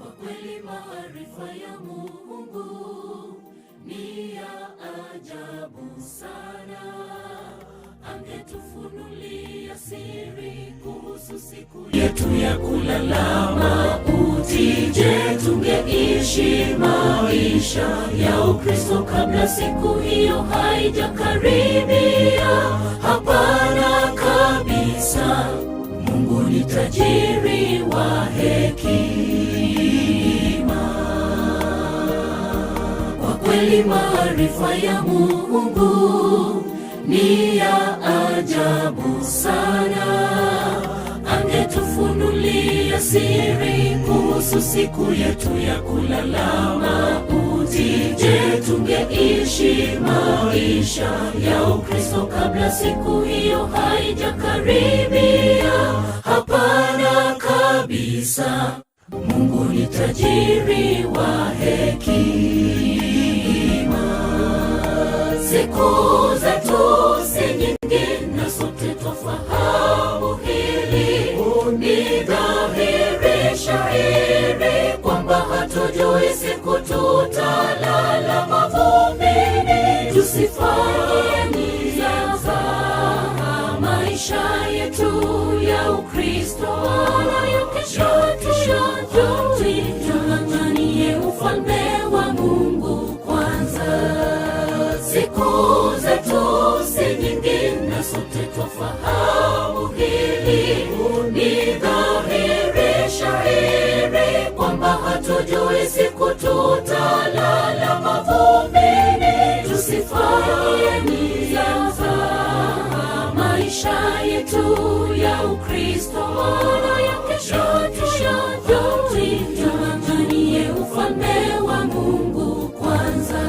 Kwa kweli maarifa ya Mungu ni ya ajabu sana. Angetufunulia siri kuhusu siku yetu ya kulala mauti. Je, tungeishi maisha ya Ukristo kabla siku hiyo haijakaribia? Hapana kabisa. Mungu ni tajiri wa hekima. Kwa kweli maarifa ya Mungu ni ya ajabu sana. Angetufunulia siri kuhusu siku yetu ya kulala mauti. Je, tungeishi maisha ya Ukristo kabla siku hiyo haijakaribia? Hapana kabisa. Mungu ni tajiri wa hekima. Siku zetu si nyingi, na sote twafahamu hili. Ni dhahiri shahiri kwamba hatujui siku tutalala mavumbini. Tusifanye mzaha maisha yetu ya Ukristo, wala ya kesho tuyajui. Tung'ang'anie ufalme wa Mungu kwanza. Siku zetu si nyingi, na sote twafahamu hili. Ni dhahiri shahiri kwamba hatujui siku tutalala mavumbini. Tusifanye mzaha maisha yetu ya Ukristo, wala ya kesho tuyajui. Tung'ang'anie ufalme wa Mungu kwanza.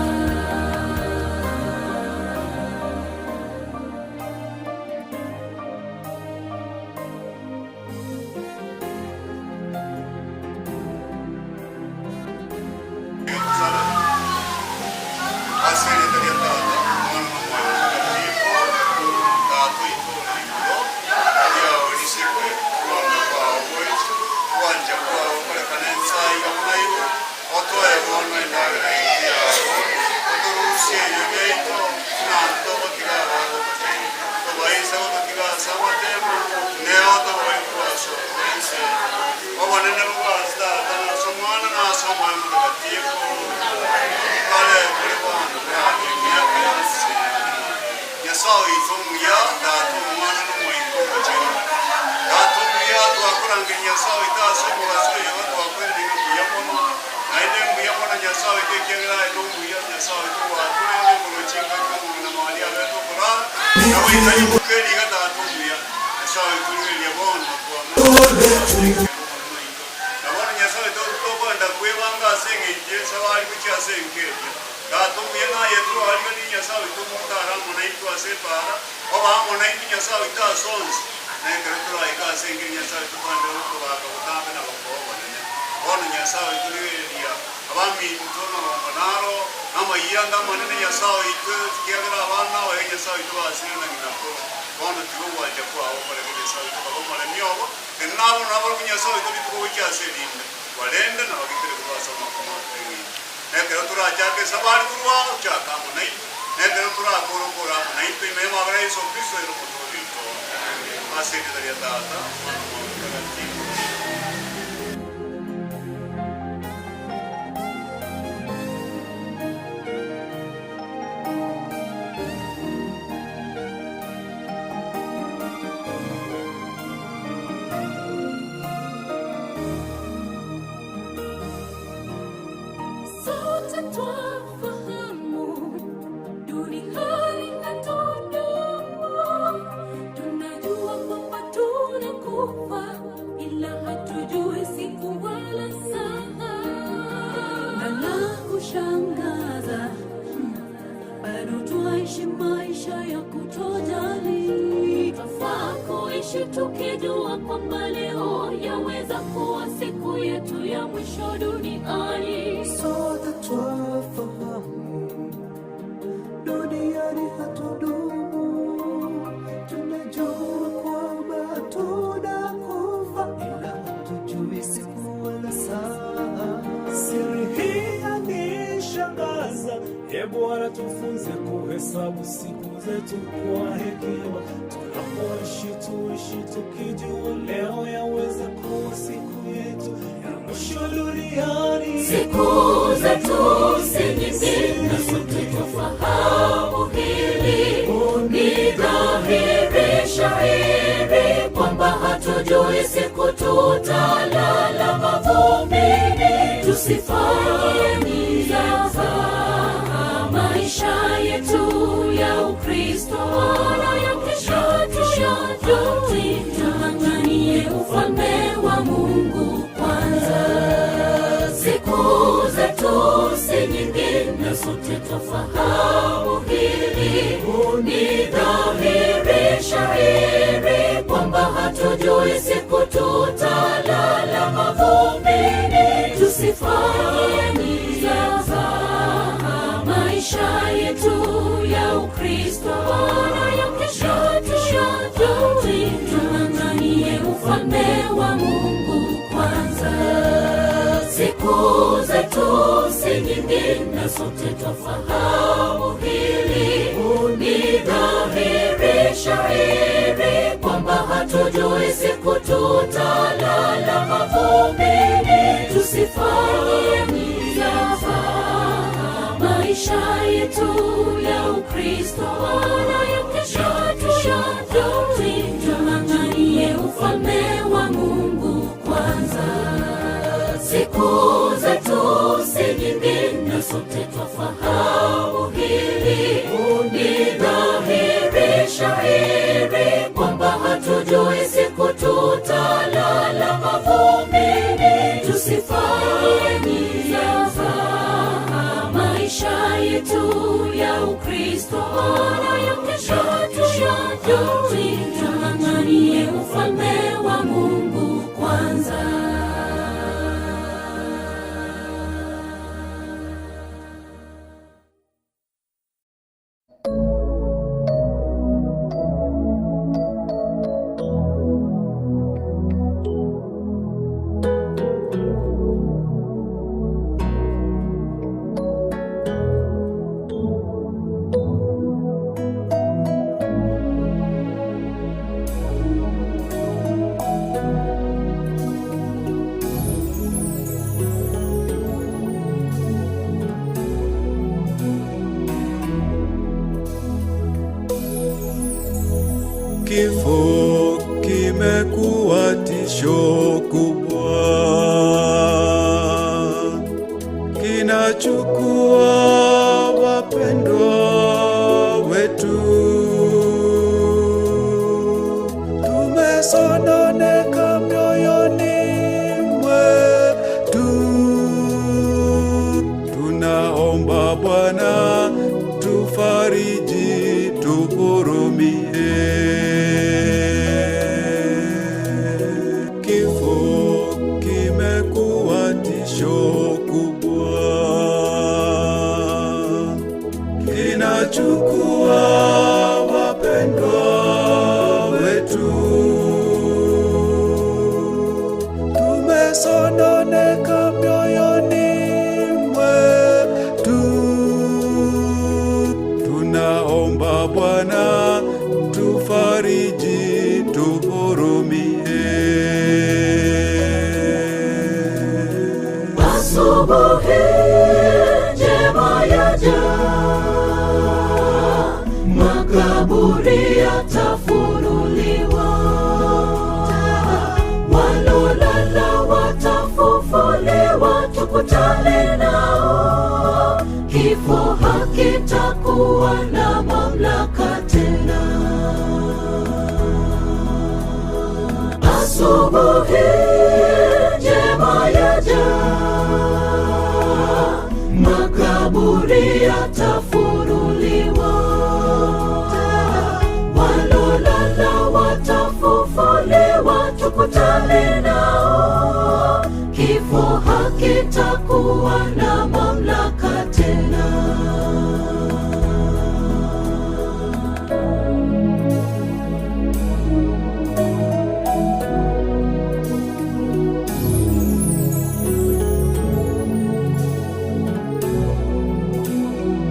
Ase erieta ria Tata, Omwana na Omoyo Omotakatifu, Tata oito ore igoro, eriao risikwe, oboronge bwao boiche, ogwancha kwao korekane ense aiga buna igoro, otoe bono endagera yaito ya bono, otorusie ebibe biaito, buna ntogotiga abagototebi, tobaisa gototiga ase amatemo, nere otoboe korwa ase obobe ense eye. Obonene bobe ase Tata, na ase Omwana, na ase Omoyo Omotakatifu, kare bore bono na emiaka yonsi. Nyasae oito omuya, Tata, Omwana, na Omoika Omochenu. Tata omuya, twakorangeria Nyasae oito ase omogaso oyo igo twakwerire ng'a mbuya mono, naende mbuya mono Nyasae oito ekiagera aye nomuya, Nyasae oito gwatorende korwa chingaki omong'ina Maria abete okorara, na goika rituko eri iga Tata omuya, Nyasae oito rigereria bono twamanyire omoremo oito. Na bono Nyasae oito tokoenda kwebanga ase engencho y'esabari gochia ase enka eria. Tata omuya naye toroariganirie Nyasae oito omotare amo naintwe ase epaara, obe amo naintwe Nyasae oito ase onsi, na ekero toraike ase enka eria Nyasae oito twaenderere gokobaaka botambe na gokoa obonene. Bono Nyasae oito rigereria abaminto norongo naro namayianda amanene Nyasae oito, ekiagera abana abaye Nyasae oito basire na ng'ina koro. Bono tiga ogwancha kwao okoreke Nyasae oito kabe omoremi obo, tenena amo nabarabwo Nyasae oito rituko gochia ase erinde, barende na bagitere korwa ase amakong'u atari eng'encho. Na ekero torachake esabari korwa aa, ochake amo naintwe, na ekero torakore okore amo naintwe ime y'amabera a Yeso Kristo ere Omotoori oito. Ase erieta ria Tata, Omwana, na Omoika Omotakatifu. Sote twafahamu duniani hatudumu, tunajua kwamba tunakufa, ila hatujui siku wala saa. Na la kushangaza, bado twaishi maisha ya kutojali. Twafaa kuishi tukijua kwamba leo yaweza kuwa siku yetu ya mwisho duniani. Sote twafahamu duniani hatudumu, tunajua kwamba tunakufa, ila hatujui siku wala saa. Bwana, tufunze kuhesabu siku zetu kwa hekima, tunapoishi tuishi tukijua leo yaweza kuwa siku yetu ya mwisho duniani. Siku zetu si nyingi na sote twafahamu hili, ni dhahiri shahiri kwamba hatujui siku tutalala mavumbini. Tusifanye mzaha maisha yetu ya Ukristo, wala ya kesho tuyajui. Tung'ang'anie ufalme wa Mungu kwanza. Siku zetu si nyingi na sote twafahamu hili, ni dhahiri shahiri kwamba hatujui siku tutalala mavumbini. Tusifanye mzaha maisha yetu ya Ukristo, wala ya kesho tuyajui. Tung'ang'anie ufalme wa Mungu kwanza. Siku zetu si nyingi na sote twafahamu hili, ni dhahiri shahiri kwamba hatujui siku tutalala mavumbini. Tusifanye mzaha maisha yetu ya Ukristo, wala ya kesho tuyajui. Tung'ang'anie ufalme wa Mungu kwanza. Siku zetu si nyingi na sote twafahamu hili, ni dhahiri shahiri kwamba hatujui siku tutalala mavumbini. Tusifanye mzaha maisha yetu ya Ukristo, wala ya kesho tuyajui. Tung'ang'anie ufalme wa Mungu kwanza. Kifo kimekuwa tisho kubwa, kinachukua wapendwa wetu. Tumesononeka mioyoni mwetu, tunaomba Bwana tufariji, tuhurumie. Kifo kimekuwa tisho kubwa, kinachukua wapendwa wetu. Tumesononeka mioyoni mwetu, tunaomba Bwana tufariji, tuhurumie. Asubuhi njema yaja, makaburi yatafunuliwa, walolala watafufuliwa, tukutane nao. Kifo hakitakuwa na mamlaka tena. Asubuhi njema yaja, makaburi yatafunuliwa, walolala watafufuliwa, tukutane nao. Kifo hakitakuwa na mamlaka tena.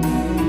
Asubuhi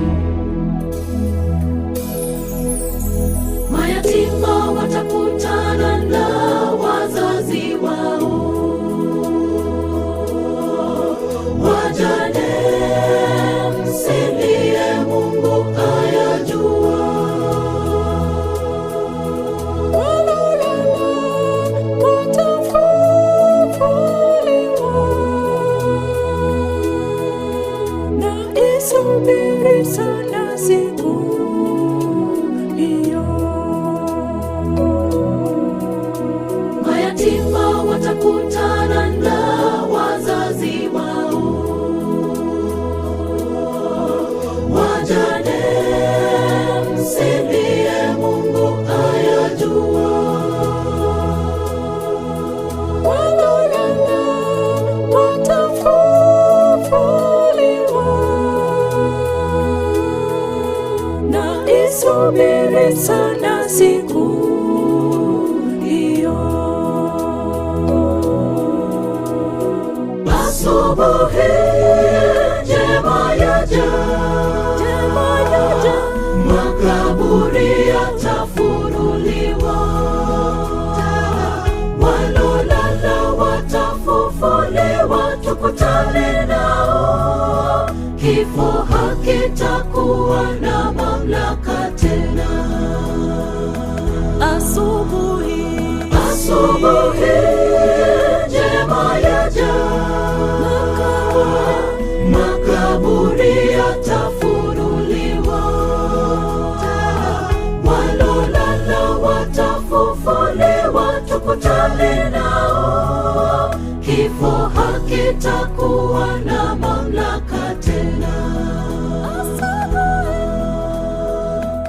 Sana siku hiyo. Asubuhi njema yaja, njema yaja, makaburi yatafunuliwa, walolala watafufuliwa, tukutane nao. Kifo hakitakuwa na mamlaka tena. Asubuhi, asubuhi njema yaja, makaburi yatafunuliwa, walolala watafufuliwa, tukutane nao. Kifo hakitakuwa na mamlaka tena.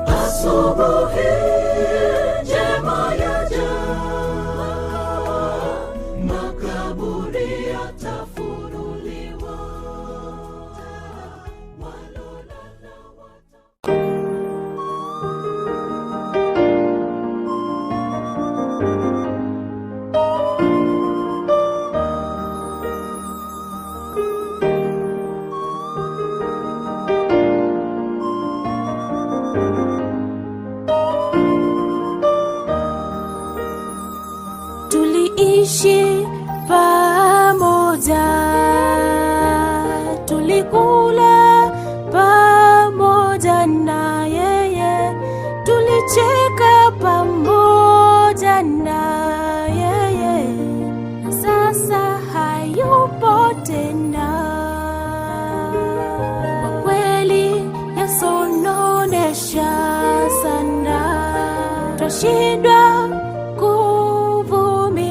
Asubuhi njema yaja, makaburi yatafunuliwa, walolala wata Tuliishi pamoja, tulikula pamoja na yeye, tulicheka pamoja na yeye, na sasa hayupo tena. Kwa kweli yasononesha sana, twashindwa kuvumilia,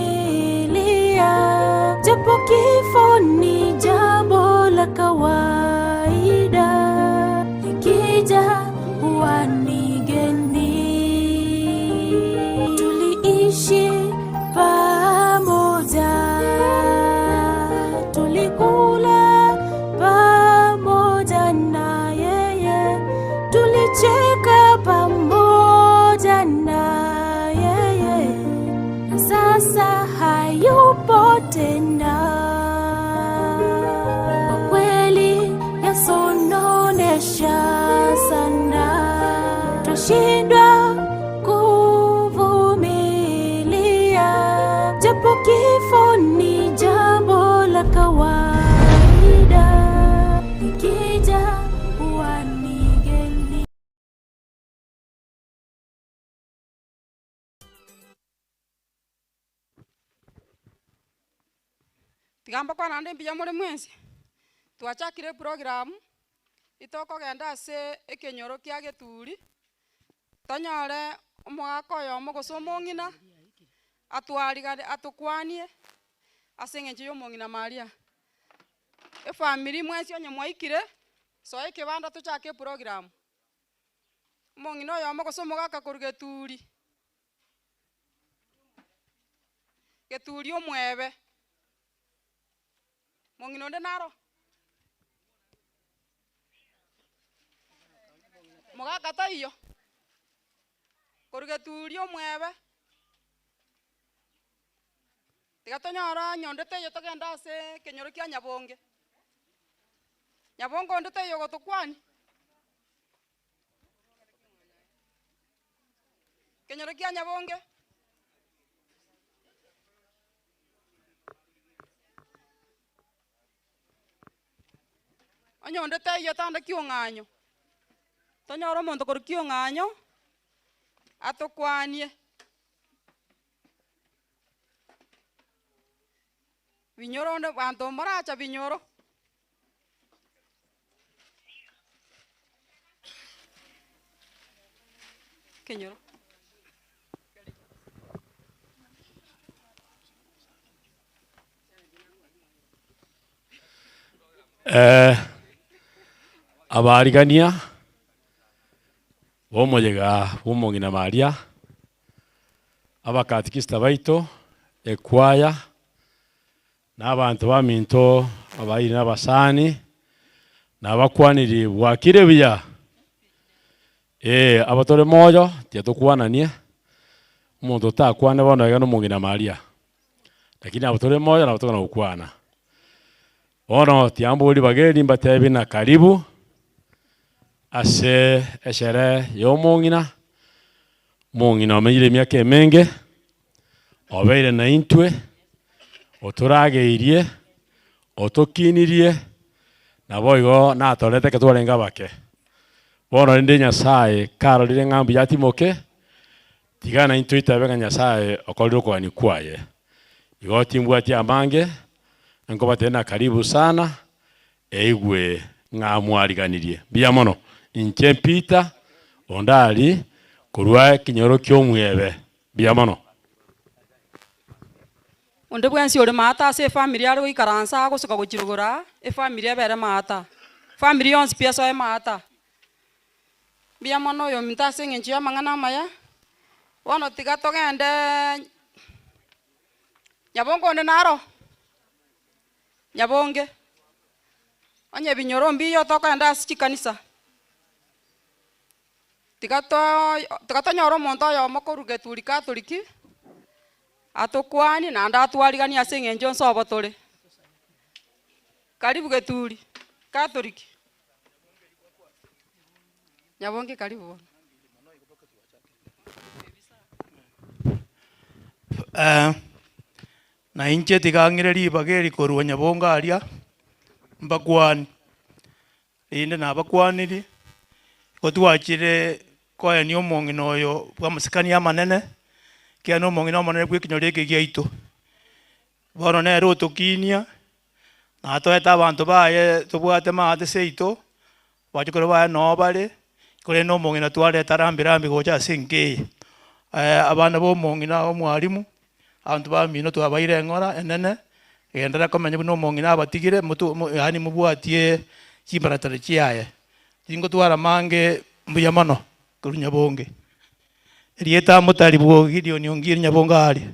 japo kifo ni jambo la kawaida, likija huwa ni geni. Tuliishi pamoja, tulikula pamoja na yeye, tulicheka pamoja na yeye, na sasa hayupo tena. Kwa kweli yasononesha sana, twashindwa kuvumilia, japo kifo ni jambo la kawaida, likija huwa ni geni. Tiga mbakwane naende mbuya more mwensi, twachakire eprogram, itokogenda ase ekenyoro kia Geturi, tonyore omogaka oyomo gose omong'ina, atwarigane atokwanie, ase eng'encho ya omong'ina Maria. Efamiri mwensi onye mwaikire, soa ekebanda tochake eprogram. Omong'ina oyomo gose omogaka korwa Geturi, Geturi omwebe. Mong'ina onde naro? Mogaka taiyo? Korwa Geturi omwebe, tiga tonyore onye onde taiyo togende ase ekenyoro kia Nyabonge. Nyabonge onde taiyo ogotokwani? Kenyoro kia Nyabonge? Onye onde taiyo tande kiong'anyo, tonyore omonto korwa kiong'anyo, atokwanie. Binyoro onde banto mboracha binyoro. Kenyoro. Eh, abaarigania b'omoyega bw'omong'ina Maria, abakatikista baito, ekwaya, na abanto baminto abairi na abasani, nabakwaniri bwakire buya. Ee, aba tore moyo, tiga tokwananie, omonto otakwane bono iga na omong'ina Maria, lakini aba tore moyo nabo tokona gokwana. Bono tiga mbori bageni mbatebi ng'a karibu, ase esherehe ya omong'ina, omong'ina omenyire emiaka emenge, obeire naintwe, otorageirie, otokinirie, naboigo natorete ekero twarenge abake. Bono rende Nyasaye karorire ng'a mbuya atimoke, tiga naintwe toitabe ng'a Nyasaye okorire okogania kwaye. Igo timbwati amange, nkobatebia ng'a karibu sana, Eigwe ng'a mwariganirie mbuya mono, inche Peter, onde aria korwa ekenyoro ki'omwebe, mbuya mono. Onde bwensi ore maata ase efamiri are goikaransa agosuka gochirogora aa, efamiri ebe ere maata. Famiri yonsi pi esoe maata. Mbuya mono oyominto ase eng'encho y'amang'ana amaya, bono tiga togende nyabongo onde naro. Nyabonge, onye ebinyoro mbiyo tokoenda ase chikanisa, tiga tiga tonyore omonto oyomo korwa Geturi Catholic, atokwanie naende atwariganie ase eng'encho nse obo tore. Karibu Geturi Catholic. Nyabonge karibu bono. Na inche tiga ng'ire ribaga eri korwa nyabongo aria mbakwani, rinde nabakwanirie, igo twachire koenia omong'ina oyo bw'amasikani amanene, ekiagera na omong'ina omonene bw'ekenyoro eke giaito. Bono nere otokinia, na atoete abanto baye tobwate maate seito, Abachokoro baye noo bare, korende omong'ina twareta rambi rambi gocha ase enka eye. Abana ba omong'ina omwalimu, abanto bamino twabaire eng'ora enene, genderera komenya buna omong'ina abatigire moto mo yaani mobwatie chimbaratero chiaye. Tingotwara mange mbuya mono korwa Nyabonge. Erieta motari bwo Gideon Ongiri Nyabonge aria.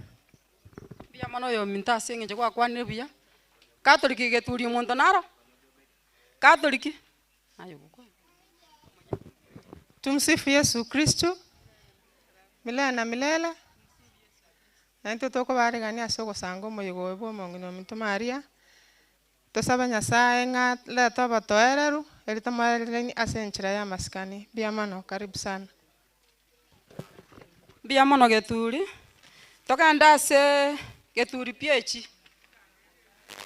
Mbuya mono oyominto ase eng'encho gwakwanire buya, Catholic geturia omonto naro. Katoliki. Aye ogokwana. Tumsifu Yesu Kristo milele na milele, na intwe tokobaarigania ase ogosanga omoyega oyo bwa omong'ina ominto Maria, tosabe Nyasaye ng'a arete obotoereru, eri tomoereranie ase enchera y'amasikani. Mbuya mono, karibu sana. Mbuya mono Geturi, togende ase Geturi PH,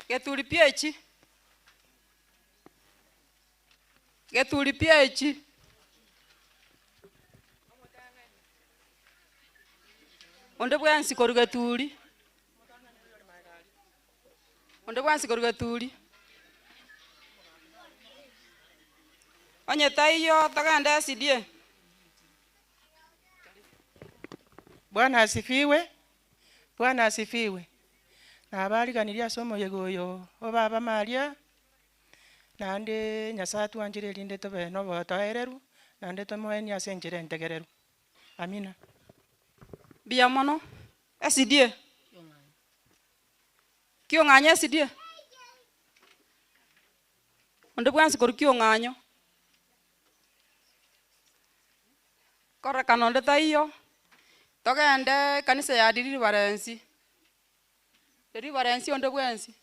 Geturi PH. Geturi PH. Onde bwensi korwa Geturi, onde bwensi korwa Geturi. Onye taiyo togende SDA. Bwana asifiwe, Bwana asifiwe. Nabariganirie ase omoyega oyo o baba Maria, naende Nyasae atwanchire erinde tobe nobotoereru, naende tomoenie ase enchera entegereru. Amina. Mbuya mono, SDA. Kiong'anyo SDA. Onde bwensi korwa kiong'anyo. Kororekana onde taiyo, togende ekanisa ya Deliverance, Deliverance onde bwensi,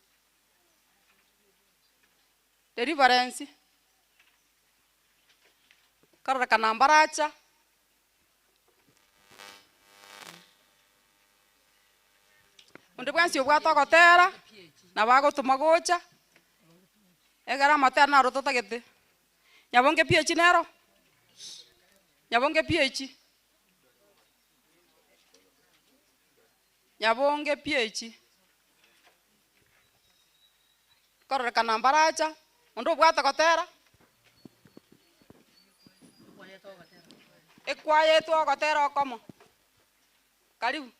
Deliverance, kororekana mbaracha. Onde bwensi obwate ogotera, nabo agotoma gocha, egere amatera naro totagete. Nyabonge PH nero? Nyabonge PH? Nyabonge PH? Kororekana mbaracha, onde obwate gotera? Ekwayetwe ogotera okomo. Karibu.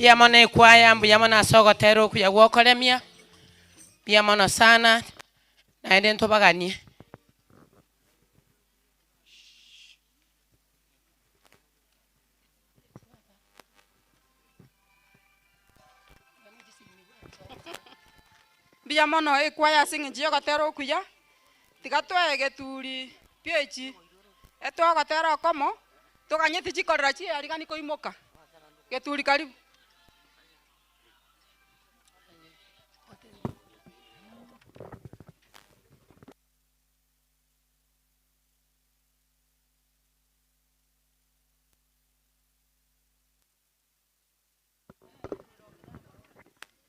Mbuya mono ekwaya, mbuya mono ase ogotera okuya gwokoremia, mbuya mono sana, naende ntobaganie. Mbuya mono ekwaya ase eng'encho ya ogotera okuya, tiga toe egeturi piechi, etoe ogotera okomo, toganyeti chikorera chiarigani koimoka, geturi karibu.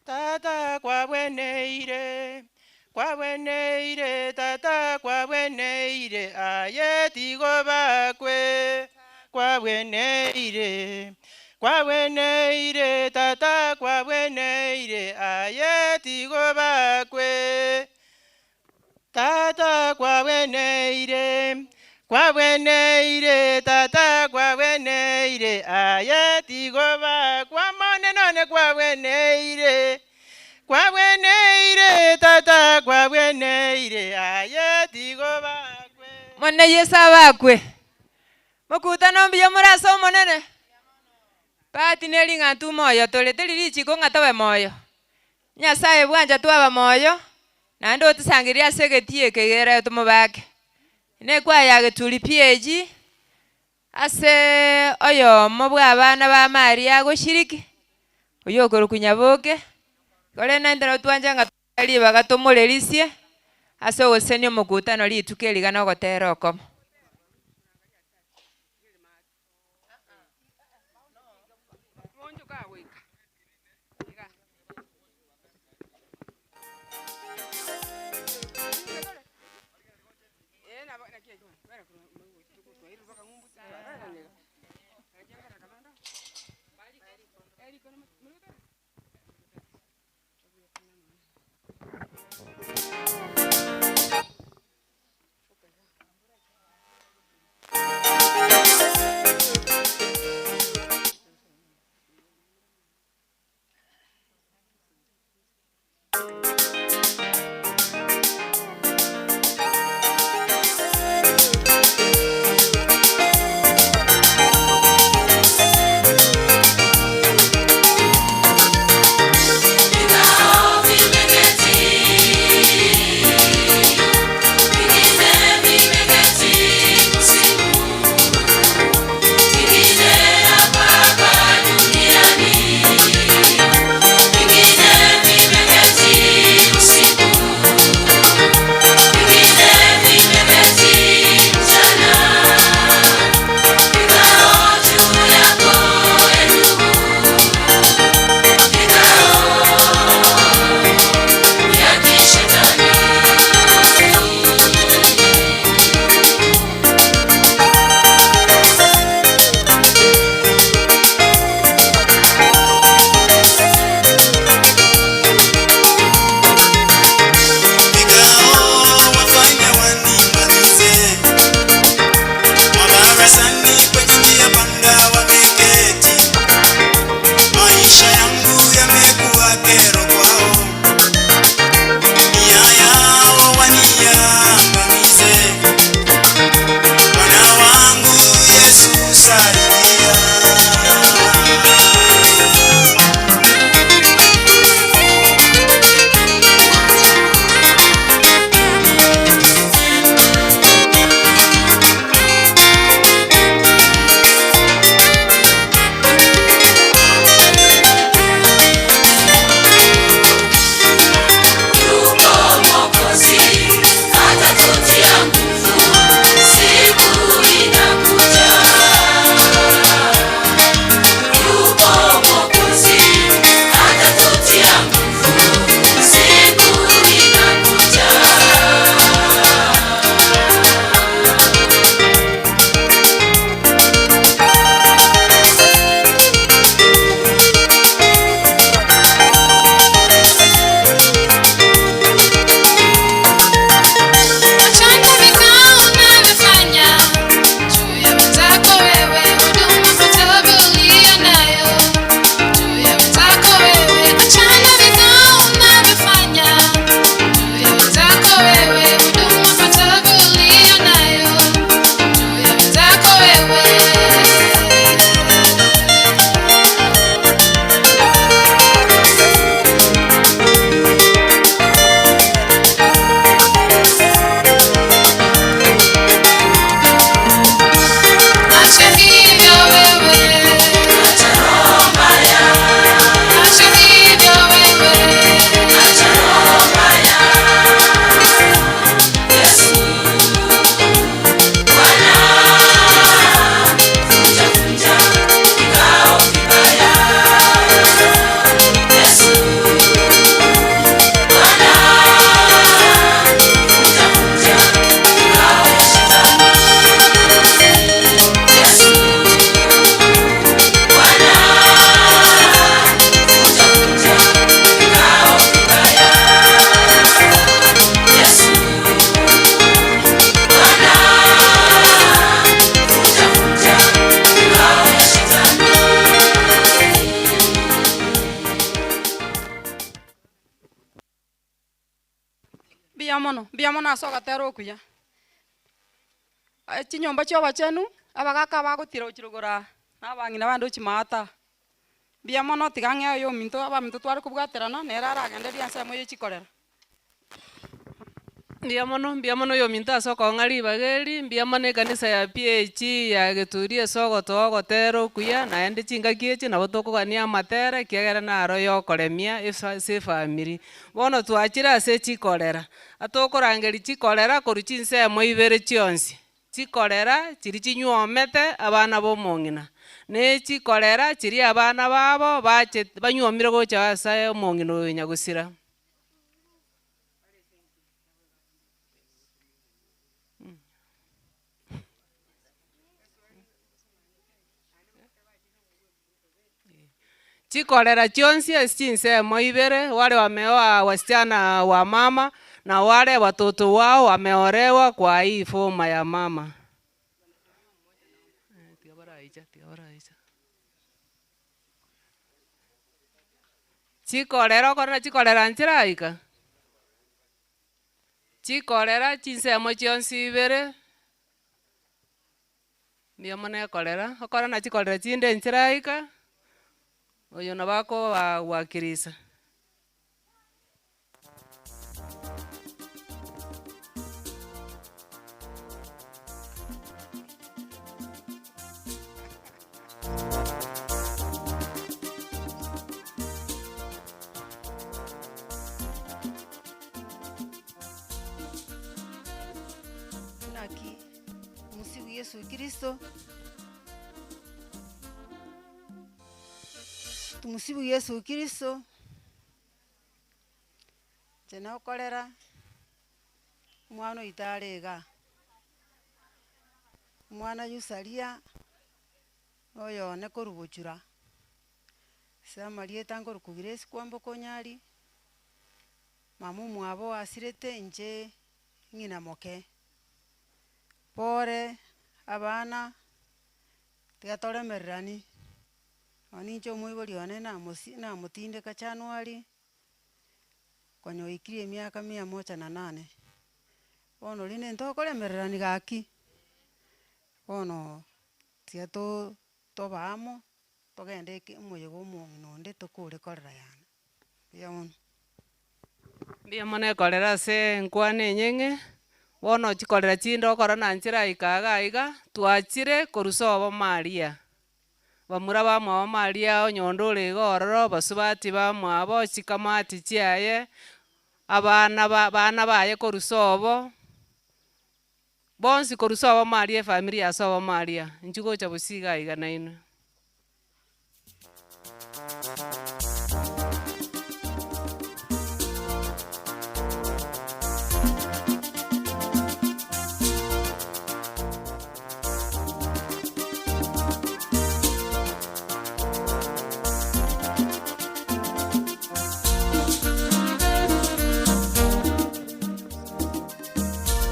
Tata kwabweneire, kwabweneire, tata kwabweneire, aye tigo bakwe. Kwabweneire, kwabweneire, tata kwabweneire, aye tigo bakwe. Tata kwabweneire, kwabweneire, tata kwabweneire, aye tigo bakwa monene one kwabweneire, kwabweneire, tata kwabweneire, aye tigo bakwe. Monene Yeso abakwe. Mokutano mbuya more ase Omonene. Bahati neri ng'a ntwe moyo tore, teri richiko ng'a tobe moyo. Nyasae bwancha twaba moyo, naende otosangererie ase egetii eke egere tomobake. Nekwaya ya Geturi PAG, ase oyomo bw'abana ba Maria agoshiriki, oyio okorokwa Nyaboke, korende naintwe nabo twancha ng'a tobe ribaga tomorerisie ase ogosesenia omokutano rituko eri iga na ogotera okomo. Mbuya mono, mbuya mono ase ogotera okuya. Chinyomba chia obachenu, abagaka abagotira gochia rogoro aa, na abang'ina bande gochia maata aa. Mbuya mono tiga ng'ee oyo ominto abaminto tware kobwaterana, nere aragendereria ensemo eye chikorera. Mbuya mono, mbuya mono oyominto ase okong'a ribaga eri, mbuya mono ekanisa ya PAG ya Geturi ase ogotoa ogotera okuya, naende chingaki echi nabo tokogania amatera ekiagera naro ya okoremia efa ase efamiri. Bono twachire ase chikorera, atokorangeria chikorera korwa chinsemo ibere chionsi, chikorera chiria chinywomete abana ba omong'ina, na echikorera chiria abana babo bache banywomire gocha ase omong'ina oyo nyagosira. Chikorera chionsi ase chinsemo ibere, wale wameoa wasichana wa mama, na wale watoto wao wameolewa kwa hii foma ya mama. Chikorera okorora chikorera nchiraika, chikorera chinsemo chionsi ibere, mbuya mono ekorera, okore na chikorera chinde nchiraika, oyo nabo akobawakilisa. Naki Omosigu Yeso Kristo, Tumusifu Yesu Kristo, inche nokorera omwana oito are igaa, omwana Yusaria, na oyo one korwa bochura, ase amarieta nkorokwa Grace Kwamboka Onyari, mama omwabo asirete inche ng'ina moke. Bore abana, tiga toremererani, nonye ninche omoibori one namosi namotindeka January, konya oikire emiaka mia moja na nane. Bono rende ntokoremererani gaki, bono tiga to toba amo, togende eke omoyega omong'ina onde tokore korera yane, mbuya mono. Mbuya mono ekorera ase enkwana enyeng'e, bono chikorera chinde okora na nchiraika iga iga, twachire korwa sobo maria, bamura bamwabo maria onye onde ore iga ororo, basubati bamwabo, chikamati chiaye, abana ba bana baye korwa sobo, bonsi korwa sobo maria efamiri ya sobo maria, inchuo gocha bosio iga iga nainwe.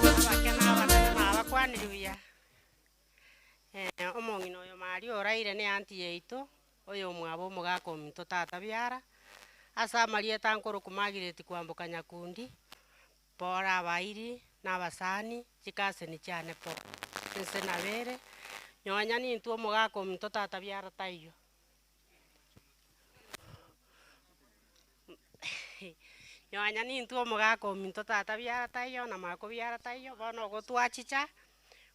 Abake na abanene nabakwanire buya, omong'ina oyo Maria oraire ne aunty yaito, oyo omwabo omogaka ominto tata biara, ase amarieta nkorokwa Margaret kwamboka Nyakundi, pore abairi, na abasani, chikaseni chiane pore, inse nabere, nonya nintwe omogaka ominto tata biara taiyo. Nonya nintwe omogaka ominto tata biara taiyo na mako biara taiyo, bono ogo twachicha,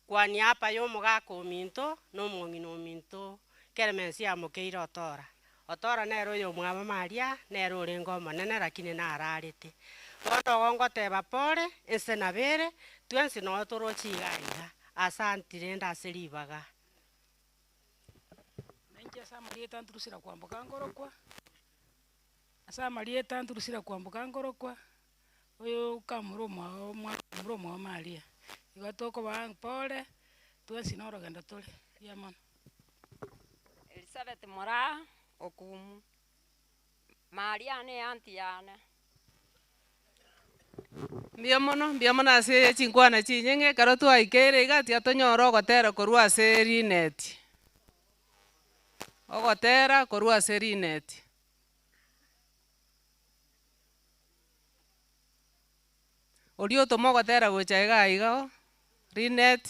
kwania apa ya omogaka ominto, na omong'ina ominto, Clemence amokeire Otora. Otora nere oyo omwabo Maria, nere orenge omonene lakini nararete. Bono ogo ngoteba pore, ense nabo ere, twensi noo toroche iga iga, asanti rende ase ribaga. Nainche ase amarieta nturusire kwamboka nkorokwa, ase amarieta nturusire kwamboka nkorokwa, oyo kamura omwabo omwana omura omwabo Maria. Igo tokobaa pore, twensi na orogendo tore, mbuya mono. Elizabeth Moraa, Okumu, Maria ne eaunty yane. Mbuya mono, mbuya mono ase chinkwana chinyeng'e, ekero twaikeire iga tiga tonyore ogotera korwa ase rineti, ogotera korwa ase rineti. Oria otoma ogotera gocha igaa iga Linet.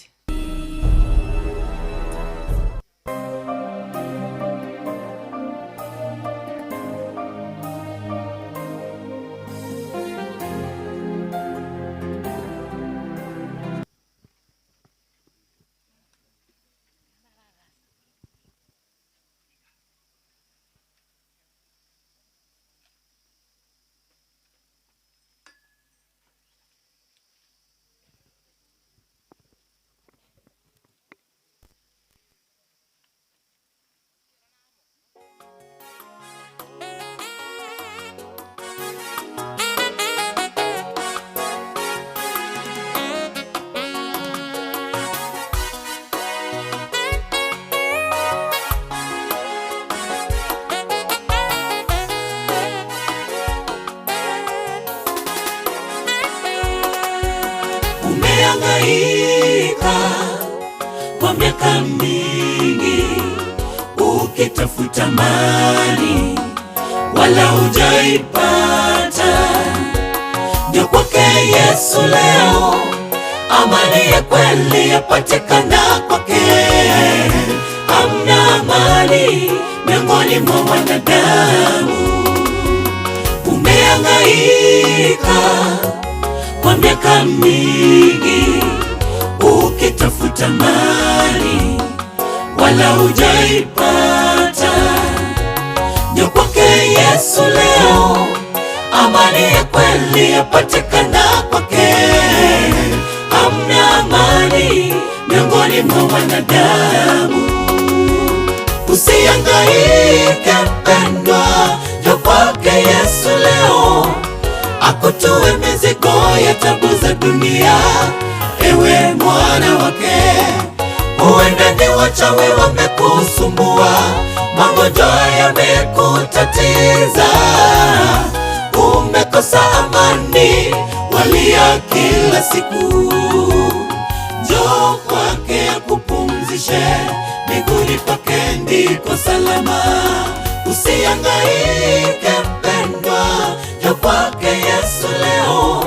Umehangaika kwa miaka mingi ukitafuta mali wala hujaipata. Ndio kwake Yesu leo, amani ya kweli yapatikana kwake. Hamna amani miongoni mwa wanadamu. Umehangaika kwa miaka mingi ukitafuta mali wala hujaipata. Ndio kwake Yesu leo, amani ya kweli yapatikana kwake. Hamna amani miongoni mwa wanadamu. Usihangaike mpendwa, njoo kwake Yesu leo akutue mizigo ya tabu za dunia. Ewe mwana wake, huenda ni wachawi wamekusumbua, magonjwa yamekutatiza, umekosa amani, walia kila siku. Njoo kwake akupumzishe, miguuni pake ndiko salama. Usihangaike mpendwa, njoo kwake Yesu leo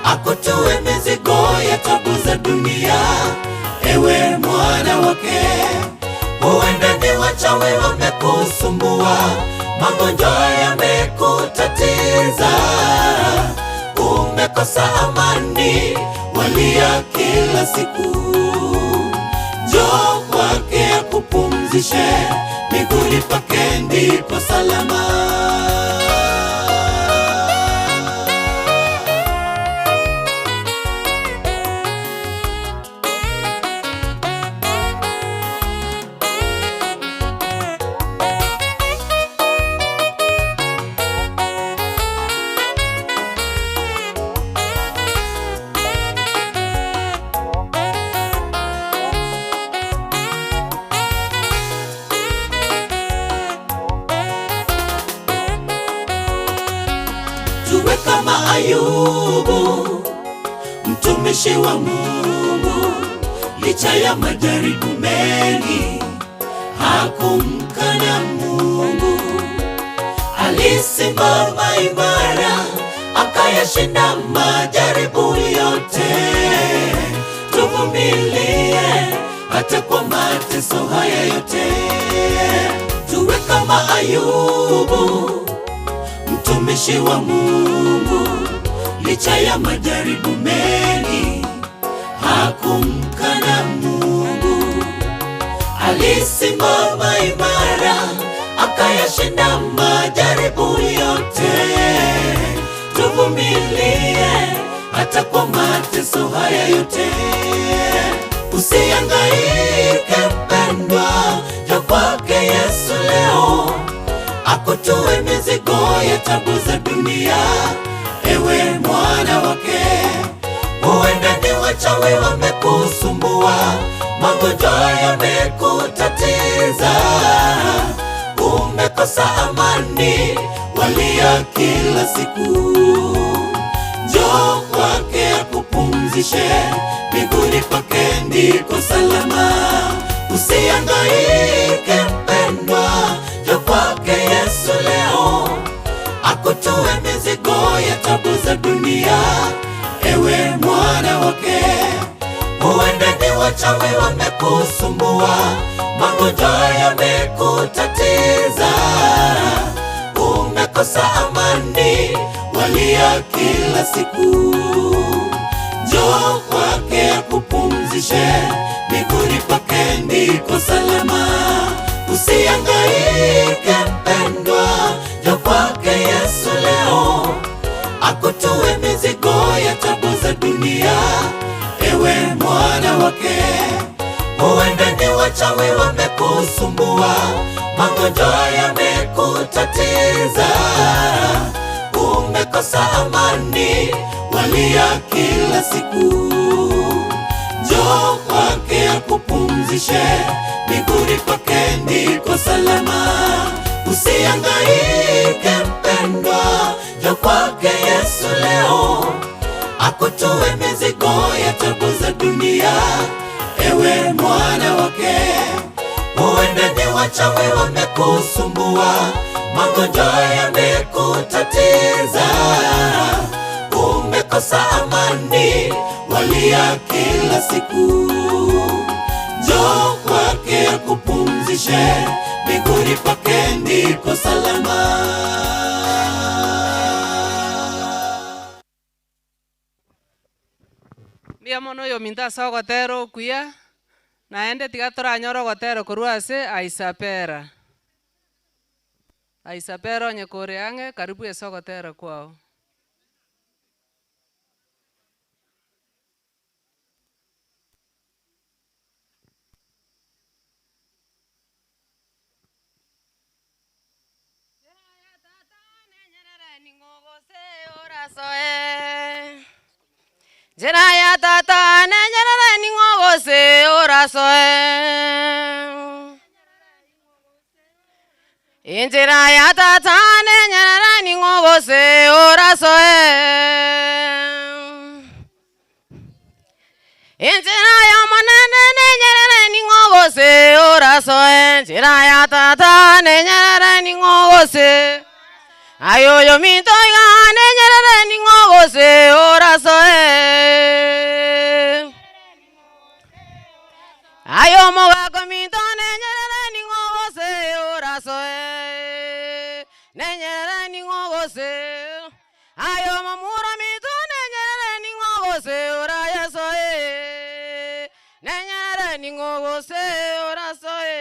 akutue mizigo ya tabu za dunia. Ewe mwana wake, huenda ni wachawi wamekusumbua, magonjwa yamekutatiza, umekosa amani, walia kila siku. Njoo kwake akupumzishe, miguuni pake ndipo salama. Tuwe kama Ayubu, mtumishi wa Mungu, licha ya majaribu mengi hakumkana Mungu. Alisimama imara, akayashinda majaribu yote. Tuvumilie hata kwa mateso haya yote, tuwe kama Ayubu mtumishi wa Mungu, licha ya majaribu mengi hakumkana Mungu. Alisimama imara, akayashinda majaribu yote. Tuvumilie hata kwa mateso haya yote, usihangaike mpendwa, njoo kwake Yesu leo akutue mizigo ya tabu za dunia. Ewe mwana wake, huenda ni wachawi wamekusumbua, magonjwa yamekutatiza, umekosa amani, walia kila siku. Njoo kwake akupumzishe, miguuni pake ndiko salama. Usihangaike mpendwa, njoo kwake Yesu leo akutue mizigo ya tabu za dunia. ewe mwana wake. Huenda ni wachawi wamekusumbua, magonjwa yamekutatiza, umekosa amani, walia kila siku. Njoo kwake akupumzishe, miguuni pake ndiko salama. Usihangaike mpendwa, njoo kwake Yesu leo akutue mizigo ya tabu za dunia, ewe mwana wake. Huenda ni wachawi wamekusumbua, magonjwa yamekutatiza, umekosa amani, walia kila siku. Njoo kwake akupumzishe, miguuni pake ndiko salama. Usihangaike mpendwa, njoo kwake Yesu leo akutue mizigo ya tabu za dunia, ewe mwana wake. Huenda ni wachawi wamekusumbua, magonjwa yamekutatiza, umekosa amani, walia kila siku. Njoo kwake akupumzishe, miguuni pake ndiko salama. Mbuya mono oyo ominto ase ogotera okuya, naende tiga toranyore ogotera korwa ase Isabella. Isabella onye kore ang'e karibu ase ogotera kwao. Njĩra ya tata nĩ nyerere ning'o gose ũracoe Injira ya tata nĩ nyerere ning'o gose ũracoe Injira ya monene nĩ nyerere ning'o gose ũracoe Njĩra ya tata nĩ nyerere ning'o gose Ayoyo minto iga nĩ nyerere ning'o gose ũracoe Ayo mogako minto nĩ nyerere ning'o gose ũracoe Nĩ nyerere ning'o gose Ayo mamura minto nĩ nyerere ning'o gose ũrayacoe Nĩ nyerere ning'o gose ũracoe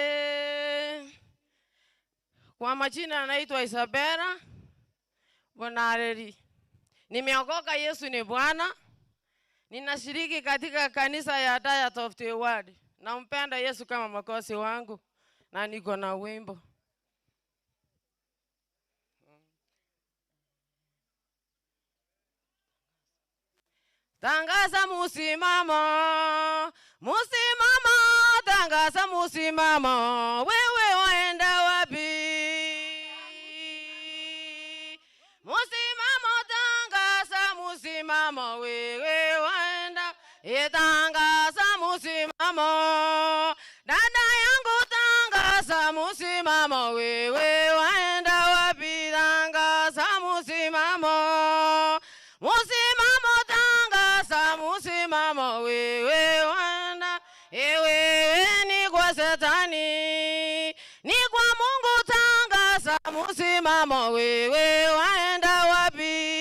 Kwa majina naitwa Isabella Bonareri. Nimeokoka, Yesu ni Bwana. Ninashiriki katika kanisa ya Diet of the Word. Nampenda Yesu kama mwokozi wangu na niko na wimbo. Tangaza musimamo, musimamo, tangaza musimamo, wewe waenda wapi? Musimamo, tangaza musimamo, wewe waenda, itangaza musimamo, dada yangu tangaza musimamo, wewe waenda wapi? Tangaza musimamo, musimamo, tangaza musimamo, wewe waenda, wewe ni kwa Shetani, ni kwa Mungu, tangaza musimamo, wewe waenda wapi?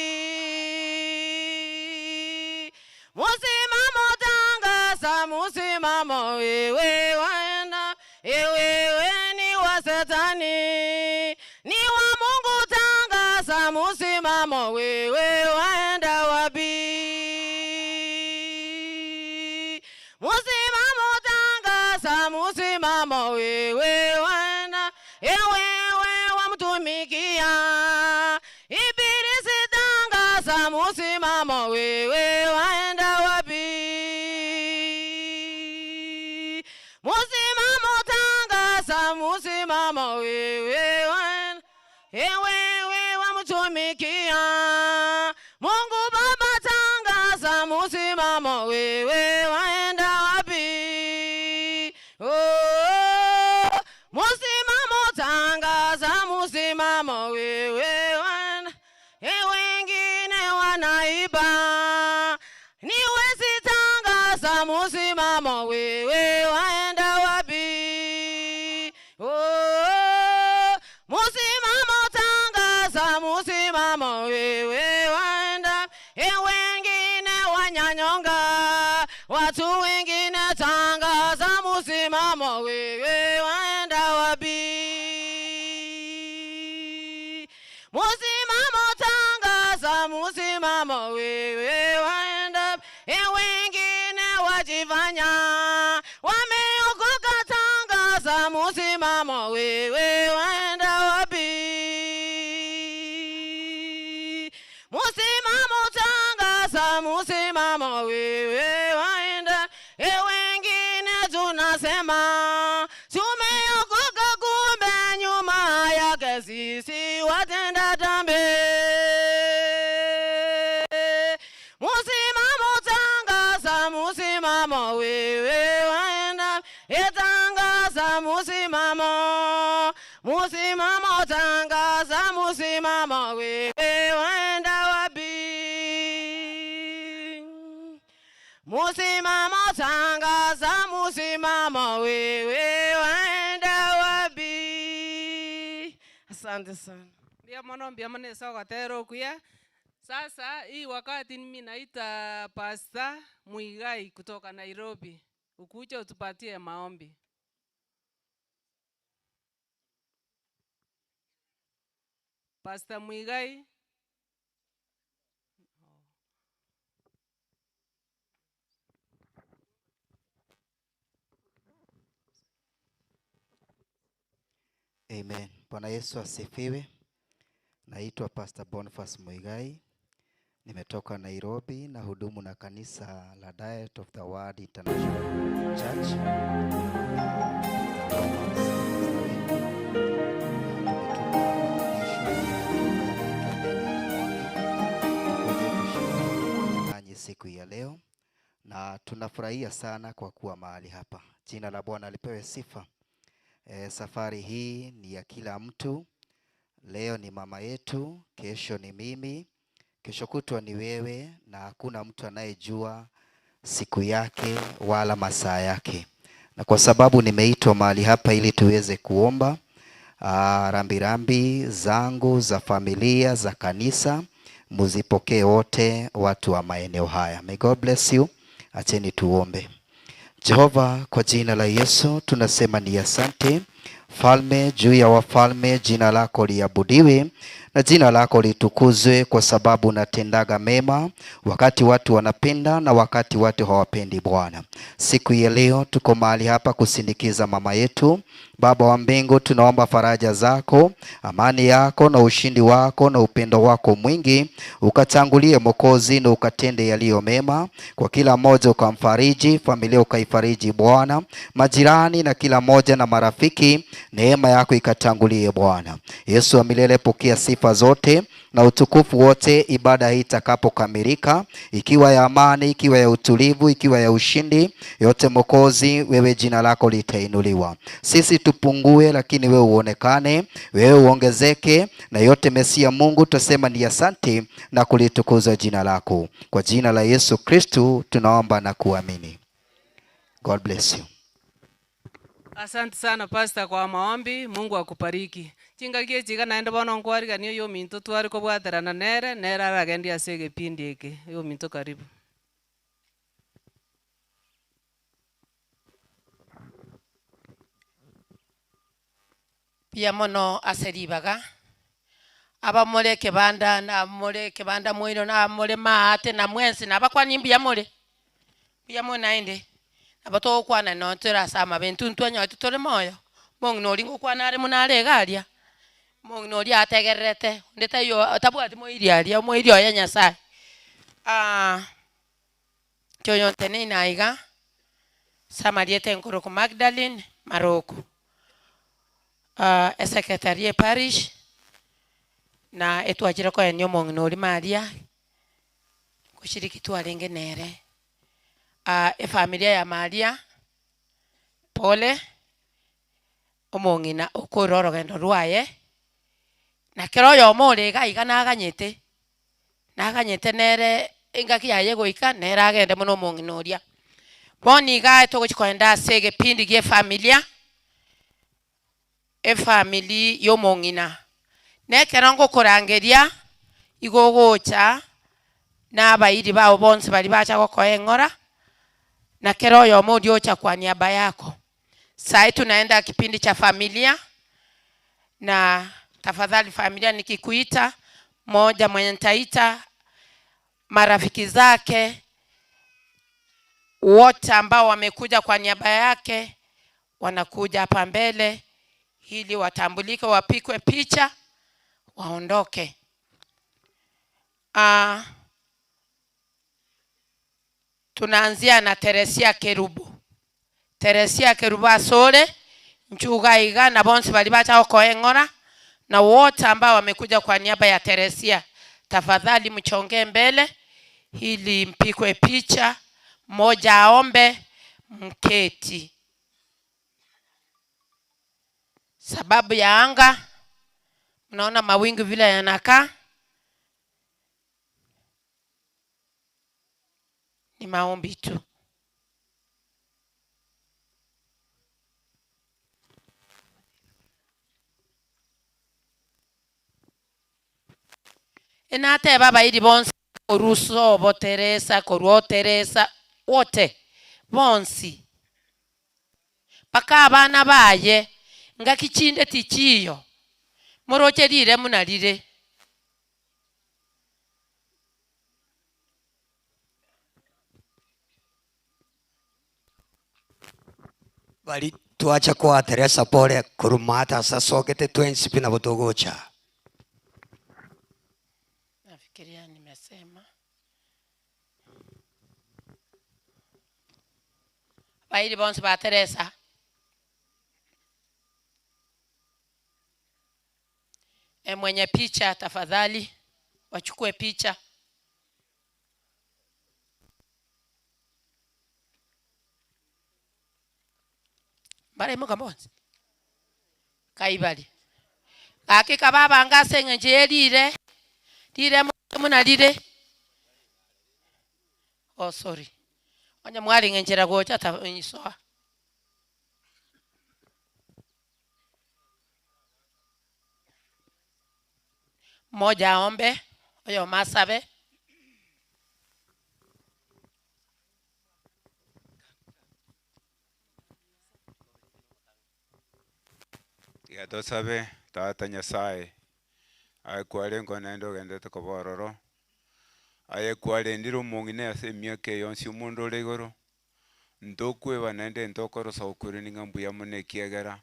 Musimamo, tangaza musimamo, wewe waenda, wewe ni wa Shetani, ni wa Mungu, tangaza musimamo, wewe waenda wapi? Musimamo, tangaza musimamo, wewe waenda, wewe wamtumikia Ibilisi, tangaza musimamo, wewe waenda wapi? Musimamo, tangaza musimamo, wewe waenda, wewe wamtumikia Mungu Baba, tangaza musimamo, wewe waenda wapi? Oh, musimamo, tangaza musimamo, wewe waenda, wengine wanaiba, Tangaza msimamo, wewe waenda wapi? Oh, msimamo, tangaza msimamo, wewe waenda. E, wengine wanyanyonga, watu wengine tangaza msimamo, wewe waenda wapi? Musimamo, tangaza musimamo, wewe waenda. E, wengine wajifanya wameokoka, tangaza musimamo, wewe waenda wapi? Musimamo, tangaza musimamo, wewe waenda. E, wengine tunasema tumeokoka, kumbe nyuma yake sisi watenda dhambi. Musimamo, tangaza musimamo, wewe waenda. E, tangaza musimamo, musimamo, tangaza musimamo, wewe waenda wapi? Musimamo, tangaza musimamo, wewe waenda wapi? Asante sana. Mbia mono mbia mono ase ogotera okuya. Sasa hii wakati mimi naita Pastor Muigai kutoka Nairobi, ukuje utupatie maombi. Pastor Muigai. Amen. Bwana Yesu asifiwe. Naitwa Pastor Boniface Muigai. Nimetoka Nairobi na hudumu na kanisa la Diet of the Word International Church. Nanyi siku ya leo na tunafurahia sana kwa kuwa mahali hapa. Jina la Bwana lipewe sifa. E, safari hii ni ya kila mtu. Leo ni mama yetu, kesho ni mimi, kesho kutwa ni wewe, na hakuna mtu anayejua siku yake wala masaa yake. Na kwa sababu nimeitwa mahali hapa ili tuweze kuomba rambirambi zangu za familia za kanisa muzipokee wote watu wa maeneo haya. May God bless you. Acheni tuombe. Jehova, kwa jina la Yesu tunasema ni asante. Falme juu ya wafalme, jina lako liabudiwe na jina lako litukuzwe, kwa sababu unatendaga mema wakati watu wanapenda na wakati watu hawapendi. Bwana, siku ya leo tuko mahali hapa kusindikiza mama yetu. Baba wa mbingu, tunaomba faraja zako, amani yako na ushindi wako na upendo wako mwingi ukatangulie Mwokozi, na ukatende yaliyo mema kwa kila mmoja, ukamfariji familia, ukaifariji Bwana, majirani na kila mmoja na marafiki, neema yako ikatangulie Bwana. Yesu wa milele, pokea sifa zote na utukufu wote ibada hii itakapokamilika, ikiwa ya amani, ikiwa ya utulivu, ikiwa ya ushindi, yote Mwokozi, wewe jina lako litainuliwa. Sisi tupungue, lakini wewe uonekane, wewe uongezeke, na yote Mesia Mungu tutasema ni asante na kulitukuza jina lako. Kwa jina la Yesu Kristu tunaomba na kuamini. God bless you. Asante sana pastor kwa maombi, Mungu akubariki. Chingakie chiga naende bono nkwarigania oyo ominto tware kobwaterana nere, nere aragendi ase egepindi eke. Oyo ominto karibu. Mbuya mono ase ribaga, abamore ekebanda na abamore ekebanda moino na abamore maate na mwensi na abakwani mbuya more, mbuya mono naende, nabo togokwana nonye tore ase amabe intwe ntwanyorete tore moyo, omong'ina oria ngokwana are buna are iga aria, omong'ina oria ategererete, onde taiyo tabwati moiri aria, omoiri oye nyasaye. Inche oyo nteneine aiga, ase amarieta enkorokwa Magdalene Maroko, esecretary ya eparish, na etwachire koenia omong'ina oria Maria, ngoshiriki twarenge nere. Efamilia ya Maria, pole, omong'ina okore orogendo rwaye, na kero oyomo ore iga iga naganyete, naganyete nere engaki yaye goika, nere agende mono omong'ina oria. Bono iga togochi kogenda ase egepindi gie efamilia, efamili y'omong'ina. Na ekero ngokorangeria, igo ogocha na abairi bao bonsi baria bacha gokoa eng'ora, na kera oyomo oria ocha kwa niaba yako. Sai tunaenda kipindi cha familia, na tafadhali familia, nikikuita moja mwenye nitaita marafiki zake wote ambao wamekuja kwa niaba yake wanakuja hapa mbele ili watambulike, wapikwe picha, waondoke. Ah, tunaanzia na Teresia Kerubo. Teresia Kerubo asore nchuga iga na bonsi bali bacha gokoa eng'ora na wote ambao wamekuja kwa niaba ya Teresia, tafadhali mchongee mbele ili mpikwe picha, mmoja aombe, mketi. Sababu ya anga, mnaona mawingu vile yanakaa, ni maombi tu. Enateba abairi bonsi korwa sobo Teresa korwa Teresa wote bonsi mpaka abana baye ngaki chinde tichiyo moroche rire muna rire. Bari twacha koa Teresa pore korwa maate ase asogete twensi pi nabo togocha. Nafikiria nimesema. Abairi bonsi ba Teresa e, mwenye picha tafadhali wachukue picha. Baraimuka bonsi kaibari gaki kababanga ase eng'encho ye rire rire muna rire oh sorry onye mwareng'enchera gocha ta isoa mmoja aombe oyomo asabe. Tiga tosabe, Tata Nyasaye, aye kwarenge naende ogenderete koba ororo, aye kwarendire omong'ina ase emiaka eye yonsi omonde ore igoro, ntokweba naende ntokorosa gokoirania ng'a mbuya mono ekiagera,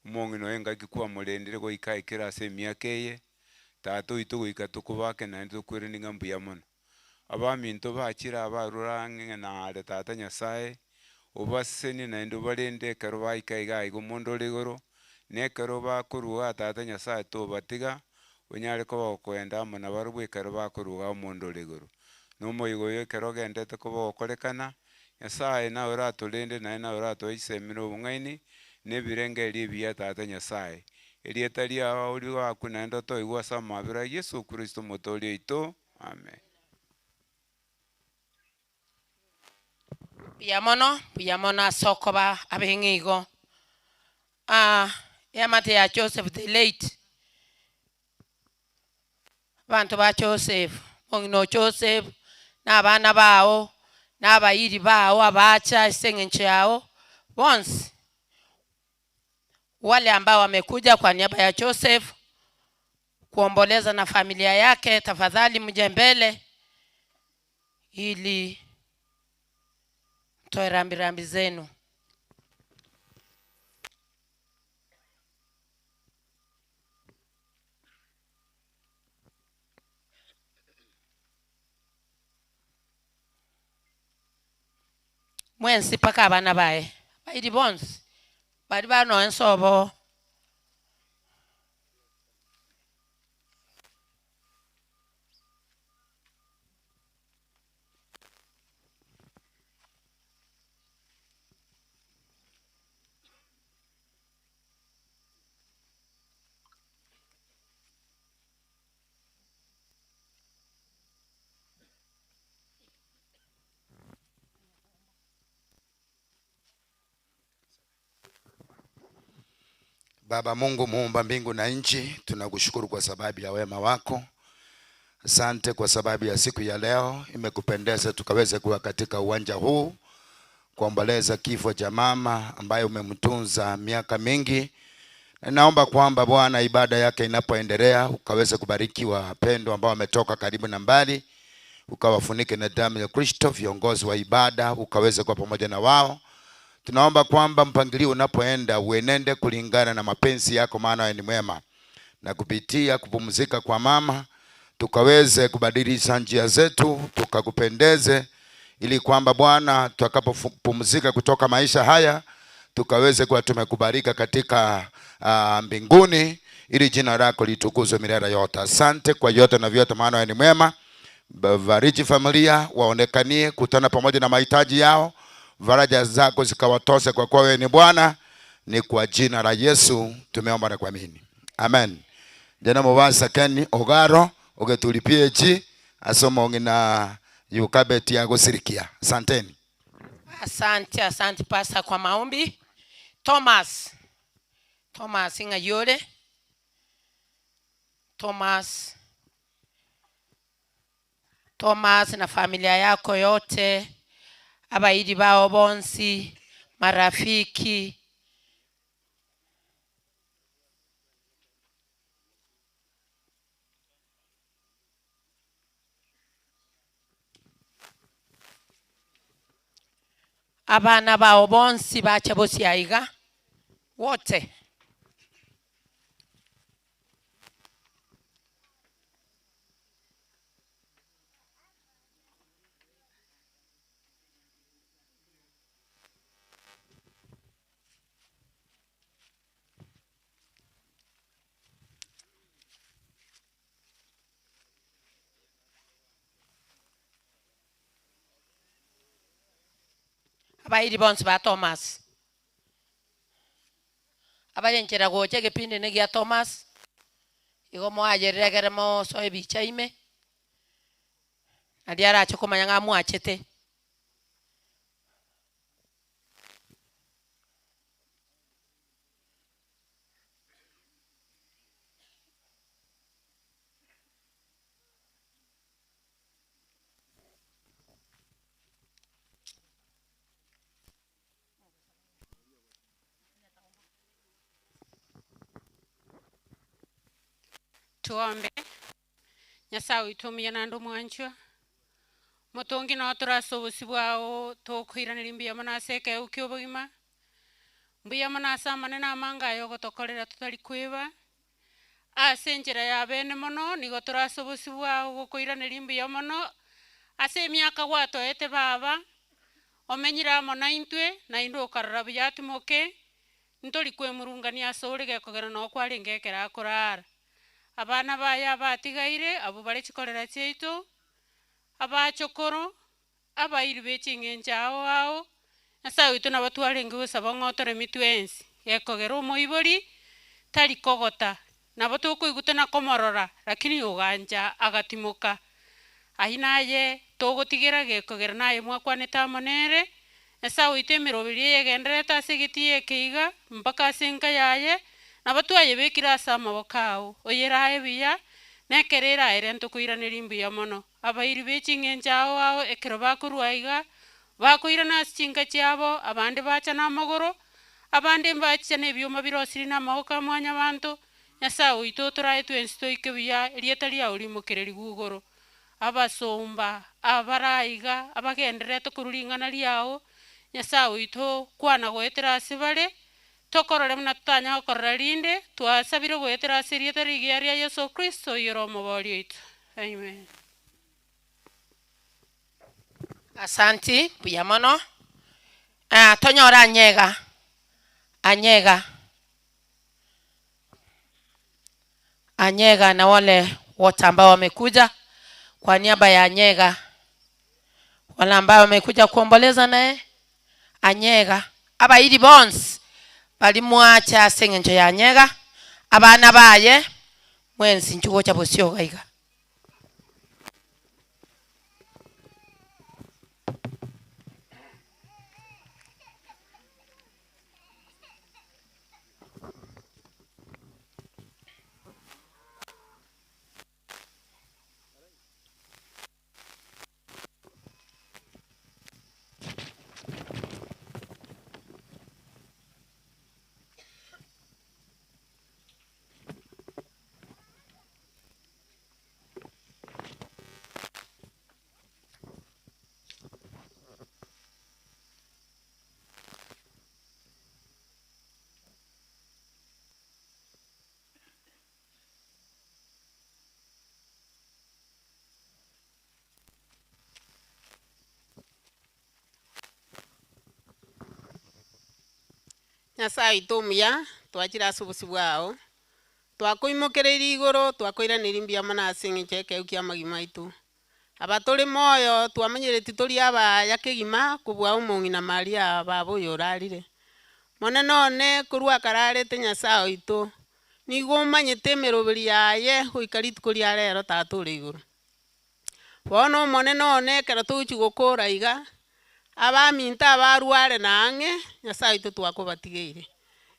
omong'ina oyo engaki kwamorendire goika aikere ase emiaka eye, Tata oito goika tokobake naende tokoiranie ng'a mbuya mono. Abaminto bachire abarure ang'e na are Tata Nyasaye, obasesenie naende obarende ekero baika iga aiga omonde ore igoro, na ekero bakorwa igaa Tata Nyasaye tobatiga, onyare koba gokoenda amo nabarabwo ekero bakorwa igaa omonde ore igoro. Na omoigo oyo ekero ogendete koba ogokorekana, Nyasaye naye oratorende naende naye oratoe chisemi na obong'aini, na ebirengererio ebiya Tata Nyasaye. Erieta riao rigoakwe naende otoigwe ase amabera a Yeso Kristo Omotoori oito. Amen. Mbuya mono, mbuya mono ase okoba abeng'e igo. Ah, eamate ya Joseph the late, abanto ba Joseph, omong'ina o Joseph, na abana bao, na abairi bao abacha ase eng'encho yao, bonsi wale ambao wamekuja kwa niaba ya Joseph kuomboleza na familia yake, tafadhali mje mbele ili mtoe rambirambi zenu. Mwensi mpaka abana baye bairi bonsi bari banoe nsobo. Baba Mungu muumba mbingu na nchi, tunakushukuru kwa sababu ya wema wako. Asante kwa sababu ya siku ya leo, imekupendeza tukaweze kuwa katika uwanja huu kuomboleza kifo cha mama ambaye umemtunza miaka mingi. Na naomba kwamba Bwana, ibada yake inapoendelea ukaweze kubariki wapendwa ambao wametoka karibu na mbali, ukawafunike na damu ya Kristo. Viongozi wa ibada ukaweze kuwa pamoja na wao. Tunaomba kwamba mpangilio unapoenda uenende kulingana na mapenzi yako, maana wewe ni mwema, na kupitia kupumzika kwa mama tukaweze kubadilisha njia zetu tukakupendeze, ili kwamba Bwana tutakapopumzika kutoka maisha haya tukaweze kuwa tumekubalika katika mbinguni, ili jina lako litukuzwe milele yote. Asante kwa yote na vyote, maana wewe ni mwema. Bariki familia, waonekanie kutana pamoja na mahitaji yao, faraja zako zikawatoshe, kwa kuwa wewe ni Bwana. Ni kwa jina la Yesu tumeomba na kuamini, amen. Jana mubasa Ken Ogaro ugetulipie chi asoma ngina yukabeti ya gusirikia. Asanteni. Asante, asante pasa kwa maombi. Thomas, Thomas Ng'ayore, Thomas, Thomas na familia yako yote, abairi bao bonsi, marafiki. Abana bao bonsi bache bosiaiga wote. Abairi bonsi ba Thomas abarenchera gocha egepindi ne gia Thomas igo moayereregere mosoe ebicha ime naria arache komanya ng'a mwachete. Tuombe. Nyasaye witu omuya naende omwanchwa motongi no torase obosi bwao tokoiraneri mbuya mono ase ekeu kia obogima mbuya mono ase amanene amange aye ogotokorera totari kweba ase enchera ya bene mono nigo torase obosi bwao gokoiraneri mbuya mono ase emiaka gwatoete baba omenyire amo na intwe naende okarora buya atimoke ntori kwemurungania ase ore gekogera noo kwarenge ekero akorara abana baye abatigaire abo bare chikorera chiaito abachokoro abairi be ching'encho ao ao nyasaye oito nabo twarenge gosaba ng'a otoremi twensi gekogera omoibori tari kogota nabo tokoigute na komorora lakini ogancha agatimoka ayi naye togotigera gekogera naye mwakwanete amo nere nyasaye oito emeroberi eyegenderete ase egeti eke iga mpaka ase enka yaye nabo twayebekire ase amaboko ao oyerae buya nekero eraere ntokoiraneri mbuya mono abairi be ching'encho ao ao ekero bakorwa iga bakoirana ase chinka chiabo abande bacha na amagoro abande mbachicha na ebioma birosiri na amaboko a mwanyabanto nyasaye oito otorae twensi toike buya erieta riao rimokereri igoro abasomba abaraiga abagenderete korwa ring'ana riao nyasaye oito kwana goetera ase bare tokorore buna totanya gokorora rinde twasabire goetera ase erieta rigiya ria Yesu Kristo oyore omobori oito amen. Asanti mbuya mono. Ah, tonyora anyega anyega anyega na wale wote ambao wamekuja kwa niaba ya Anyega, wale ambao wamekuja kuomboleza naye Anyega, abairi bonsi bali mwacha ase eng'encho ya Anyega, abana baye mwensi nchugocha bosio iga. Nyasaye oito omuya, twachire ase obosio bwao, twakoimokereirie igoro, twakoiraneria mbuya mono ase eng'encho y'ekeegwa kia amagima aito. Aba tore moyo, twamenyereti tori abaya kegima kobua omong'ina Maria baba oyo orarire. Monene one, korwa akararete Nyasaye oito, nigo omanyete emeroberi yaye goika rituko ria rero Tata ore igoro. Bono Omonene one ekero togochia gokora iga, abaminto abarware na ang'e, Nyasae oito twakobatigeire.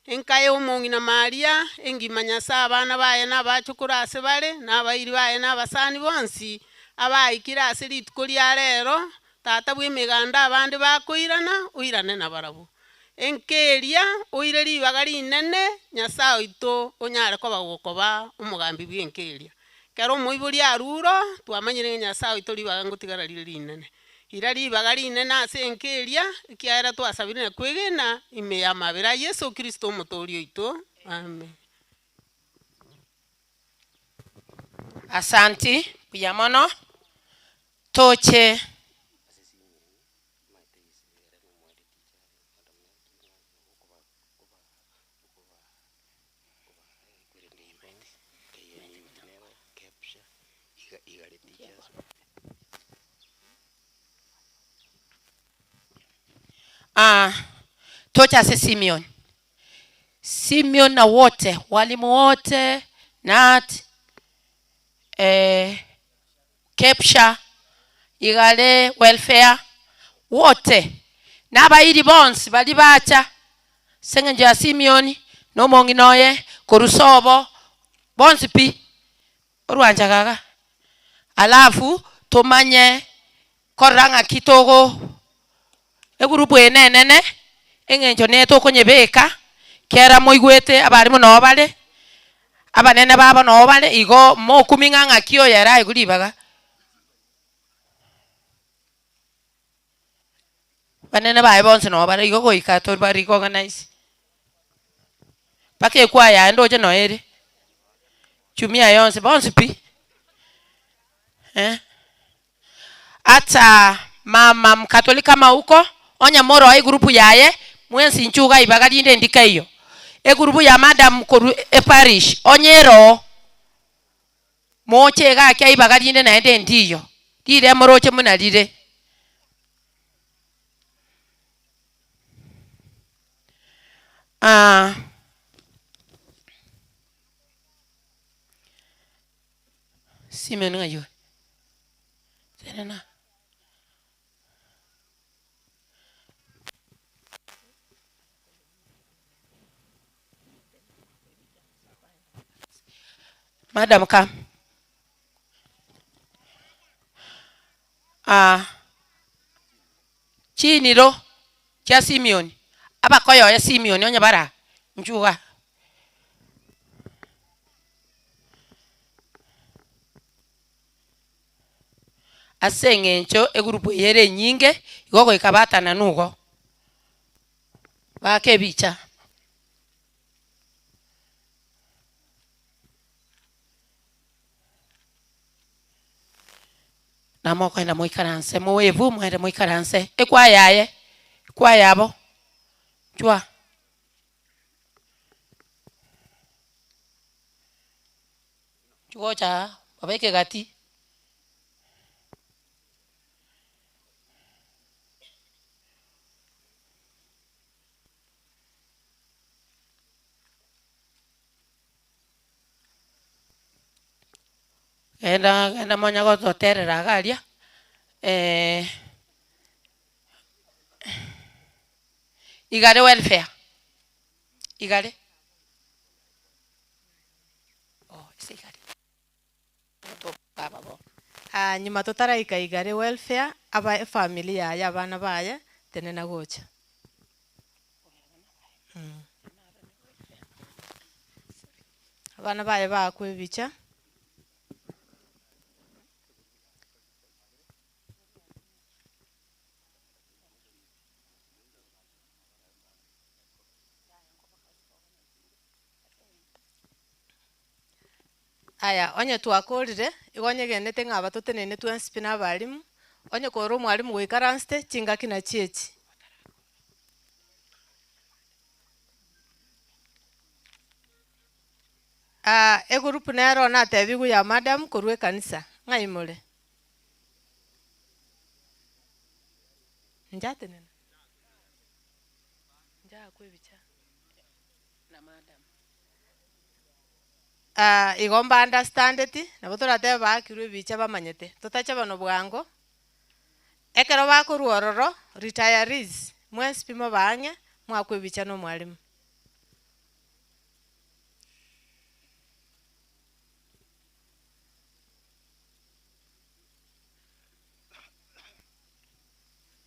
Enka ya omong'ina Maria, engima Nyasae abana baye na abachokoro ase bare, na abairi baye na abasani bonsi, abaikire ase rituko ria rero, Tata bw'emeganda abande bakoirana, oirane nabarabwo. Enka eria oire ribaga rinene, Nyasae oito onyare koba gokoba omogambi bw'enka eria. Ekero omoibori arure oo, twamanyire ng'a Nyasae oito ribaga ngotigara rire rinene. Ira ribaga rinene ase enka eria, ekiagera twasabire na kwegena ime y'amabera a Yeso Kristo Omotoori oito. Amen. Asanti, mbuya mono, toche. Ah, toche ase Simeon. Simeon na wote, walimu wote, Nat, eh, Kepsha, Igare Welfare, wote, na abairi bonsi baria bacha ase engencho ya Simioni, na omong'ina oye, korwa sobo, bonsi pi, orwancha gaga. Alafu tomanye korora ng'aki togo egurupu eye nenene, eng'encho neye tokonyebeka, kera moigwete abarimu noo bare, abanene babo noo bare, igo mokumia ng'a ng'aki oyo ere aigwe ribaga. Abanene baye bonsi noo bare, igo goika toba recognize. Mpaka ekwaya yaye ndoche noyo ere, chumia yonsi bonsi pi, eh. Ata mama mkatoliki kama uko, onye moroe egroup yaye, mwensi inchuo iga ibaga rinde ndikeiyo. Egroup ya madam korwa eparish, onye eroo, moche iga akia ibaga rinde naende ndiyo, rire moroche buna rire. Ah. Simeon ng'ai ore? Tenena. Madam come. Ah, chiniro chia Simeon, abakoyoye Simeon onye bara nchuga. Ase eng'encho egurupu eye ere enyinge, igo goika batananwe igo, baake ebicha. Namokoenda moikaranse, mowevu moende moikaranse, ekwaya yaye, ekwaya yabo, chwa. Gocha aa, babeke gati. Genda genda monya gototerera iga aria, igare welfare, igare. Aa nyuma totaraika igare welfare, aba efamiri yaye abana baye, tenena gocha. Abana baye baakwa ebicha. Aya, onye twakorire, igo onyegenete ng'a aba totenene twensi pi na abalimu, onye kore omwalimu goikaransete, chingaki nachio echi. Ah, egroup nero natebiwu ya madam korwa ekanisa, ng'ai more? Inche atenena? Inche akwa ebicha. Ah, igo mba understandeti, nabo toratebe baakirwe ebicha bamanyete, totache bono bwango, ekero bakorwa ororo, retirees, mwensi pi mobe ang'e, mwakwa ebicha na omwalimu.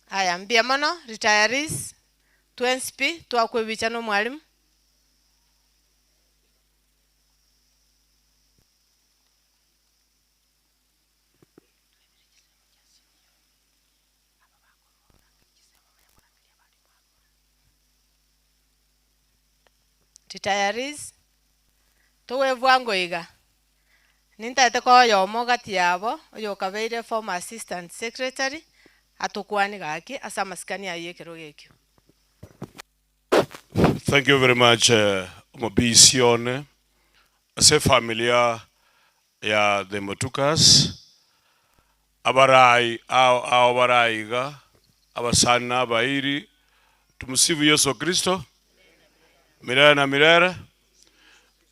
Aya, mbuya mono, retirees, twensi pi, twakwa ebicha na omwalimu. Retirees, towe bwango iga, nintagete koa oyomo gati yabo, oyokabeire former assistant secretary, atokwane gaki ase amasikani aywo ekerogo ekio. Thank you very much uh, omobisi one ase efamilia ya the Mutukas abarai ao ao barai iga abasani na abairi tumusifu Yesu Kristo milele na milele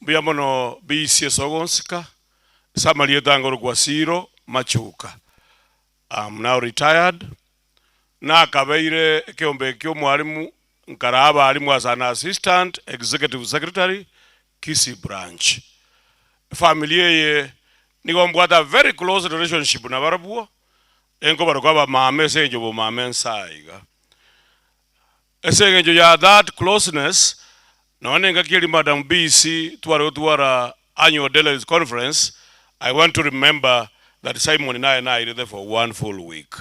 mbuya mono bisi ase ogonsika ase amarieta angorokwa Siro Machuka I'm now retired nakabeire ekeombe ekio omwalimu nkara abalimu as an assistant executive secretary Kisii branch. Efamily eye nigo mbwate a very close relationship nabarabwo, enkobarokwa abamama ase eng'encho bomama ensa iga. Ase eng'encho ya that closeness, nonya na engaki eria Madam BC tware gotwara annual delegates conference, I want to remember that Simon naye nairete for one full week.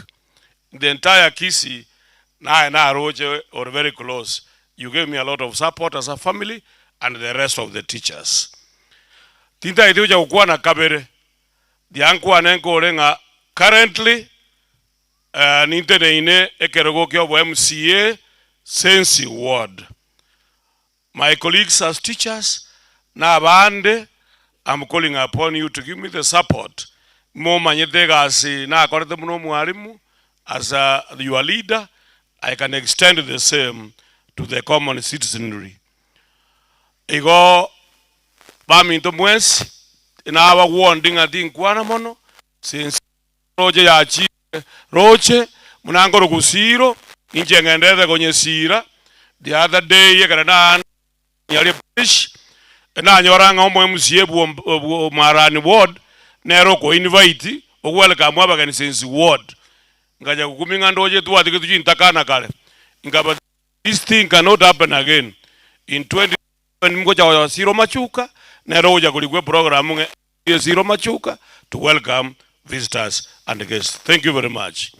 The entire Kisii naye naroche or very close, you gave me a lot of support as a family and the rest of the teachers. Tintagete gocha gokwana kabere, ndiankwane nkore ng'a currently eh, ninteneine ekerogo kia obo MCA Sensi Ward. My colleagues as teachers na abande I'm calling upon you to give me the support momanyete egasi nakorete buna omwalimu as a, your leader I can extend the same to the common citizenry. Igo baminto mwensi nabagwondi ng'a tinkwana mono since roche yachire roche buna nkoroku siiro inche ng'enderete konyesiira the other day ekero na nyaria parish nanyora ng'a omo MCA bwo bwo Marani ward nere oko invite o welcome abageni since ward nkacha gokumia ng'a ndoche twatigetwe chintakana kare nkaba this thing cannot happen again in 20 ngocha gocha Siro Machuka nere ogocha korikwa eprogram ng'a Siro Machuka to welcome visitors and guests. Thank you very much.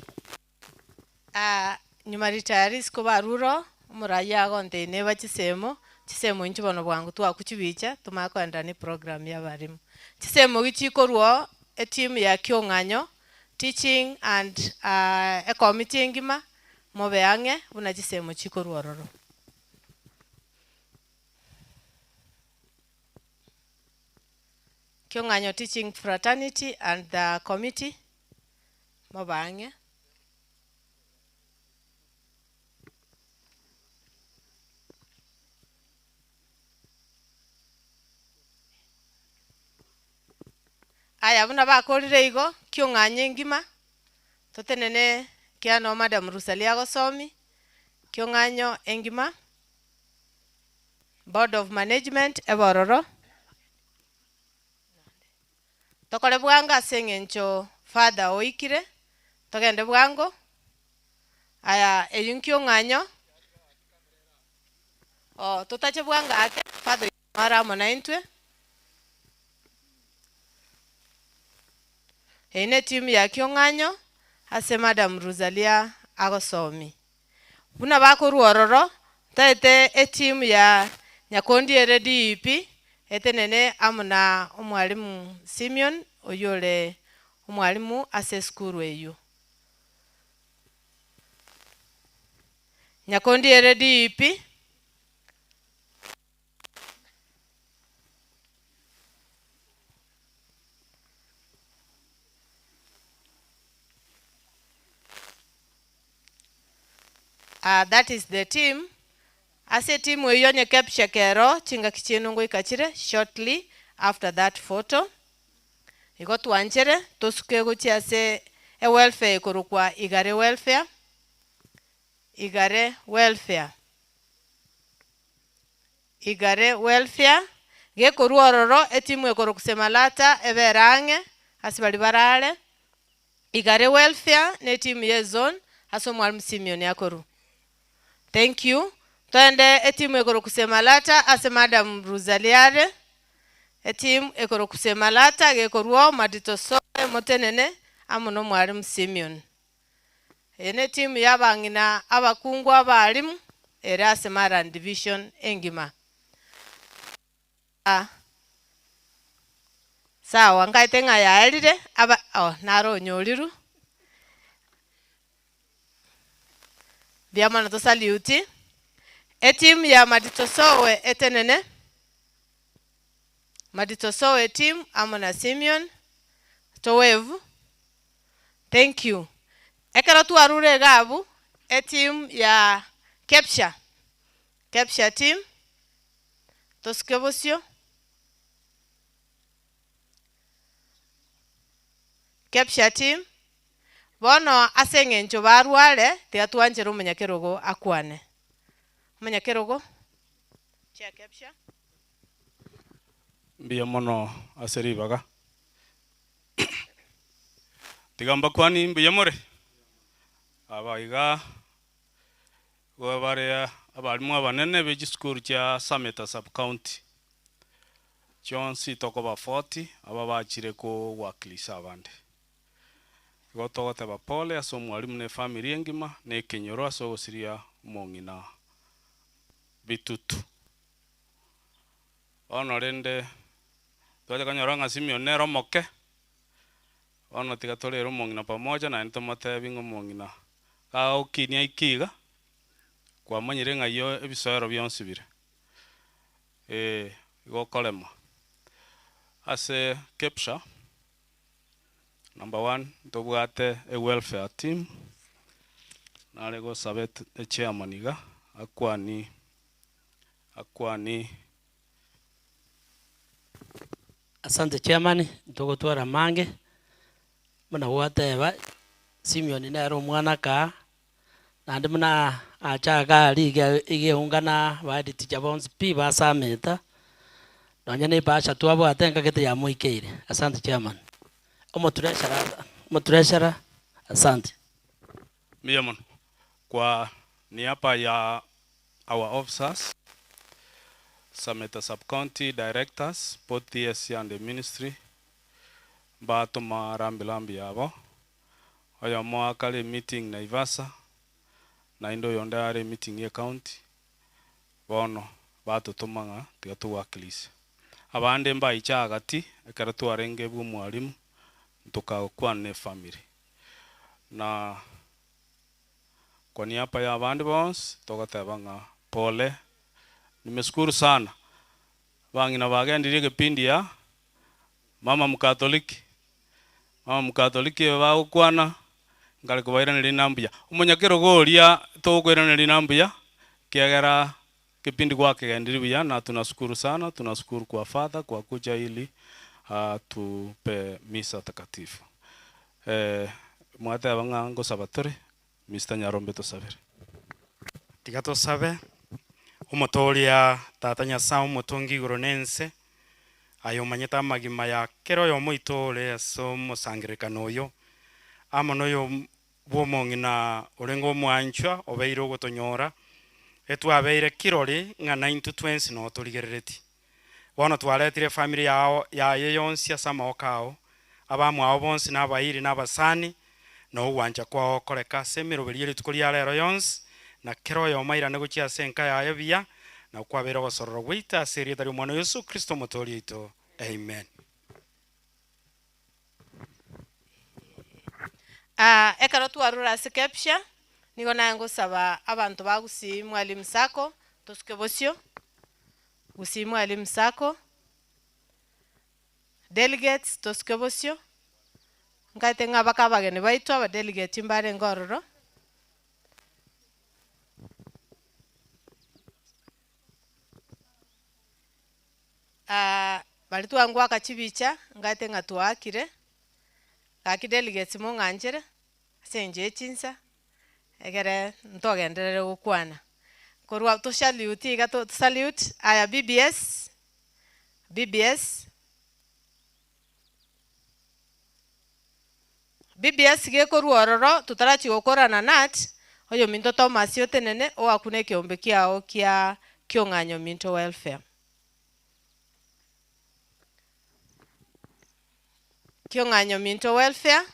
Ah, nyuma retirees kobarure omoraia agontebia neba chisemo, chisemo inche bono bwango twakuchibicha tomanye koenderea na eprogram ya abarimu. Chisemo gi chikorwa oo, eteam ya kiong'anyo, teaching and ecommittee engima, mobe ang'e buna chisemo chikorwa ororo. Kiong'anyo teaching fraternity and the committee, mobe ang'e. Aya buna bakorire igo, kiong'anyo engima, totenene kiano madam Rosalia agosomi, kiong'anyo engima, board of management ebe ororo, tokore bwango ase eng'encho father oikire, togende bwango, aya eywo nkiong'anyo, oh totache bwango ake, father oikire are amo naintwe. Eyio ne etimu ya kiong'anyo ase madam Rosalia agosomi. Buna bakorwa ororo, ntaete etimu ya Nyakondi ere DEP etenene amo na omwalimu Simeon oyio ore omwalimu ase esukuru eyio. Nyakondi ere DEP. Ah, that is the team. Ase etimu eyio onye KEPSHA kero chingaki chiaino ngoika chire shortly after that photo. Igo twanchere tosuke gochia ase ewelfare ekorokwa Igare Welfare, Igare Welfare, Igare Welfare, gekorwa ororo etimu ekorokwa Semalata ebere ang'e ase baria barare. Igare Welfare ne etimu ye zone ase omwalimu Simeon akorwa. Thank you. Toende etimu ekorokwa Semalata ase Madam Rosalie are. Etimu ekorokwa Semalata gekorwa oo Madito Soe motenene amo na omwalimu Simeon. Eye ne etimu ya abang'ina abakungu abalimu ere ase Marani Division engima. Sawa, nkaete ng'a yaerire, aba oh naro onyorirwe. Mbuya mono tosaluti. Etimu ya Maditosowe etenene, Maditosowe team amo na Simeon, towave, thank you. Ekero twarure iga abwo, etimu ya Kepsha, Kepsha team, Tosuke bosio. Kepsha team, bono ase eng'encho barware, tiga twanchere omonyakerogo akwane. Omonyakerogo, chair Kepsha. Mbuya mono ase ribaga. Tiga mbakwani mbuya more? Aba iga Igo bare abalimu abanene be chisukuru chia Sameta Sub-County chionsi tokoba 40 aba bachire kowakilisha abande. Igo togoteba pole ase omwalimu na efamiri engima na ekenyoro ase ogosiria omong'ina Bitutu. Bono rende twacha konyora ng'a Simeon nere omoke, bono tiga torere omong'ina pamoja naende tomotebi ng'a omong'ina Gagokinia ike iga, kwamanyire ng'a ayio ebisoero bionsi bire, ee, igo okorema. Ase KEPSHA, number one, ntobwate ewelfare team, nare gosaba echairman iga, akwani akwani. Asante chairman, ntogotwara amange, Buna gwateba, Simioni nere omwana kaa, naende buna acha iga aria iga iga eungana abaediticha bonsi pi basameta, nonye na ebahasha twabwate engaki yamoikeire. Asante chairman. Omotreasurer omotreasurer, asante. Mbuya mono kwa niaba ya our officers, Sameta Sub-County Directors, both TSC and the Ministry, Mbatoma rambi rambi yabo, oyomo akare emeeting Naivasha, naende oyonde are emeeting ye county, bono batotoma ng'a tiga towakilishe. Abande mbaiche agati ekero twarenge bwa omwalimu, ntokagokwana ne efamiri. Na kwa niaba ya abande bonsi, togoteba ng'a pole, nimeshukuru sana, abang'ina bagendirie egepindi ya Mama Mkatoliki, Mama Mkatoliki oyo bagokwana, nkare kobairaneria rina mbuya. Omonyakerogo oria togokoiraneria rina mbuya, ekiagera kipindi gwakegendirie buya na tunashukuru sana, tunashukuru kwa Father kwa kuja ili atupe misa takatifu. Mwateba ng'a ngosaba tore, Mister Nyarombe tosabere. Tiga tosabe. Omotooria Tata Nyasae omotongi igoro na ense, aye omanyete amagima ya kera oyomo oito ore ase omosangererekano oyo, amo noyo bw'omong'ina orenge omwanchwa obeire ogotonyora, etwabeire kirori ng'a naintwe twensi noo torigereretie. Bono twaretire efamiri yao yaye yonsi ase amaboko ao, abamwabo bonsi na abairi na abasani, na ogwancha kwao koreka ase emeroberi ye rituko ria rero yonsi, na kera oyomo airane gochia ase enka yaye buya, na kwabere ogosorora gwaito ase erieta ri'Omwana o Yeso Kristo Omotooria oito. Amen. Aa, ekero twarure ase KEPSHA, nigo naye ngosaba abanto ba Gusii Mwalimu Sacco, tosuke bosio, Gusii Mwalimu Sacco, Delegates tosuke bosio, nkaete ng'a baka abageni baito abadelegate mbarenge ororo. Baria twangwaka chibicha, ngaete ng'a twaakire, gaki delegates mong'anchere, ase eng'encho ya chinsa, egere ntogenderere gokwana. Korwa tosalute iga to salute, aya BBS, BBS, BBS gekorwa ororo, totarachia gokorana nat, oyominto Thomas otenene, oakune ekeombe kiago kia kiong'anyo minto welfare. Kiong'anyo minto welfare.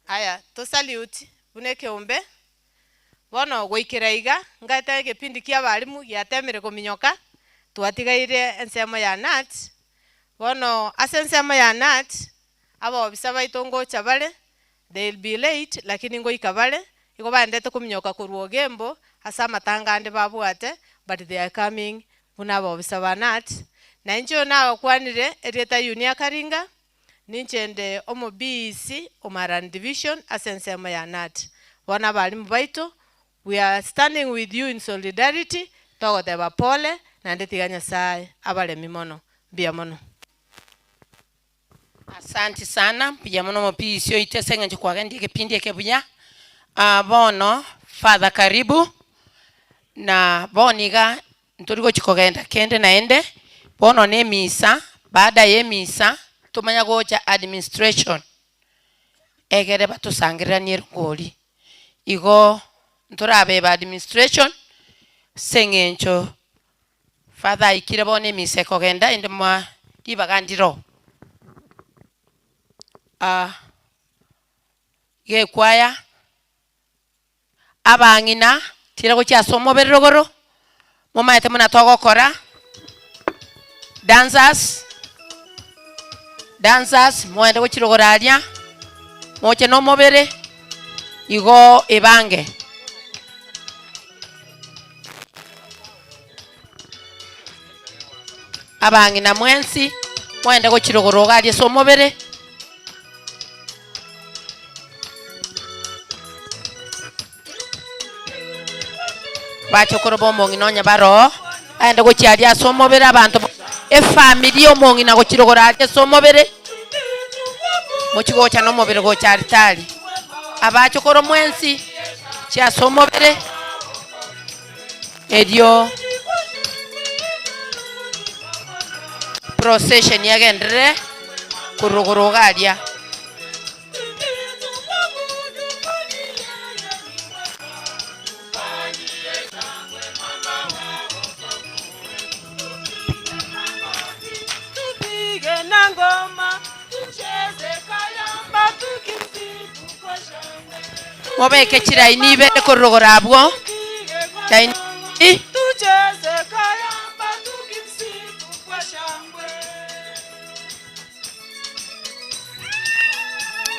Aya, tosalute buna ekeombe, bono goikera iga, ngaete egepindi kia abalimu giatemire kominyoka, twatigaire ensemo ya KNUT, bono ase ensemo ya KNUT, abaofisa baito ngocha bare, they'll be late lakini ngoika bare, igo baendete kominyoka korwa Ogembo, ase amatanga ande babwate, but they are coming buna abaofisa ba KNUT. Na inche oyo nagokwanire, erieta Yunia Karinga, Ninche nde omo BEC o Marani Division ase ensemo ya KNUT. Bono abalimu baito, we are standing with you in solidarity, togoteba pole, naende tiga Nyasaye abaremi mono. Mbuya mono. Asanti sana, mbuya mono omo BEC oito ase eng'encho kwagendia egepindi eke buya. Ah, bono Father karibu, na bono iga Ntori gochia kogenda kende naende, bono nemisa, baada yemisa tomanya gocha administration egere batosangereranie erongori. Igo ntorabebe administration ase eng'encho father aikire bono emisa ekogenda ende mwa ribaga ndiro. Iga ekwaya. Abang'ina, tira gochia ase omobere rogoro, momaete buna togokora, dancers, dancers, mogende gochia rogoro aria, moche na omobere, igo ebange. Abang'ina mwensi, mogende gochia rogoro iga aria ase omobere. Bachokoro b'omong'ina onye baroo, bagende gochia aria ase omobere abanto bo efamiri y'omong'ina gochia rogoro aria ase omobere, mochie gocha na omobere gocha aritari. Abachokoro mwensi, chia ase omobere, erio procession egenderere korwa rogoro iga aria. Mobeke chiraini ibere korwa rogoro abwo, raini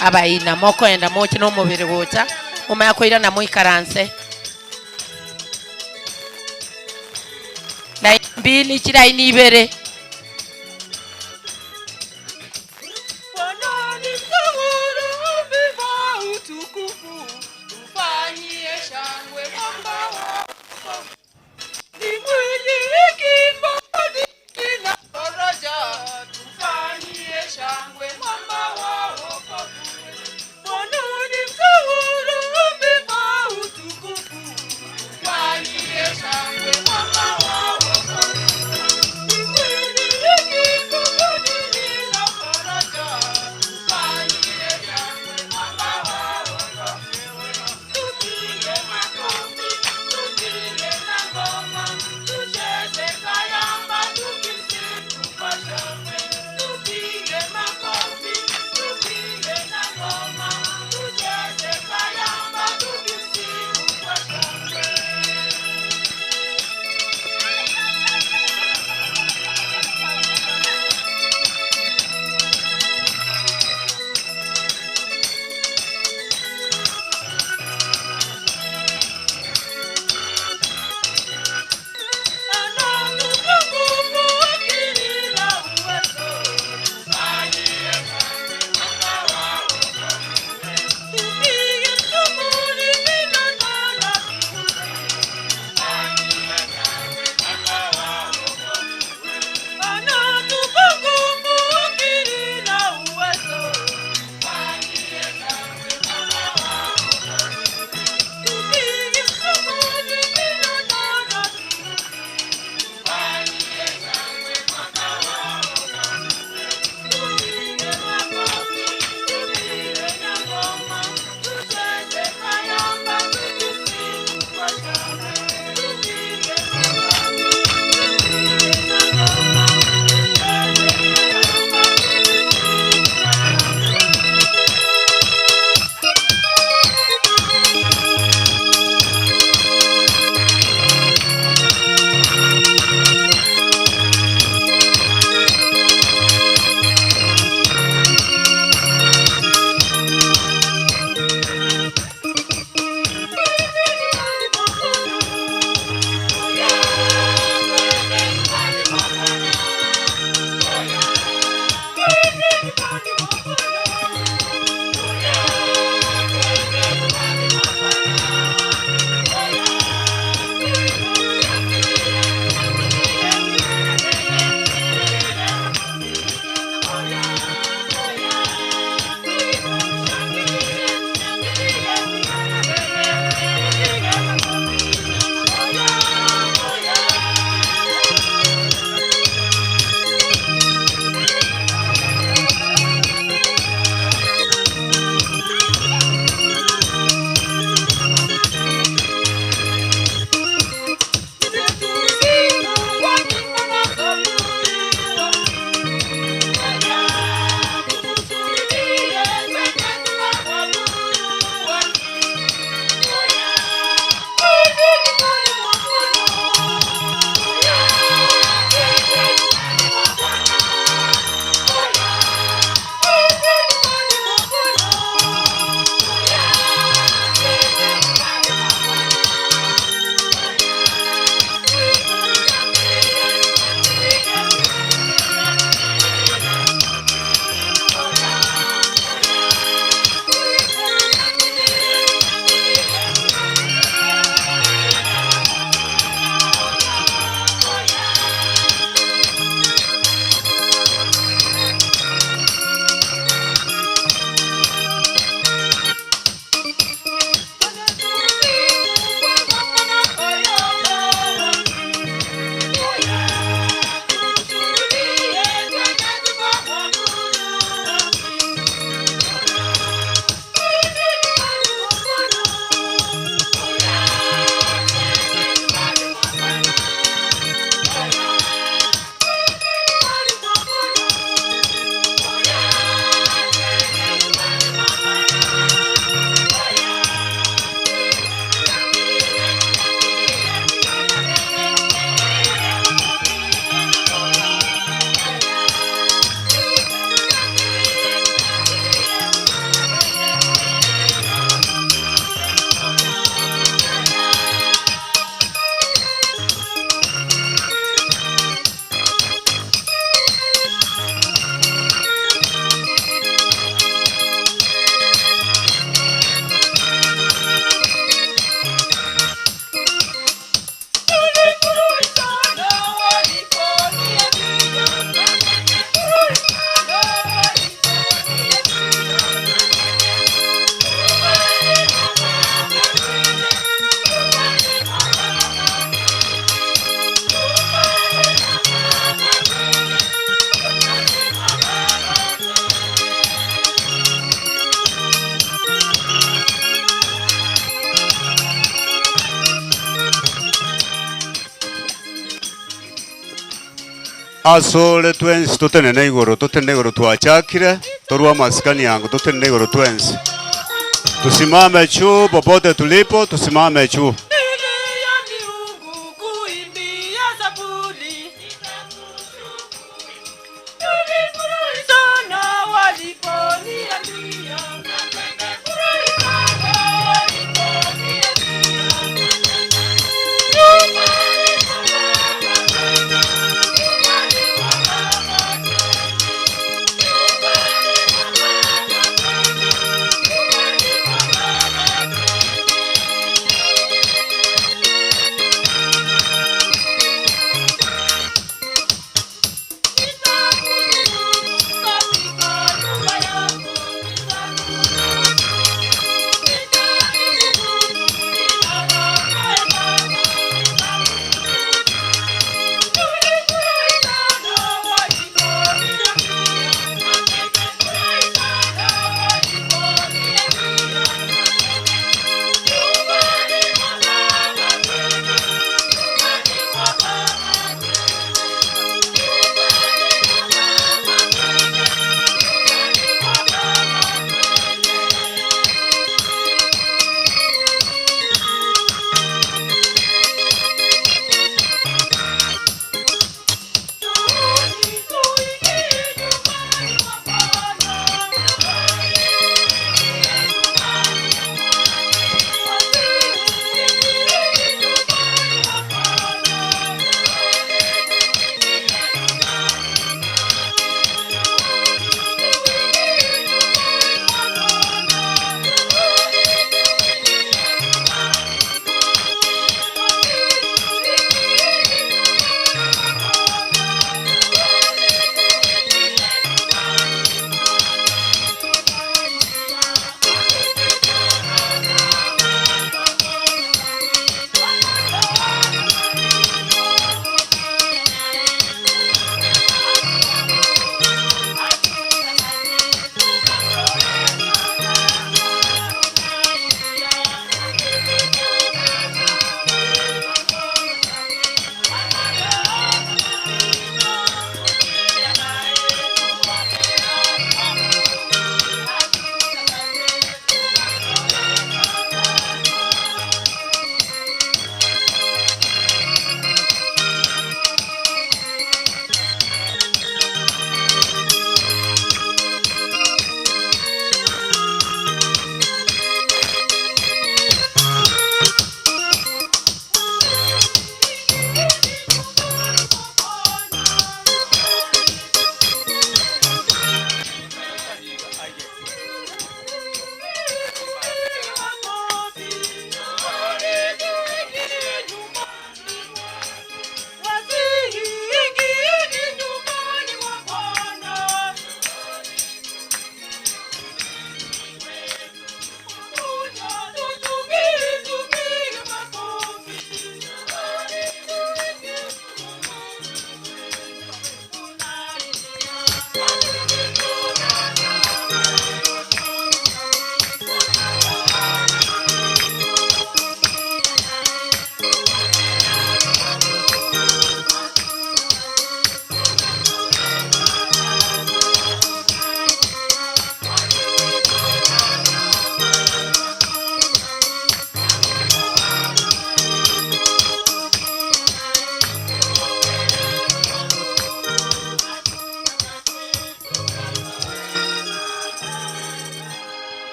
Abaina, mokoenda moche nomobere gocha, momanye koirana moikaranse. Laini mbili, chilaini ibere. Asore twensi totenene igoro, totenene igoro twachakire, torwe amasikani yango, totenene igoro twensi. Tusimame juu popote tulipo, tusimame juu.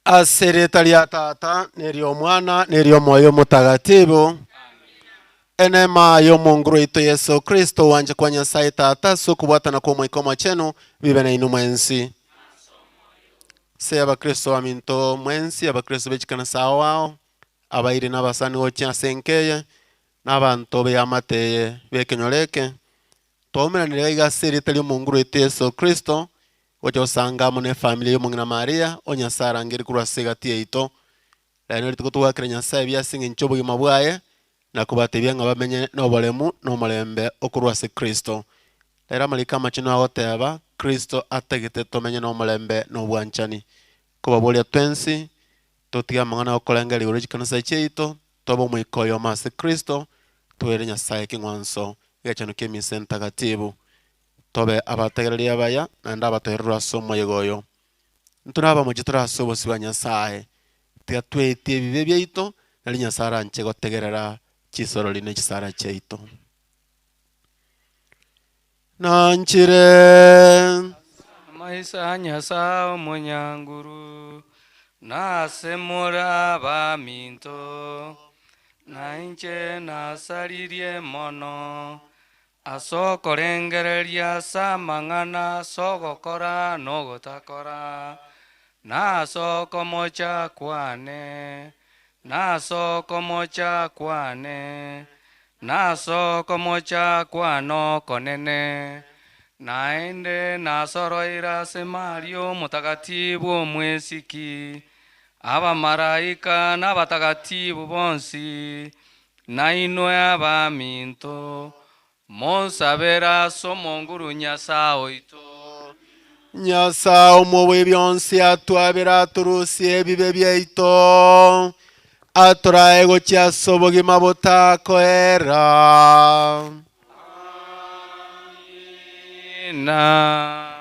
Ase erieta ria Tata, na eri'Omwana, na eri'Omoyo Omotagatibu. Enema y'Omonguru oito Yeso Kristo, ogwancha kwa Nyasae Tata, ase okobwatana kw'Omoika Omochenu, bibe nainwe mwensi. Ase Abakristo baminto mwensi, Abakristo be chikanisa ao ao, abairi na abasani gochia ase enka eye, na abanto b'eamate eye b'ekenyoro eke, Twaumeranire iga ase erieta ri'Omonguru oito Yeso Kristo, gocha gosanga amo nefamiri y'omong'ina Maria, o Nyasae arangerie korwa ase egati yaito. Rero rituko togoakera Nyasae buya ase engencho y'obogima bwaye, na kobatebia ng'a bamenye noboremu na omorembe okorwa ase Kristo. Rero amariko amachenu agoteba, Kristo atagete tomenye nomorembe na obwanchani. Kobaboria twensi, totige amang'ana agokorengereria igoro ye chikanisa chiaito, tobe omoika oyomo ase Kristo, toere Nyasae ekeng'wanso. Egechenu ki'emisa entagatibu. Tobe abategereri abaya, naende abatoererwa ase omoyega oyo. Intwe nabamochie tore ase obosio bwa Nyasae, tiga tweetie ebibe biaito, nario Nyasae aranche gotegerera chisorori ne chisara chiaito. Nanchire. Amaiso a Nyasae omonyanguru, na ase more abaminto, na inche nasaririe mono ase okorengereria ase amang'ana ase ogokora na ogotakora, na ase okomocha kwane, na ase okomocha kwane, na ase okomocha kwane okonene. Naende nasoroire ase Maria omotagatibu omwesiki, abamaraika na abatagatibu bonsi, nainwe abaminto, monsabere ase Omonguru Nyasae oito. Nyasae omobui bionsi atwabere atorusie ebibe biaito, atorae gochia ase obogima botakoera. Amina.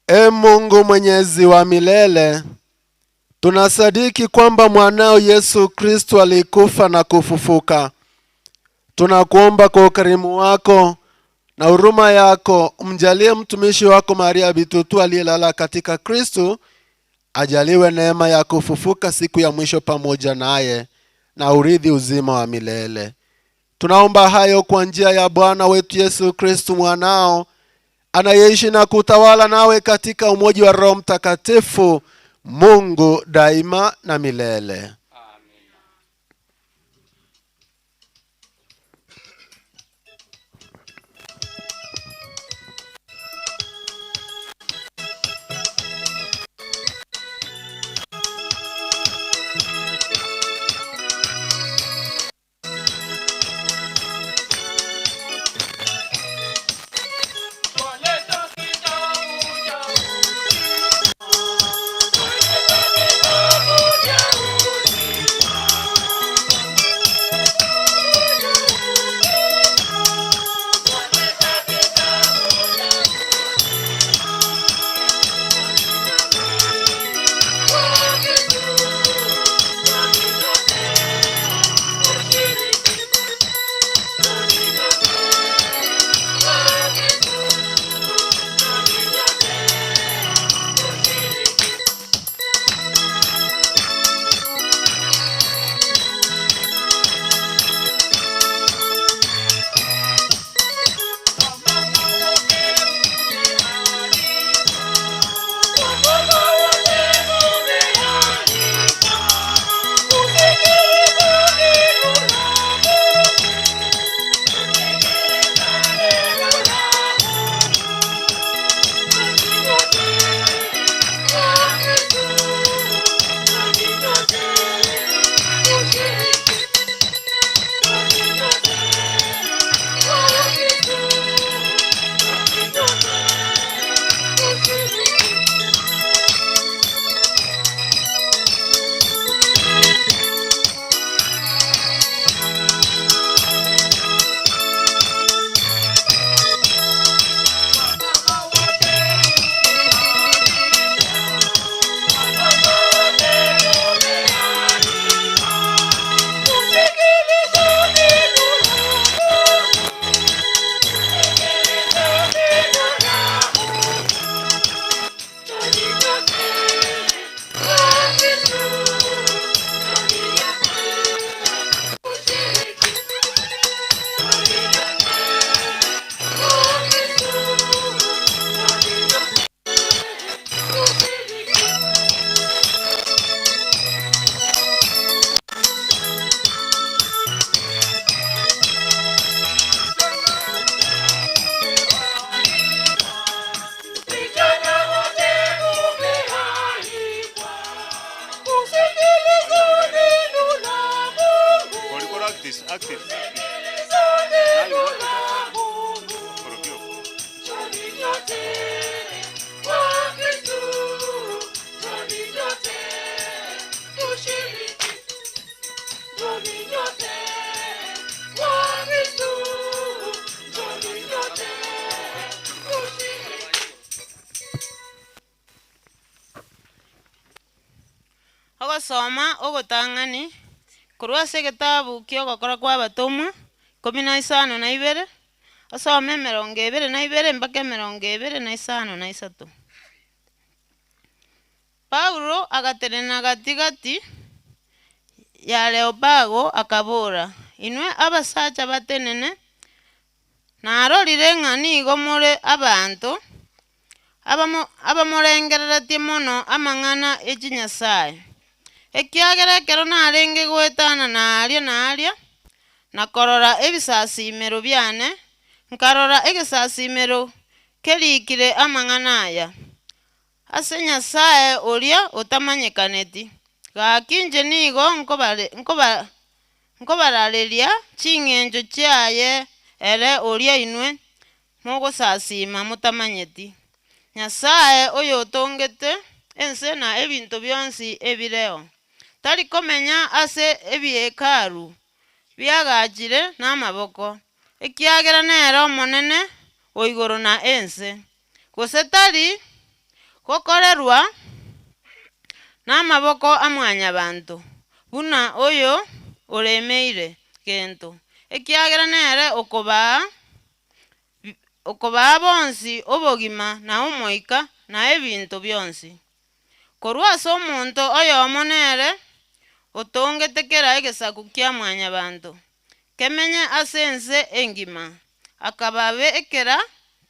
E Mungu mwenyezi wa milele, tunasadiki kwamba mwanao Yesu Kristo alikufa na kufufuka. Tunakuomba kwa ukarimu wako na huruma yako, umjalie mtumishi wako Maria Bitutu aliyelala katika Kristo, ajaliwe neema ya kufufuka siku ya mwisho pamoja naye na urithi uzima wa milele. Tunaomba hayo kwa njia ya Bwana wetu Yesu Kristo mwanao anayeishi na kutawala nawe katika umoja wa Roho Mtakatifu, Mungu daima na milele. Ogosoma ogotang'ani korwa ase egetabu kia ogokora kwa abatomwa, ikomi na isano na ibere, osome emerongo ebere na ibere mpaka emerongo ebere na isano na isato. Paulo agatenena gati gati ya Areopago akabora, Inwe abasacha batenene, narorire ng'a nigo more abanto abamorengereretie mono amang'ana e chinyasae, ekiagera ekero narenge goetana na aria na aria, na korora ebisasimero biane, nkarora egesasimero kerikire amang'ana aya, Ase Nyasae oria otamanyekaneti. Gaki inche nigo nkobarareria ching'encho chiaye ere oria inwe mogosasima motamanyeti, Nyasae oyotongete ense na ebinto bionsi ebireo, tari komenya ase ebihekalu biagachire namaboko, ekiagera nere Omonene o igoro na ense, gose tari gokorerwa namaboko a mwanyabanto, buna oyo oremeire gento, ekiagera nere okobaa okobaa bonsi obogima, na omoika, na ebinto bionsi. Korwa ase omonto oyomo nere otongete kera egesaku kia mwanyabanto, kemenye ase ense engima, akababeekera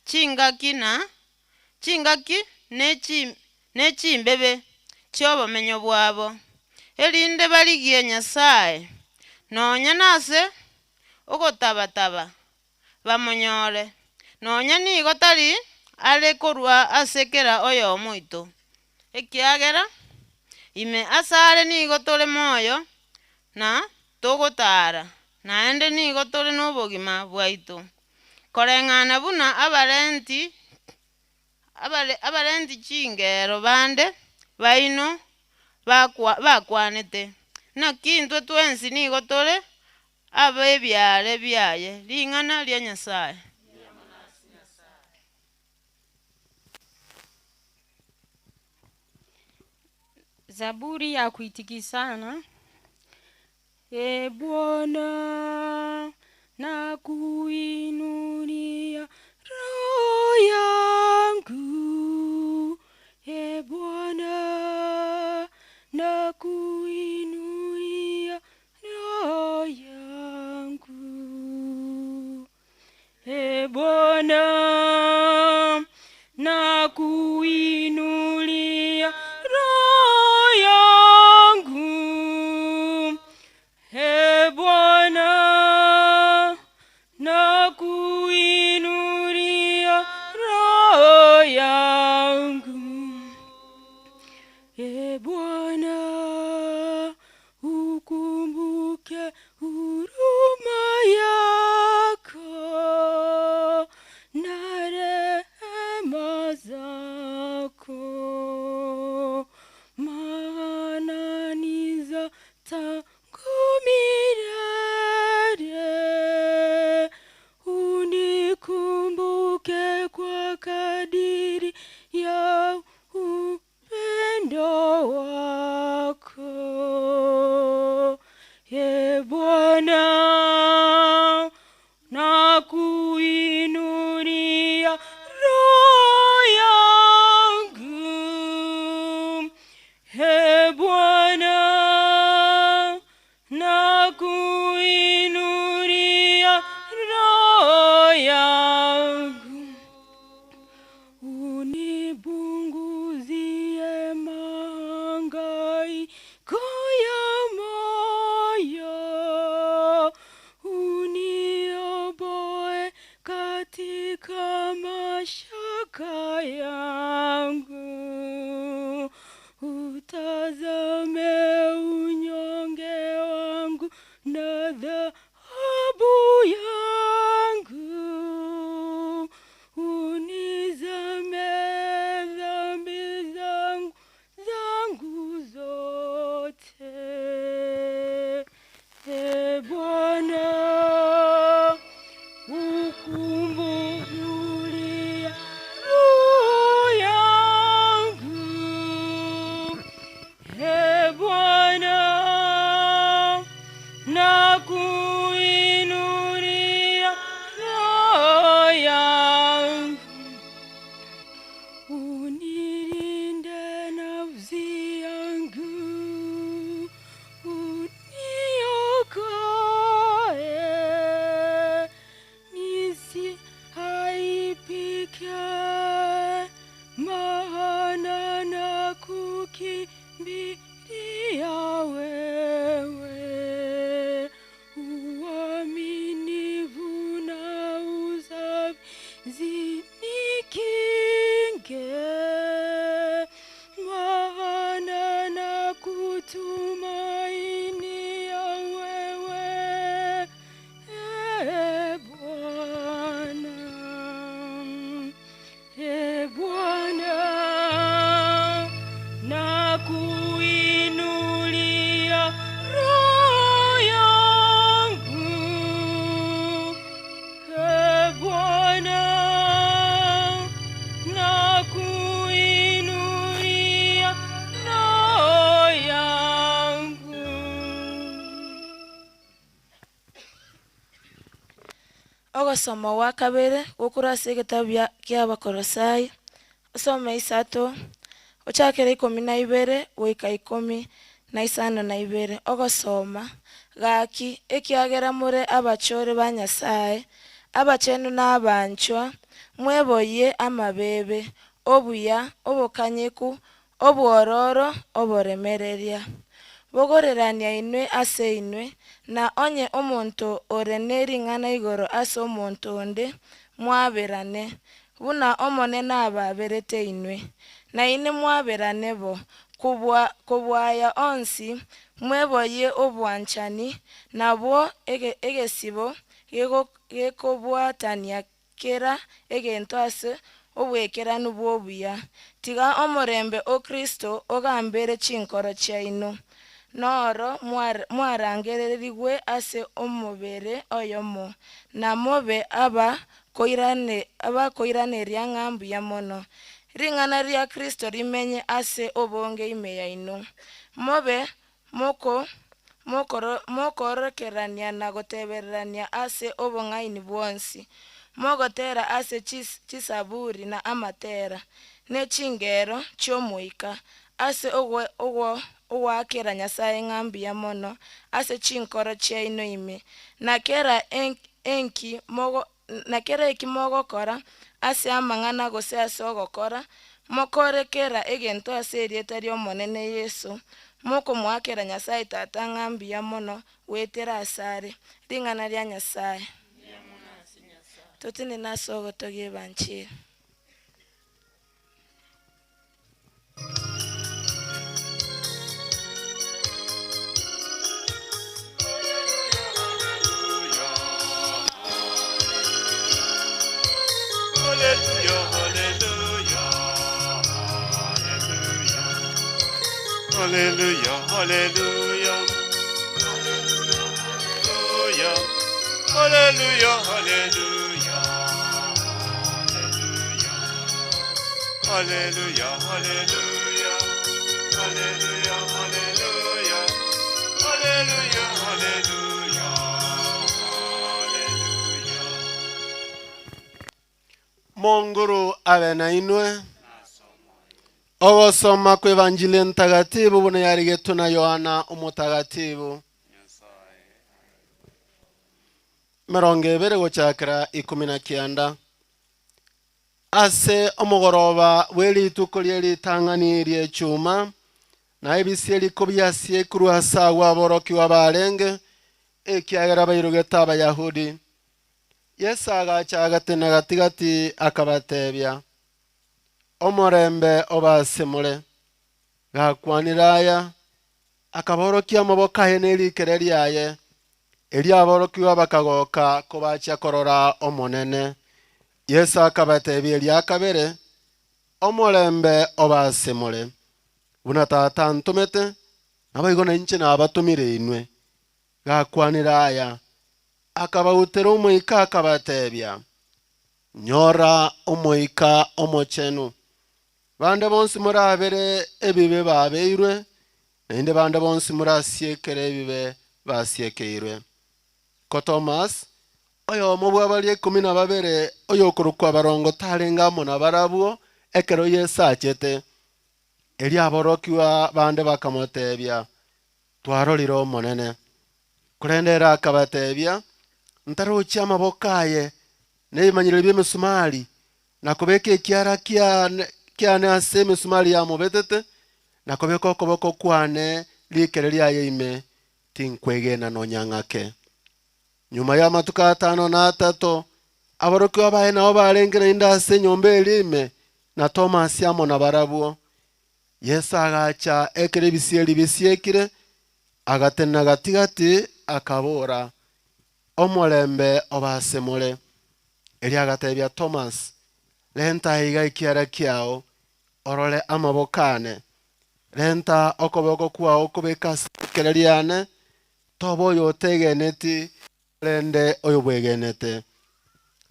chingaki na chingaki ne chi ne chimbebe chi'obomenyo bwabo, erinde barigie Nyasae, nonya nase ogotaba-taba bamonyore, nonya nigo tari are korwa ase kera oyomo oito, ekiagera ime asare nigo tore moyo na togotara, naende nigo tore nobogima bwaito. Koreng'ana buna abarenti abare abarenti chingero bande baino bakwa bakwanete, naki intwe twensi nigo tore ab'ebiare biaye. Ring'ana ria Nyasae. Zaburi ya kuitikisana. E Bwana, nakuinulia roho yangu. E Bwana, nakuinulia roho yangu. E Bwana, nakuinulia roho yangu. E Bwana, nakuinulia roho yangu. E Bwana, ukumbuke huruma yako na rehema zako, maana ni za tangu milele. Unikumbuke kwa kadiri ya upendo wako. E Bwana, nakuinulia roho yangu. E Bwana, nakuinulia roho yangu. Unipunguzie mahangaiko ya moyo, unioboe katika mashaka yangu. Utazame unyonge wangu na dhahabu yangu, unizame dhambi zangu zangu zote. E Bwana, ukumbuke roho yangu. E Bwana, nakuinulia roho yangu. Unilinde nafsi yangu, uniokoe nisiaibike, maana nakukimbilia wewe. Uaminifu na usafi zinikinge, maana nakutumainia wewe, e Bwana. E Bwana, nakuinulia roho yangu. E Bwana, nakuinulia Ogosoma gwa kabere gokorwa ase egetabu bia kia Abakolosai, osome isato, ochakere ikomi na ibere goika ikomi na isano na ibere. Ogosoma, Gaki, ekiagera more abachore ba Nyasae, abachenu na abanchwa, mweboyie amabeebe, obuya, obokanyeku, obwororo, oboremereria. Bogorerania inwe ase inwe, na onye omonto ore ne ring'ana igoro ase omonto onde, mwaberane, buna Omonene ababerete inwe, nainwe mwaberane bo. Kobua kobua aya onsi, mweboyie obwanchani, nabwo egesibo gekobwatania kera egento ase obwekeranu bw'obuya. Tiga omorembe o Kristo ogambere chinkoro chiaino, noro mwarangererigwe ase omobere oyomo, na mobe abakoiraneria ng'a mbuya mono. Ring'ana ria Kristo rimenye ase obonge ime yaino, mobe Mokoorokerania na gotebererania ase obong'aini bwonsi, mogotera ase chisaburi na amatera, ne chingero chi'omoika, ase ogoakera Nyasae ng'a mbuya mono ase chinkoro chiaino ime, na kera eki mogokora ase amang'ana gose ase ogokora, Mokore kera egento ase erieta ri'Omonene Yeso, mokomoakera Nyasae Tata ng'a mbuya mono goetera asare. Ring'ana ria Nyasae. Totenene ase ogotogia ebanchiri. Hallelujah, hallelujah. Hallelujah, hallelujah. Hallelujah, hallelujah. Hallelujah, hallelujah. Hallelujah, hallelujah. Monguru abe nainwe. Ogosoma kw'Evanjili Entagatibu buna yarigetwe na Yohana Omotagatibu. Emerongo ebere gochakera ikomi na kianda. Ase omogoroba bwe rituko rie ritang'ani ri'echuma, na ebisieri kobiasiekurwe ase agwo aborokigwa barenge, ekiagera bairogete Abayahudi. Yeso agacha agatenena gati-gati, akabatebia, Omorembe obe ase more. Gakwanire aya, akaborokia amaboko aye ne rikere riaye. Erio aborokigwa bakagoka kobachia korora Omonene. Yeso akabatebia eria kabere, Omorembe obe ase more. Buna Tata antomete, naboigo nainche nabatomire inwe. Gakwanire aya, akabautera Omoika akabatebia, Nyora Omoika Omochenu. Bande bonsi morabere ebibe babeirwe, naende bande bonsi morasiekere ebibe basiekeirwe. Ko Thomas, oyomo bw'abaria ikomi na babere, oyokorokwa Barongo tarenge amo nabarabwo ekero Yeso achete. Erio aborokigwa bande bakamotebia, Twarorire Omonene. Korende ere akabatebia, Ntarochi amaboko aye na ebimanyerero bi'emesumari, na kobeka ekiara kiane ase emesumari yamobetete, na kobeka okoboko kwane rikere riaye ime, tinkwegena nonya ng'ake. Nyuma y'amatuko atano na atato, aborokigwa baye nabo barenge naende ase enyomba eria ime, na Tomasi amo nabarabwo. Yeso agacha ekero ebisieri bisiekire, agatenena gati-gati, akabora, Omorembe obe asemore. Erio agatebia Thomas, Renta aiga ekiara kiao, orore amaboko aane. Renta okoboko kwao kobeke ase rikere riane, toba oyotegeneti, korende oyobwegenete.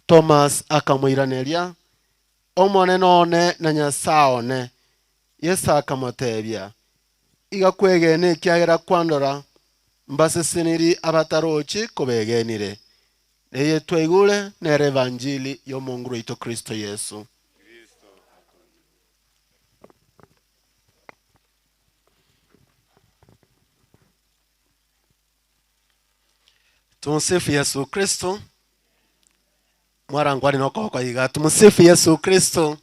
Thomas akamoiraneria, Omonene one na Nyasae one. Yeso akamotebia, Iga kwegena ekiagera kwandora, mbaseseniri abatarochi kobegenire. Eye twaigure nere evanjili y'Omonguru oito Kristo Yesu. Tumsifu Yesu Kristo. Mwarangwani nokoboko iga. Tumsifu Yesu Kristo.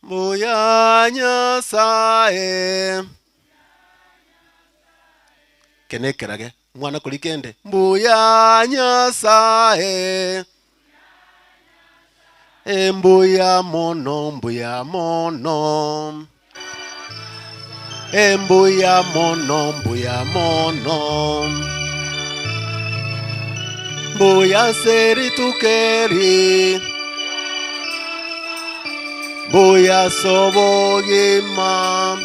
Mbuya Nyasaye. Kene ekerage. Mwana kori kende. Mbuya Nyasaye. E mbuya mono, mbuya mono. E mbuya mono, mbuya mono. Mbuya ase rituko eri. Mbuya ase obogima.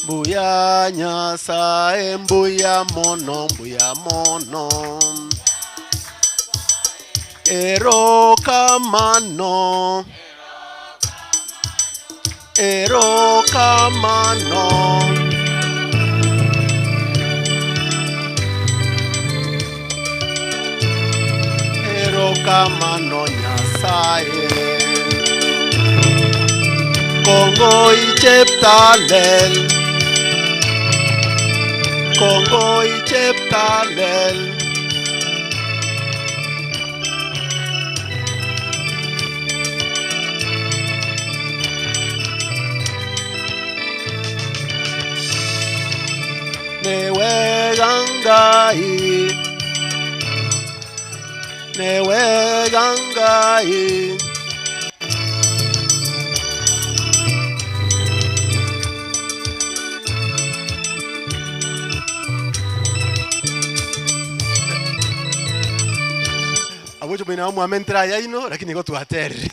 Mbuya Nyasae, mbuya mono, mbuya mono. Erokamano, erokamano. Erokamano Nyasaye. Kongoi cheptalel. Kongoi cheptalel. Newegangai. Newegangai. Abwo chomina mwamentera ayaino lakini igo twaterire.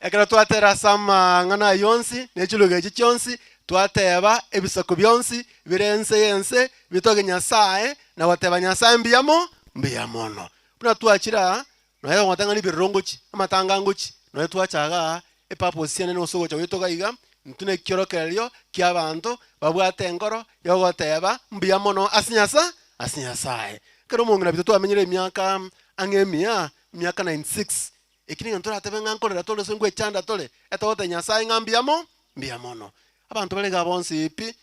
Ekero twatera ase amang'ana ayio onsi, ne chiluga echi chionsi, twateba ebisaku bionsi bire ense y'ense bitoge Nyasae na goteba Nyasae mbuya mo mbuya mono. Buna twachire aa, nonya togoteba ng'a ribiriro ngochi, amatanga ngochi, nonya twacha igaa epurpose ene nose ogocha gwaito iga iga, intwe na ekiorokererio kia abanto babwate enkoro yogoteba mbuya mono ase Nyasa ase Nyasae. Ekero omong'ina bito twamenyire emiaka ang'e emiya, emiaka 96, eki negento toratebe ng'a nkorera tore gose ngwechanda tore, etogotebia Nyasae ng'a mbuya mo mbuya mono. Abanto bare igaa bonsi pi,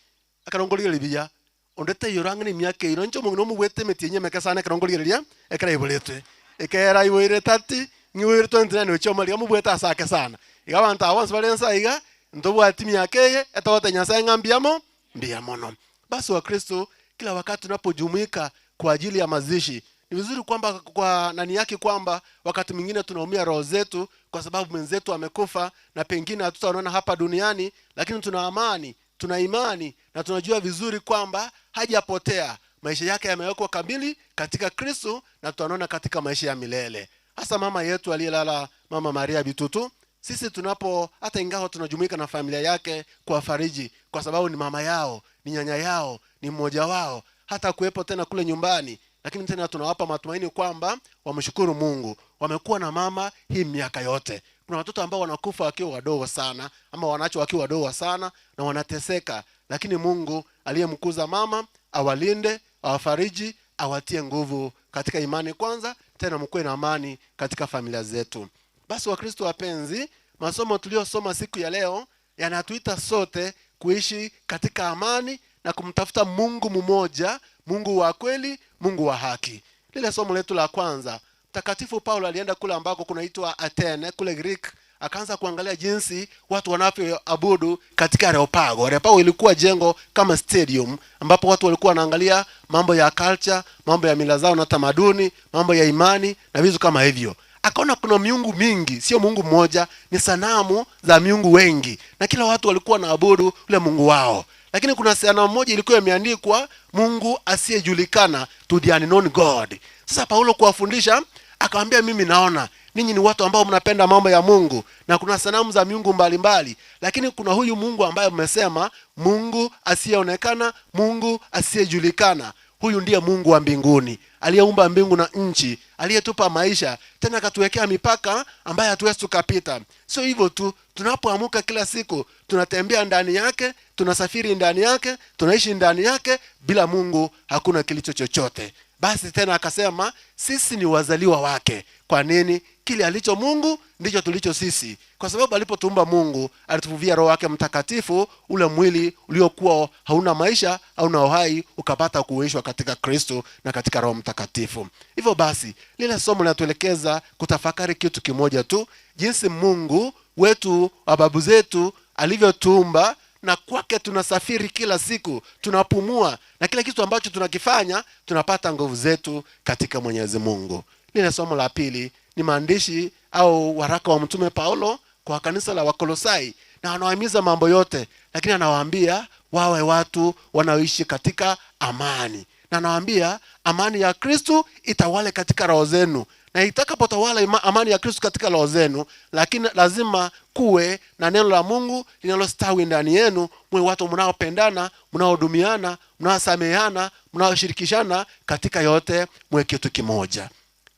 ekero nkorigereria buya, onde taiyo ore ang'e na emiaka eyio, inche omong'ina omobwete emetienyi emeke sana ekero nkorigereria, ekero aiboretwe. Ekero aiboire 30, ng'iboire 29 gochia omariga mobwete ase ake sana. Iga abanto aba bonsi bare inse aiga, ntobwati miaka eye, etogotebia Nyasae ng'a mbuya mo mbuya mono. Basi wakristo kila wakati tunapojumuika kwa ajili ya mazishi, ni vizuri kwamba kwa nani yake kwamba wakati mwingine tunaumia roho zetu kwa sababu mwenzetu amekufa na pengine hatutaonana hapa duniani, lakini tuna amani, tuna imani na tunajua vizuri kwamba hajapotea. Maisha yake yamewekwa kamili katika Kristo na tutaonana katika maisha ya milele. Hasa mama yetu aliyelala, Mama Maria Bitutu, sisi tunapo hata ingawa tunajumuika na familia yake kwa fariji, kwa sababu ni mama yao, ni nyanya yao, ni mmoja wao, hata kuwepo tena kule nyumbani, lakini tena tunawapa matumaini kwamba wamshukuru Mungu, wamekuwa na mama hii miaka yote. Kuna watoto ambao wanakufa wakiwa wadogo sana, ama wanaachwa wakiwa wadogo sana na wanateseka, lakini Mungu aliyemkuza mama awalinde, awafariji, awatie nguvu katika imani kwanza, tena mkuwe na amani katika familia zetu. Basi Wakristo wapenzi, masomo tuliyosoma siku ya leo yanatuita sote kuishi katika amani na kumtafuta Mungu mmoja, Mungu wa kweli, Mungu wa haki. Lile somo letu la kwanza, Mtakatifu Paulo alienda kule ambako kunaitwa Athene kule Greek, akaanza kuangalia jinsi watu wanavyoabudu katika Areopago. Areopago ilikuwa jengo kama stadium ambapo watu walikuwa wanaangalia mambo ya culture, mambo ya mila zao na tamaduni, mambo ya imani na vitu kama hivyo. Akaona kuna miungu mingi, sio mungu mmoja, ni sanamu za miungu wengi, na kila watu walikuwa wanaabudu ule mungu wao. Lakini kuna sanamu moja ilikuwa imeandikwa Mungu asiyejulikana, to the unknown God. Sasa Paulo kuwafundisha akawaambia, mimi naona ninyi ni watu ambao mnapenda mambo ya Mungu na kuna sanamu za miungu mbalimbali, lakini kuna huyu Mungu ambaye mmesema Mungu asiyeonekana, Mungu asiyejulikana. Huyu ndiye Mungu wa mbinguni aliyeumba mbingu na nchi, aliyetupa maisha, tena akatuwekea mipaka ambayo hatuwezi tukapita. Sio hivyo tu, tunapoamka kila siku tunatembea ndani yake, tunasafiri ndani yake, tunaishi ndani yake. Bila Mungu hakuna kilicho chochote. Basi tena akasema sisi ni wazaliwa wake. Kwa nini? Kile alicho Mungu ndicho tulicho sisi, kwa sababu alipotuumba Mungu alituvuvia Roho wake Mtakatifu, ule mwili uliokuwa hauna maisha, hauna uhai, ukapata kuishwa katika Kristo na katika Roho Mtakatifu. Hivyo basi lile somo linatuelekeza kutafakari kitu kimoja tu, jinsi Mungu wetu wa babu zetu alivyotuumba na kwake tunasafiri kila siku, tunapumua na kila kitu ambacho tunakifanya tunapata nguvu zetu katika Mwenyezi Mungu. Lile somo la pili ni maandishi au waraka wa Mtume Paulo kwa kanisa la Wakolosai, na anawahimiza mambo yote, lakini anawaambia wawe watu wanaoishi katika amani, na anawaambia amani ya Kristu itawale katika roho zenu, na itakapotawala amani ya Kristu katika roho zenu, lakini lazima kuwe na neno la Mungu linalostawi ndani yenu, mwe watu mnaopendana, mnaohudumiana, mnaosameheana, mnaoshirikishana katika yote, mwe kitu kimoja.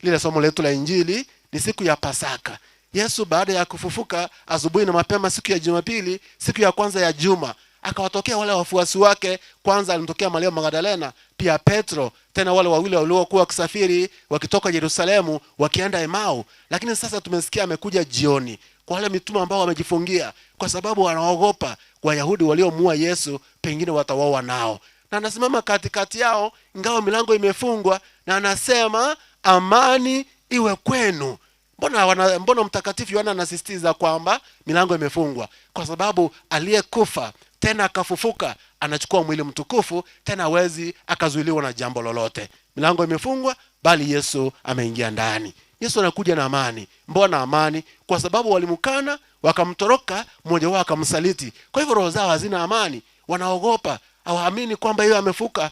Lile somo letu la Injili ni siku ya Pasaka. Yesu baada ya kufufuka asubuhi na mapema siku ya Jumapili, siku ya kwanza ya juma, akawatokea wale wafuasi wake. Kwanza alimtokea Maria Magdalena, pia Petro, tena wale wawili waliokuwa wakisafiri wakitoka Yerusalemu wakienda Emau. Lakini sasa tumesikia amekuja jioni kwa wale mitume ambao wamejifungia kwa sababu wanaogopa Wayahudi waliomuua Yesu pengine watawaua nao. Na anasimama katikati yao ingawa milango imefungwa, na anasema amani iwe kwenu. Mbona mbona Mtakatifu Yohana anasisitiza kwamba milango imefungwa? Kwa sababu aliyekufa tena akafufuka anachukua mwili mtukufu, tena hawezi akazuiliwa na jambo lolote. Milango imefungwa, bali Yesu ameingia ndani. Yesu anakuja na amani. Mbona amani? Kwa sababu walimkana, wakamtoroka, mmoja wao akamsaliti. Kwa hivyo roho zao hazina amani, wanaogopa, hawaamini kwamba yeye amefuka,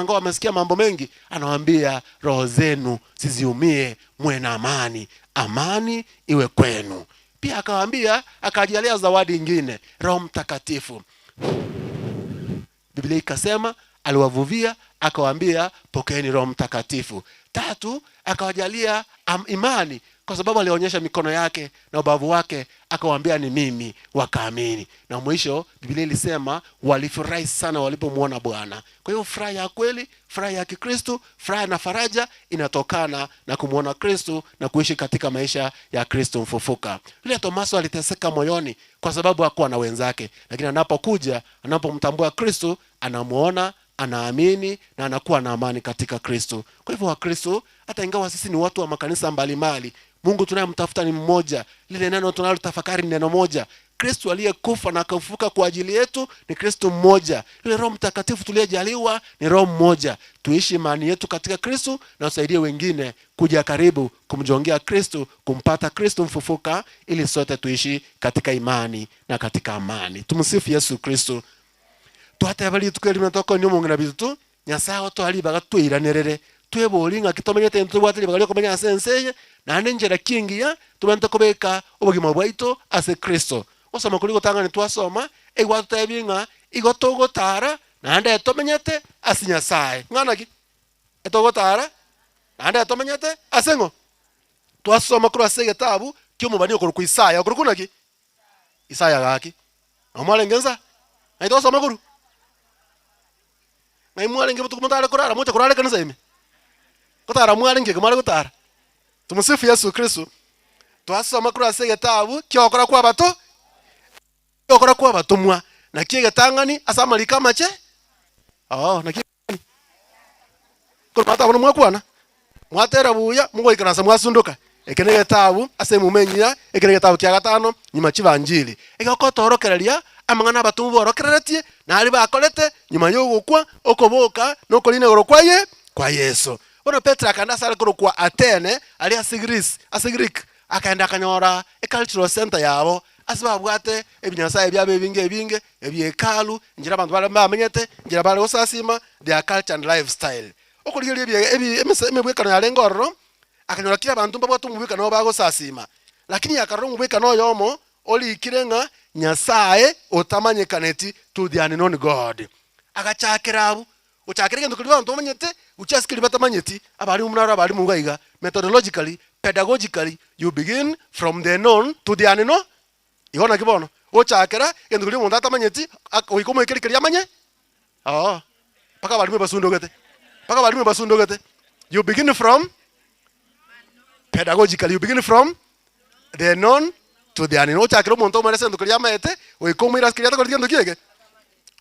ingawa wamesikia mambo mengi. Anawaambia roho zenu siziumie, muwe na amani, amani iwe kwenu. Pia akawaambia, akajalia zawadi nyingine, Roho Mtakatifu. Biblia ikasema aliwavuvia, akawaambia pokeeni Roho Mtakatifu. Tatu, akawajalia imani, kwa sababu alionyesha mikono yake na ubavu wake, akawaambia ni mimi, wakaamini. Na mwisho Biblia ilisema walifurahi sana walipomuona Bwana. Kwa hiyo furaha ya kweli, furaha ya Kikristo, furaha na faraja inatokana na kumuona Kristo na kuishi katika maisha ya Kristo mfufuka. Yule Tomaso aliteseka moyoni kwa sababu hakuwa na wenzake, lakini anapokuja, anapomtambua Kristo, anamuona, anaamini na anakuwa na amani katika Kristo. Kwa hivyo Wakristo, hata ingawa sisi ni watu wa makanisa mbalimbali, Mungu tunayemtafuta ni mmoja. Lile neno tunalotafakari ni neno moja. Kristo aliyekufa na akafufuka kwa ajili yetu ni Kristo mmoja. Yule Roho Mtakatifu tuliyejaliwa ni Roho mmoja. Tuishi imani yetu katika Kristo na tusaidie wengine kuja karibu kumjongea Kristo, kumpata Kristo mfufuka, ili sote tuishi katika imani na katika amani. Tumsifu Yesu Kristo. Twateba rituko erimo tokonya omong'ina bitutu, Nyasaye otoa ribaga tweiranерere, twebori ng'aki tomenyete intwe tobwate ribaga riokomenya ase ense eye, naende enchera ki engiya tobwenerete kobeka obogima bwaito ase Kristo. Gosoma koria gotang'ani twasoma, egwatotebia ng'a igo togotara naende tomenyete ase Nyasaye. Ng'ana ki? Etogotara naende tomenyete ase ng'o? Twasoma korwa ase egetabu kia omobani okorokwa Isaya, okorokwa naki? Isaya gaki. Nabo mwarenge nsa? Ng'ai twasoma korwa? Ng'ai mwarenge botuko motare korara, moche korara ekanisa ime? Gotara mwarenge eke mware gotara. Tumusifu Yesu Kristo. Twasoma korwa ase egetabu kia ogokora kwa abato, ogokora kwa abatomwa. Naki egetang'ani ase amariko amache, oo, naki egetang'ani. Korwa mwataba buna mwakwana, mwatera buya, mogoikaransa mwasundoka. Eke negetabu ase emuma engiya, eke negetabu kia gatano nyuma chibanjili. Egekotorokereria amang'ana abatomwa borokereretie, na aria bakorete nyuma y'ogokwa, okoboka, na okorina igoro kwaye kwa Yeso. Bono Petero akaenda ase are korokwa Atene, aria ase Greece, ase Greek, akaenda akanyora ecultural center yabo, ase babwate ebinyasae biabo ebinge ebinge, ebi hekalu, enchera abanto bare bamenyete, enchera bare gosasima, their culture and lifestyle. Okorigereria ebi ebi emesa emebwekano yarenge ororo, akanyora kera abanto mbabwate omobwekano obo bagosasima. Lakini akarora omobwekano oyomo orikire ng'a Nyasaye otamanyekaneti to the unknown God. Agachakera abwo, gochakera egento keria abanto bamanyete, gochia ase keria batamanyeti, abarimu buna aro abarimu iga iga, methodologically, pedagogically, you begin from the known to the unknown. Igo naki bono, Gochakera, egento keria omonto atamanyeti, ak goika omoikeri keria amanye, oo, mpaka abalimu ebasundogete, mpaka abalimu ebasundogete. You begin from pedagogically, you begin from the known to the unknown. Ochakera omonto omoerese egento keria amaete, goika omoire ase keria atakoreti gento ki eke.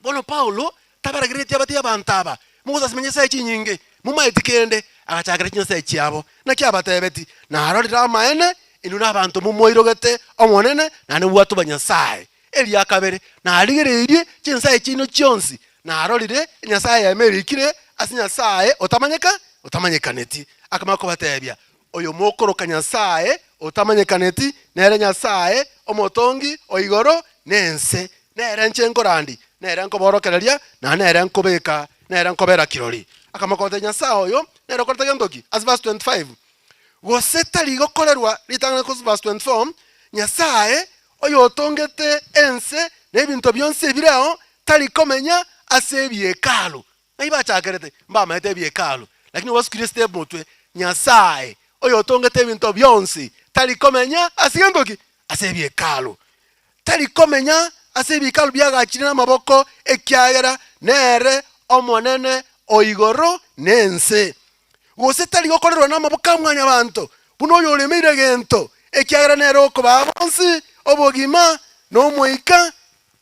Bono Paulo tabaragereretie abatebi abanto aba, Mogosasima nyasae chinyinge, momaeti kende, agachakera chinyasae chiabo. Naki abatebeti, Narorire amaene, inwe nabanto momoirogete Omonene, naende mobwate obanyasae. Eria kabere, narigereirie chinsae chiaino chionsi, narorire enyasae eyemo erikire ase Nyasae otamanyeka otamanyekaneti. Akamanya kobatebia, Oyo mokoroka Nyasae otamanyekaneti, nere Nyasae omotongi o igoro na ense, nere inche nkorandi, nere nkoborokereria, na nere nkobeka, nere nkobera kirori. Akamanya kogotebia Nyasae oyo nere okorete gento ki? Ase verse 25, Gose tari gokorerwa ritang'ani gose verse 24, Nyasae oyotongete ense na ebinto bionsi ebireo, tari komenya ase ebiekalu. Ng'ai bachakerete? Mbamaete ebiekalu, lakini obasukire step motwe, Nyasae oyotongete ebinto bionsi tari komenya ase gento ki? Ase ebiekalu. Tari komenya ase ebiekalu biagachire namaboko, ekiagera nere Omonene o igoro na ense. Gose tari gokorerwa namaboko a mwanyabanto, buna oyoremeire egento, ekiagera nere okobaa bonsi obogima, na omoika,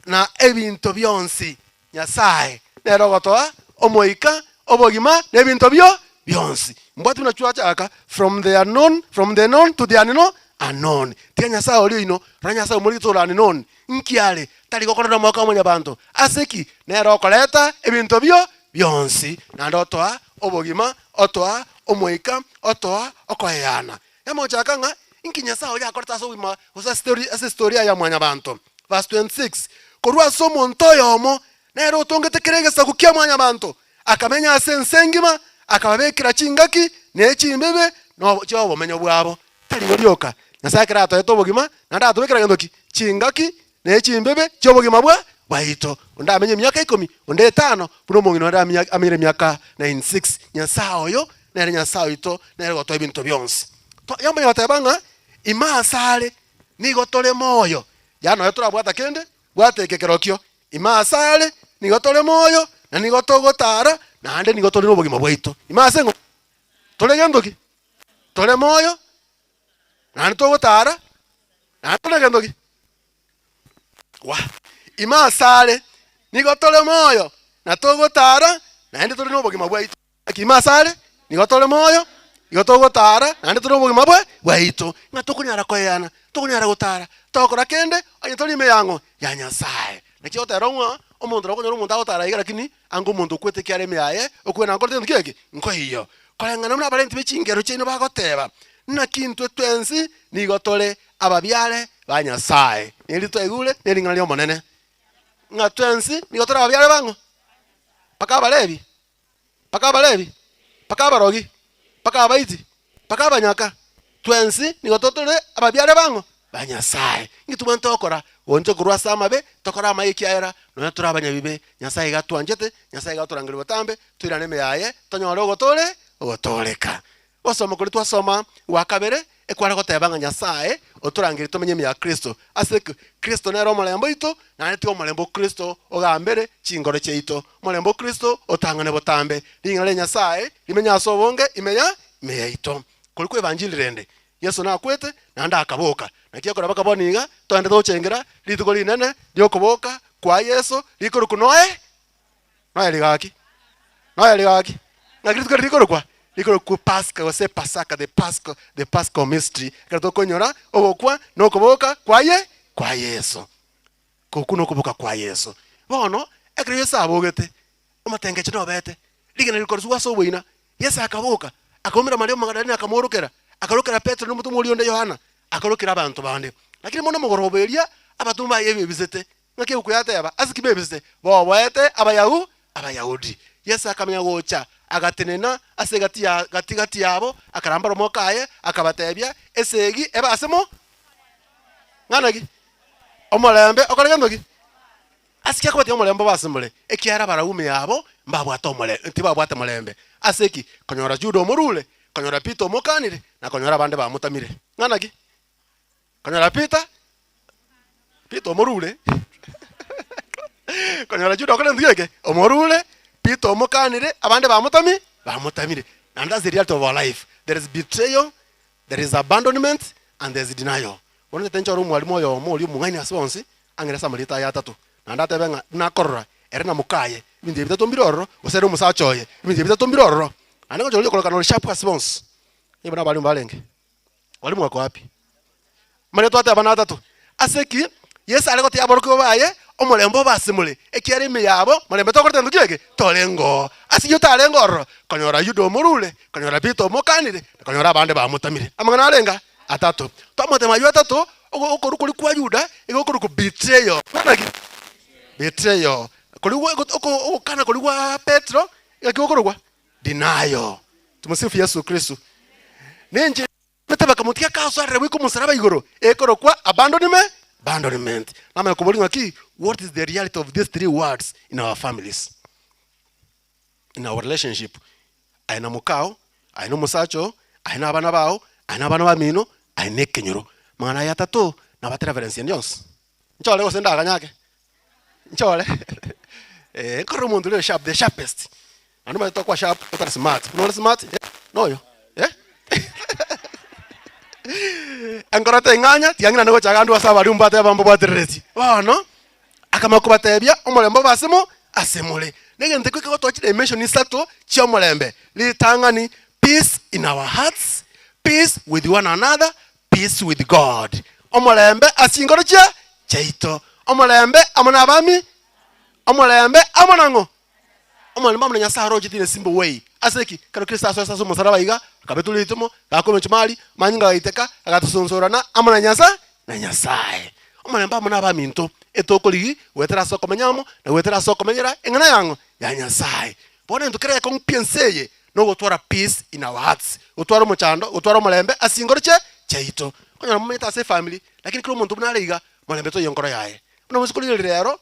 na ebinto bionsi. Nyasae nere ogotoa omoika, obogima, na ebinto bio bionsi. Mbwati buna chwachaka from the unknown, from the known to the unknown, unknown. Tiga Nyasae oria oino, rora Nyasae omorigete ore unknown. Nki are? Tari gokorera omogaka o mwanyabanto. Ase ki? Nere okoreta ebinto bio bionsi, naende otoa obogima, otoa omoika, otoa okoeana. Yamochaka ng'a inki Nyasae oria akorete ase obogima gose ase historia ya mwanyabanto. Verse 26, Korwa ase omonto oyomo, nere otongete kera egesaku kia mwanyabanto, akamenya ase ense engima, akababekera chingaki ne chimbibe na chi'obomenyo bwabo. Tari igo rioka, Nyasae ekero atoete obogima, naende agatobekera gento ki? Chingaki ne chimbibe chi'obogima bwa bwaito. Onde amenye emiaka ikomi, onde etano, buna omong'ina onde amenyire emiaka 96. Nyasae oyo nere Nyasae oito, nere ogotoa ebinto bionsi. Yamanya goteba ng'a ime asare nigo tore moyo, yaani nonya torabwata kende, bwata eke kerokio, ime asare nigo tore moyo, na nigo togotara, naende nigo tore nobogima bwaito. Ime ase ng'o? Tore gento ki? Tore moyo, naende togotara, naende tore gento ki? Wa! Ime asare nigo tore moyo, na togotara, naende tore nobogima bwaito. Naki ime asare nigo tore moyo, nigo togotara, naende tore nobogima bwa bwaito, ng'a tokonyara koeana, tokonyara gotara, togokora kende onye tori ime ya ng'o? Ya Nyasae. Naki ogotera ng'a omonto nabo okonyora omonto agotara iga lakini anga omonto okwete ekiara ime yaye, okwe nakorete gento ki eke? Nkoiyo. Koreng'ana buna abarenti be chingero chiaino bagoteba, naki intwe twensi nigo tore ababiare ba Nyasae. Neri twaigure nering'ana ri'Omonene, ng'a twensi nigo tore ababiare ba ng'o? Mpaka Abalevi? mpaka Abalevi, mpaka abarogi, mpaka abaiti, mpaka abanyaka, twensi nigo totore ababiare bang'o? Ba Nyasae. Inki tobwenerete gokora? Goonchoka korwa ase amabe, tokore amaya ekiagera nonya tore abanyabibe, Nyasae iga atwanchete, Nyasae iga atorangeria botambe, toirane ime yaye, tonyore ogotore ogotooreka. Gosoma koria twasoma gwa kabere, ekware goteba ng'a Nyasae otorangerie tomenye ime ya Kristo. Ase ki? Kristo nere omorembe oito, naende tiga omorembe o Kristo ogambere chingoro chiaito. Omorembe o Kristo otang'ane botambe. Ring'ana ria Nyasae rimenye ase obonge ime ya ime yaito. Koria kwa evanjili rende, Yeso nakwete naende akaboka. Naki ekero bakaba bono iga, togenderete gochengera rituko rinene riokoboka kwa Yeso rikorokwa noe Nonya rigaki, nonya rigaki. Ng'aki rituko eri rikorokwa? Rikorokwa Pasaka gose Pasaka, the Pascal, the Paschal mystery. Ekero tokonyora ogokwa na okoboka kwaye, kwa Yeso. Okwo nokoboka kwa Yeso. Bono, ekero Yeso abogete, omotengecho nobete, rigena rikorosigwa ase oboina, Yeso akaboka, akaumera Mariamu Magadalene akamworokera, akarokera Petero na omotomwa oria onde Yohana, akarokera abanto bande. Lakini mono omogoroba eria, abatomwa baye bebisete, Ng'aki ebuku yateba, Ase ki bebisete? Boboete Abayahu Abayahudi. Yeso akamanya gocha, agatenena ase egati ya gati gati yabo, akarambora omoko aye, akabatebia, Esegi ebe ase mo ng'ana ki? Omorembe okore gento ki? Ase ki akobatia omorembe obe ase more? Ekiagera abaraume abo mbabwate omore tibabwate morembe. Ase ki? Konyora Juda omorure, konyora Peter omokanire, na konyora abande bamotamire. Ng'ana ki? Konyora Peter. Peter omorure, konyora Juda okore gento eke, omorure, Peter omokanire, abande bamotami bamotamire. And that's the reality of our life. There is betrayal, there is abandonment, and there is denial. Bono ntete nchore omwalimu oyomo oria omong'aini ase bonsi, ang'ere ase amarieta aye atato. Naende atebe ng'a buna akorora ere na mokaye, ebinto ebi bitato mbire ororo, gose ere omosacha oye, ebinto ebi bitato mbire ororo. Naende ngocha oria okorekana ore sharp ase bonsi. Nigo buna abalimu barenge. Mwalimu ako wapi? Manya twatebana atato. Ase ki Yeso are gotebia aborokigwa baye, Omorembe obe ase more, ekiagera ime yabo morembe tokorete gento ki eke? Torenge oo. Ase ayio tarenge ororo, konyora Yuda omorure, konyora Peter omokanire, na konyora abande bamotamire. Amang'ana arenge aa? Atato. Twamotema ayio atato, ogo okorwa koria kwa Yuda, igo okorokwa betrayal. Bono ki? Betrayal. Koria gwa oko ogokana koria gwa Petero, ng'aki gokorokwa? Denial. Tumsifu Yesu Kristo. Nenche mete bakamotiga akasoerera goika omosaraba igoro ekorokwa abandonime abandonment. Namanya koboria ng'aki what is the reality of these three words in our families? In our relationship. Aye na mokao, aye na omosacha oo, aye na abana bao, aye na abana bamino, aye na ekenyoro. Amang'ana aya atato nabate reference ende yonsi. Nchore gose ndaganyake? Nchore? Eh, nkorora omonto oria ore sharp, the sharpest. Naende omanyete tokoba sharp otari smart, buna ore smart eh, noyo eh. Enkoro teng'anya, tiga ng'ina gocha iga ndwe ase abarimu mbateba mbabwaterereti. Bono, akamanya kobatebia omorembe obe ase mo ase more. Na egento ekio kegotoa chidimension isato chi'omorembe, ritang'ani, peace in our hearts, peace with one another, Peace with God, omorembe ase chinkoro chia chiaito, omorembe amo nabami, omorembe amo nang'o? Omorembe amo na Nyasae orochete in a simple way. Ase ki? Ekero Kristo asoete ase omosaraba iga, akabetwa ritimo, agaakwa emechumari, amanyinga agaiteka, agatosonsorana amo na Nyasa na Nyasae. Omorembe amo nabaminto, etokorigi goetera ase okomenya amo, na goetera ase okomenyera eng'ana yang'o? Ya Nyasae. Bono egento kere gekong'u pi ense eye, nogotwara peace in our hearts, gotwara omochando, gotwara omorembe ase chinkoro chia chiaito. Okonyora momanyete ase efamiri, lakini kera omonto buna are iga, morembe toiyo enkoro yaye. Buna moise korigereria rero,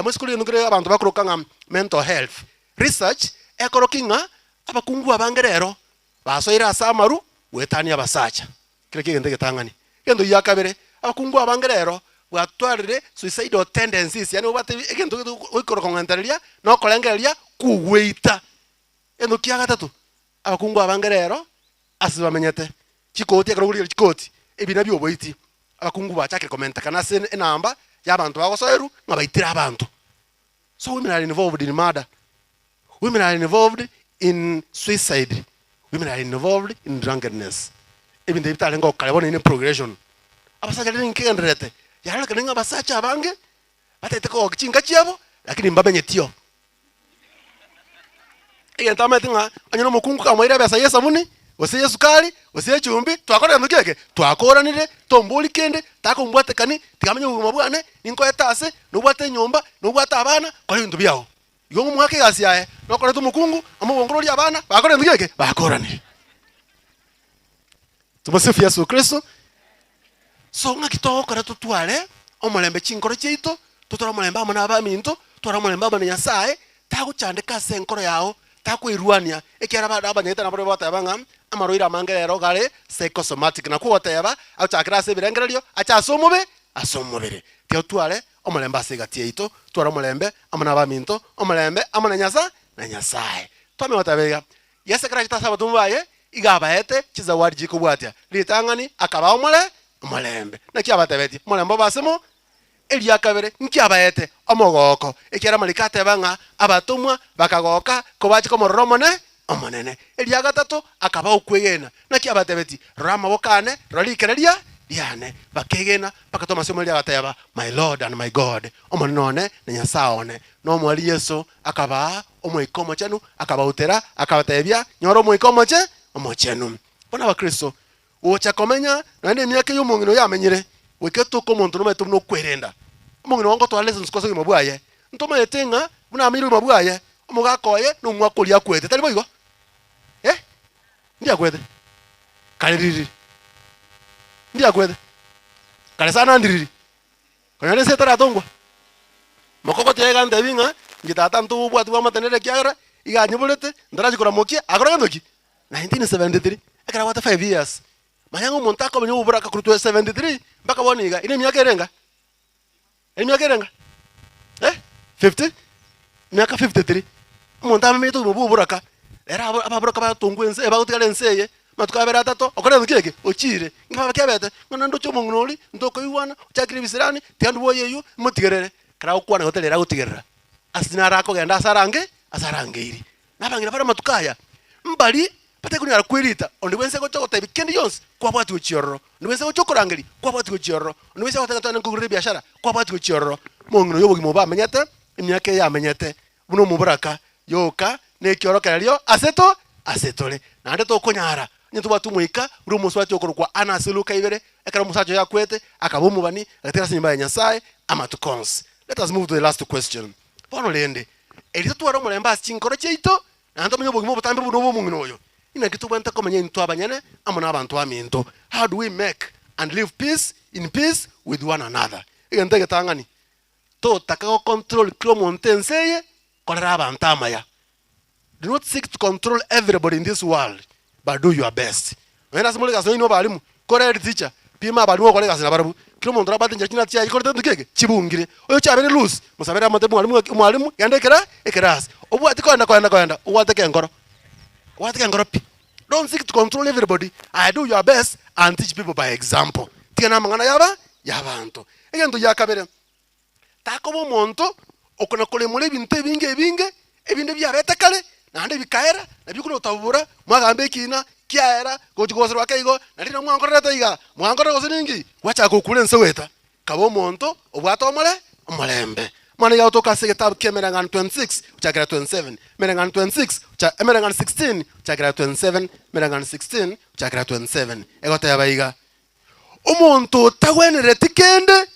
moise korigereria nkere abanto bakoroka ng'a mental health, research ekorokia ng'a abakungu abange rero, basoire ase amaru goetania abasacha. Kera ki egento egetang'ani. Egento gia kabere, abakungu abange rero bwatwarire suicidal tendencies, yaani obwate egento goikora kong'entereria na okorengereria kogweita. Egento kia gatato, abakungu abange rero ase bamenyete, chikoti ekero okorigereria chikoti, ebina bia oboiti, abakungu bachakire komentekana ase enamba ya abanto bagosoerwa ng'a baitire abanto. So women are involved in murder, women are involved in suicide, women are involved in drunkenness. Ebinto ebi bitarenge gokare bono ere progression. Abasacha rende nkegendererete, yarorekana ng'a abasacha abange batagete kogokia chinka chiabo lakini mbamenyeti oo. Egento amanyete ng'a onye na omokungu kamoeire ebesa ya esabuni, gose ya esukari, gose ya echumbi, twakorire gento ki eke? Twakoranire, tombori kende, takombwatekani, tiga amenye obogima bwane, ninkoete ase, nobwate enyomba, nobwate abana, kora ebinto biago. Igo ng'omoake egasi yaye, nokorete omokungu, amobongororie abana, bakore gento ki eke? Bakoranire. Tumsifu Yesu Kristo. So ng'aki togokora totware omorembe chinkoro chiaito, totware omorembe amo na abaminto, totware omorembe amo na Nyasaye, tagochandeka ase enkoro yao, takoirwania, ekiagera abande abanyagete nabo bagoteba ng'a amarwaire amange rero gare psychosomatic, nakwo ogoteba agochakera ase ebirengererio ache ase omobe ase omobere. Tiga totware omorembe ase egati yaito, totware omorembe amo na abaminto, omorembe amo na Nyasa na Nyasaye. Twamanya goteba iga, Yeso ekero achete ase abatomwa baye, iga abaete chizawadi chikobwatia, ritang'ani akabaa omore omorembe. Naki abatebetie? Omorembe obe ase mo. Eria kabere, nki abaete? Omogooko. Ekiagera amariko ateba ng'a abatomwa bakagoka kobachia komorora omone Omonene. Eria gatato, akabaa okwegena. Naki abatebetie? Rora amaboko ane, rora rikere ria riane. Bakegena, bagatoma ase omoreri agateba, My Lord and my God, Omonene one na Nyasae one. Nomoreri Yeso akabaa Omoika Omochenu, akabautera, akabatebia, Nyora Omoika omoche Omochenu. Bono Abakristo, gocha komenya nonya nemiaka eye omong'ina oyo amenyire, goika etoke omonto nomanyete buna okwerenda. Omong'ina ogo ngotwara lessons ase obogima bwaye. Ntomanyete ng'a buna amenyire obogima bwaye, omogaka oye nomwaka oria akwete, tari boigo? Eh? Ndi akwete? Kare ririri. Ndi akwete? Kare sana ndiriri. Konyora ense etaratongwa. Mokogoti aye gantebia ng'a inche tata ntobwati bw'amatenero ekiagera iga anyiborete ntarachia koramokia akore gento ki? 1973 ekero abwate 5 years. Manya ng'a omonto akomenya oboboraka korwa 73 mpaka bono iga, ere emiaka ere enga? Emiaka erenga? Eh? 50? Emiaka 53. Omonto amanyete obogima bwa oboraka, ere abo ababoraka batongwa ense bagotigara ense eye, amatuko abere atato, okore gento ki eke? Ochiire. Ng'a baba kiabete, ng'a naende oche omong'ina oria, ntokoigwana, ochakire ebisirani, tiga ndwe oye oywo, motigerere. Ekero agokwana igo tari ere agotigerera, ase naro akogenda ase arange ase arangeiri. Na abang'ina bare amatuko aya, mbari batari konyara kwerita, onde bwensi agocha gotebia kende gionsi, kwabwatia gochia ororo, onde bwensi agocha okorangeria, kwabwatia gochia ororo, onde bwensi agoteba togende nkogorere ebiashara, kwabwatia gochia ororo. Omong'ina oyo obogima obo amenyete, emiaka eye amenyete, buna omoboraka, yoka na ekiorokererio ase to ase tore. Naende tokonyara, onye tobwate omoika buna omosubati okorokwa Ana ase Luka ibere, ekero omosacha oye akwete, akaba omobani, agatigara ase enyomba ya Nyasaye amatuko onsi. Let us move to the last question. Bono rende, erio totware omorembe ase chinkoro chiaito, naende tomenye obogima obotambe buna obw'omong'ina oyo. Inaki tobwenerete komenya intwe abanyene amo nabanto baminto? How do we make and live peace in peace with one another? Egento egetang'ani, totaka gocontrol kera omonto ense eye, korera abanto amaya. Do not seek to control everybody in this world, but do your best. Nonya nase more egasi nonya inwe abalimu, kore head teacher, pima abalimu ogokora egasi nabarabwo, kera omonto orabwate enchera chinati chiaye chikorete gento ki eke? Chibungire. Oyo chiabeire loose, mosabere amote mwalimu ng'aki omwalimu genda ekera ekerasi. Obwati koenda koenda koenda, obwateke enkoro, obwateke enkoro pi. Don't seek to control everybody, aye do your best and teach people by example. Tiga na amang'ana yaba yabanto. Egento gia kabere, Takoba omonto okona koremora ebinto ebinge ebinge, ebinde biabete kare, naende bikaera, nabio buna otabora, mwagamba ekina, kiaera, gochia goserwa ake igo, naende riria mwankorerete iga, mwankorera gose ninki? Gwachaka gokura ense goeta. Kaba omonto obwate omore omorembe. Mwana iga agotoka ase egetabu kia Emereng'anio 26 gochakera 27, Emereng'anio 26 gocha Emereng'anio 16 gochakera 27, Emereng'anio 16 gochakera 27, egoteba iga, Omonto otagwenereti kende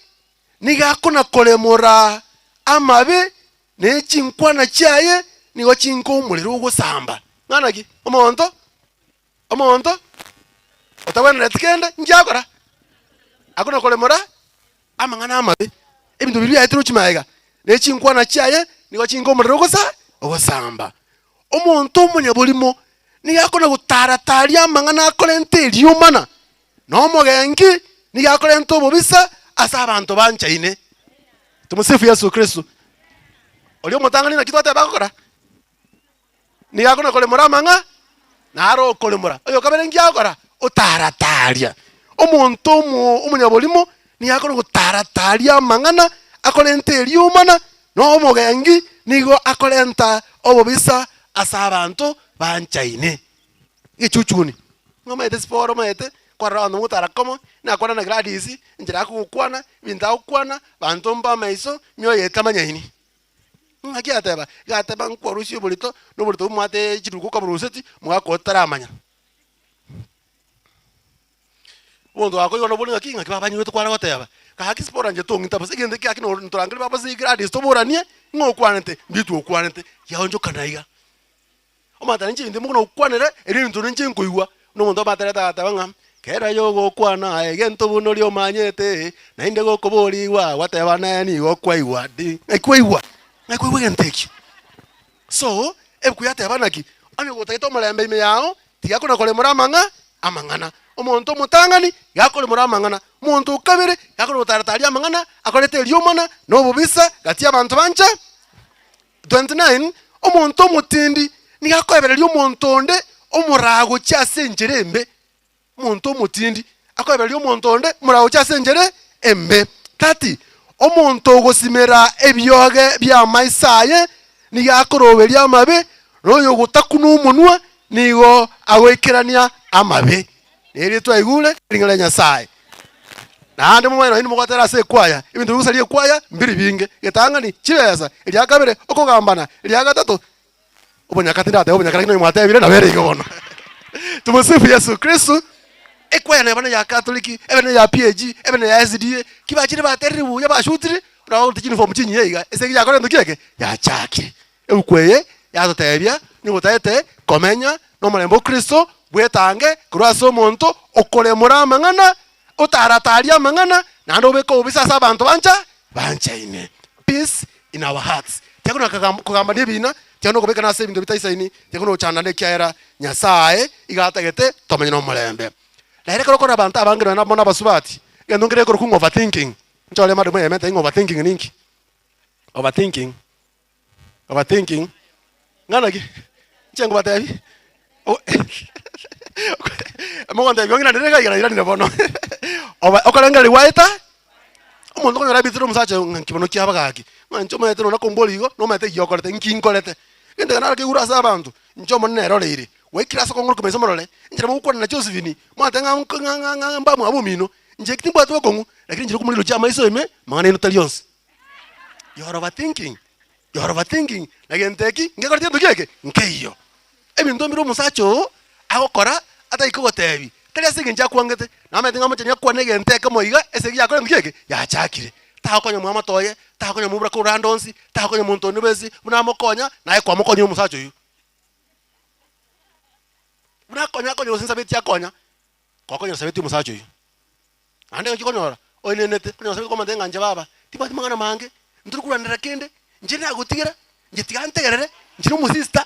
nigo akona-koremora amabe, ne chinkwana chiaye nigo chinka omorero ogosamba. Ng'ana ki? Omonto, omonto otagwenereti kende inki akora? Akona-koremora amang'ana amabe, ebinto biria biaeterwe chimaiga, ne chinkwana chiaye nigo chinka omorero ogosa ogosamba. Omonto omonyaborimo nigo akona-gotaara-taaria amang'ana akorenta eriomana, Na omogenki nigo akorenta obobisa ase abanto banchaine. Tumsifu Yesu Kristo. Oria omotang'ani naki twateba agokora? Nigo akona koremora amang'a naro okoremora. Oyo kabere nki agokora? Otarataria. Omonto omo omonyaborimo nigo akona gotarataria amang'ana akorenta eriomana, na omogenki nigo akorenta obobisa ase abanto banchaine. Gechuchuni, ng'a omanyete siporo omanyete, kwarora abanto mogotara komo, nakwana na Gladys, enchera akogokwana, ebinto agokwana, banto mba amaiso, mioyo etamanyaini. Ng'aki ateba? Iga ateba nkwarusia oborito, na oborito bwamwate chiduka okaboruseti, mogaka otaramanya. Omonto gakoigwa nobori ng'aki, ng'aki babanyigwete kware goteba, gaki siporo inche tong'ita bosa, egento eke gaki noro ntorangerie baba ase Gladys toboranie, ng'a okwanete, mbitwe okwanete, yaonchokana iga. Omanyete ninche ebinto buna okwanere, erio ebinto ninche nkoigwa. Buna omonto obaterete agateba ng'a, kera yogokwana egento buna oria omanyete, naende gokoborigwa gwateba naye nigo kwaigwa di, ng'ai kwaigwa? Ng'ai kwaigwa egento ekio? So, ebuku yateba naki, onye gotagete omorembe ime yao, tiga kona koremora amang'a amang'ana. Omonto omotang'ani, iga akoremora amang'ana, omonto o kabere, iga akona gotarataria amang'ana, akorete eriomana, na obobisa, gati y'abanto banche. 29 Omonto omotindi nigo akoebereria omonto onde omoraa gochia ase enchera embe. Omonto omotindi akoebereria omonto onde omoraa gochia ase enchera embe. 30 Omonto ogosimera ebioge bi'amaiso aye nigo akoroberia amabe, na oyogotakuna omonwa nigo agoikerania amabe. Nerio twaigure ring'ana ria Nyasae. Naende momanye nonya nimogotera ase ekwaya, ebinto bigosaria ekwaya mbiri binge, getang'ani, chibesa, eria kabere, okogambana, eria gatato, obonyaka tindateba obonyaka lakini onye mwatebire nabo ere igo bono. Tumusifu Yesu Kristo. Ekwaya neba neya Katoliki, ebe neya PAG, ebe neya SDA, ki bachire baterire buya bashutire, buna bagorete chiniform chinyiya iga, esegi yakora gento ki eke? Yachakire. Ebuku eye yatotebia nigo otaete komenya nomorembe o Kristo bwetange korwa ase omonto okoremora amang'ana, otaratarie amang'ana, naende obeke obobisa ase abanto bancha banchaine. Peace in our hearts. Tiga kogambania ebina, tiga nokobekana ase ebinto bitaisaini, tiga nochandana ekiagera Nyasae iga atagete tomenye nomorembe. Rero ekero okorora abanto abange nonya mono abasubati, egento nkere ekorokwa ng'a overthinking. Nchore madam oyemete ng'a overthinking ninki? Overthinking, overthinking, ng'ana ki? Inche nkobatebi, o mogontebia ong'iranere iga iga nairanire bono. Oba okorengereria gwaeta, omonto okonyora abitire omosacha oyo ng'a nki bono kiaba gaki, ng'a inche omanyete nonya komboria igo, nomanyete eyio okorete, nki nkorete? Egento ekio nakeigure ase abanto, inche omonene neroreire, gwaikire ase okong'ora komaiso morore, inche nabo ngokwana na Josephine, mwateba ng'a nko ng'a ng'a ng'a mbamwabo omino, inche eki timbwati bokong'u, lakini inche nikomorirochia amaiso ime, amang'ana aino tari onsi. You are overthinking, you are overthinking, na gento eki ngekorete gento ki eke? Nkeiyo. Ebinto mbire omosacha oo agokora atari kogotebi, tari ase eng'encho akwangete, namanyete ng'a omochenu akwane egento ekemo iga, esegi yakore gento ki eke? Yachakire. Tagokonya mwamato oye, tagokonya momura korwa ande onsi, tagokonya monto onde bwensi, buna amokonya, naye kwamokonyire omosacha oyio. Buna akonya akonya gose nsabeti akonya, kwakonya nsabeti omosacha oyio. Naende ng'aki okonyora, oenenete, okonyora ase okomotebia ng'a inche baba, tibwati mang'ana mange, ntori korwanerera kende, inche nagotigera, inche tiga ntegerere, inche na omosista.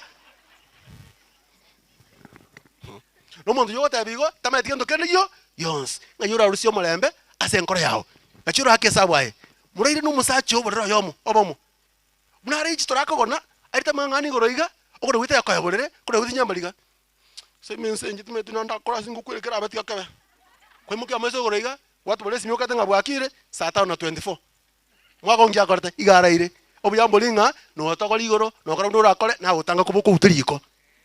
Na omonto oyio ogoteba igo, tamanyeti gento kende gio gionsi, ng'ai orarusie omorembe ase enkoro yago, ng'aki oraake esabu aye, moraire na omosacha oborere oyomo, obomo. Buna are inche torakogona, arite amang'ana igoro iga, okona goita yakoya borere, okona goita nyambari iga. Ase emensa enche timanyeti naende ndakore ase ngokwera kerabe tiga kebe. Kwaimokia amaiso igoro iga, gwatubora esimi okate ng'a bwakire, saa tano na 24. Mwaka onki akorete? Iga araire. Obuya mbori ng'a notogora igoro, nokora buna orakore, nagotanga koba okouta riko.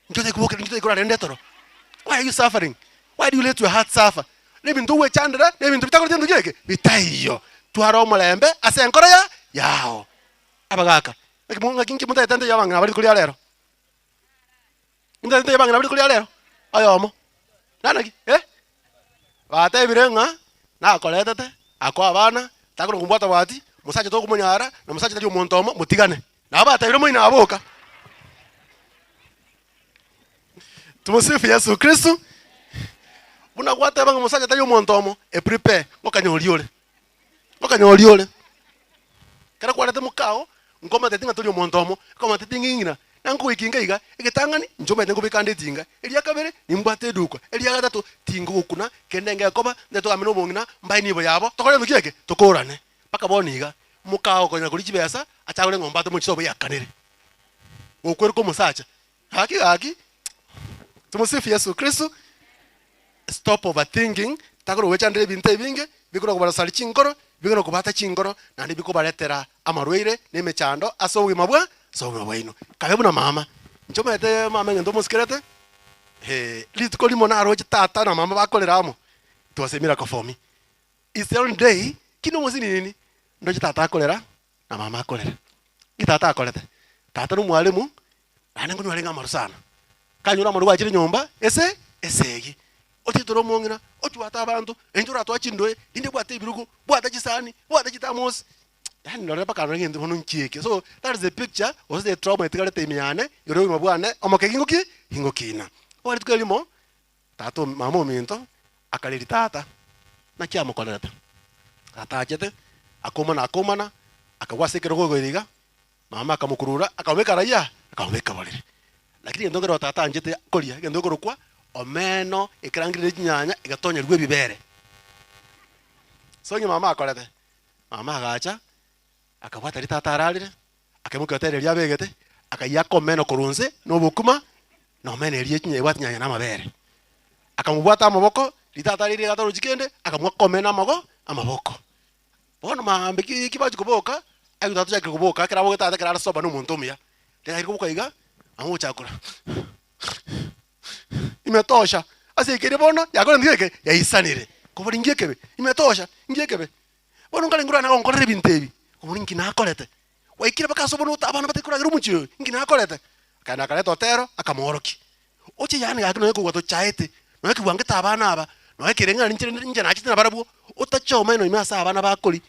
Inki otari kobokera, inki otari korara rende etoro? Why are you suffering? Why do you let your heart suffer? Na ebinto ogwechandera, na ebinto bitakoreti gento ki eke? Bitaiyo. Twara omorembe ase enkoro ya yao. Abagaka, naki mo ng'aki nki motagete ntebi abang'ina aba rituko ria rero? Intagete ntebie abang'ina rituko ria rero, oyomo, nana ki? Eh? Batebire ng'a nakoretete, akoe abana, takona kombwata bwati, mosacha tokomonyara, na mosacha tari omonto omo, motigane. Nabo batebire moino aboka. Tumusifu Yesu Kristo. Buna gwateba ng'a mosacha tari omonto omo, eprepare, ngokanya oria ore. Ngokanya oria ore. Ekero kwarete mokao, nkomateti ng'a tori omonto omo, nkomateti ng'a ing'ina, na nkogoika inga iga, egetang'ani, inche omanyete nkobeka ande etinga, eria kabere, nimbwate eduka, eria gatato, tingogokuna, kende ngekoba, nde togambe na omong'ina, mbae nibo yabo, tokore gento ki eke? Tokorane. Mpaka bono iga, mokao okonya koria chibesa, achagore eng'ombe ate mochie sobo yakanere. Gokwerwa kwa omosacha, gaki gaki, tumusifu Yesu Kristo, Stop overthinking, takora gwechandera ebinto ebinge, bikona kobarosari chinkoro, bikona kobata chinkoro, naende bikobaretera amarwaire na emechando ase obogima bwa ase obogima bwaino. Kabe buna mama, inche omanyete mama egento omosikerete, eh, rituko rimo naroche tata na mama bakorera amo, it was a miracle for me. It's the only day, ki nomosinini, ndoche tata akorera na mama akorera. Nki tata akorete? Tata nomwalimu, naende nkonywa arenge amaru sana. Kanyora amaru gwachire nyomba ese esegi, oche tore omong'ina, ochwate abanto, naintwe oratwae chindoe, rinde bwate ebirogo, bwate chisani, bwate chitamosi, yaani ndorere mpaka ndore ngento bono nki eke. So that is the picture gose the trauma etigarete ime yane, igoro ya obogima bwane, omoke gingoki gingokina. Bono rituko erimo, tata omi mama ominto, akareria tata, naki amokorerete? Tata achete, akomana akomana, akagwa ase ekerogo igoro iga, Mama akamokurura, akamobeka raiaa, akamobeka borere. Lakini egento nkereo tata anchete koria, egento gekorokwa omeno ekerangire ne chinyanya egatonyerwa ebibere. So onye mama akorete, mama agacha, akabwata riria tata ararire, akaimokia hoteli eria abegete, akaiyaka omeno korwa nse na obokima, na omeno eria echinya ebwate chinyanya na amabere. Akamobwata amaboko, riria tata ararire iga atarochi kende, akamoaka omeno amago amaboko. Bono maambia ki ki bachia koboka, aye tata ochakire koboka, ekero abogete tata ekero are sober na omonto omuya, riria achire koboka iga, amo gochaka korora imetosha, ase ekeria bono yakora nki eke? Yaisanire, kobori nki ekebe? Imetosha, nki ekebe? Bono nkare nkorora nagonkorera ebinto ebi, kobori nki nakorete? Gwaikire mpaka ase obonto abana batari koragera omochie oyo, nki nakorete? Akaenda akareta otero, akamoorokia. Oche yaani gaki nonya kogwa tochaete, nonya kigwangete abana aba, nonya kere ng'a ninche ninche nachete nabarabwo, otache omeno ime ase abana bakori.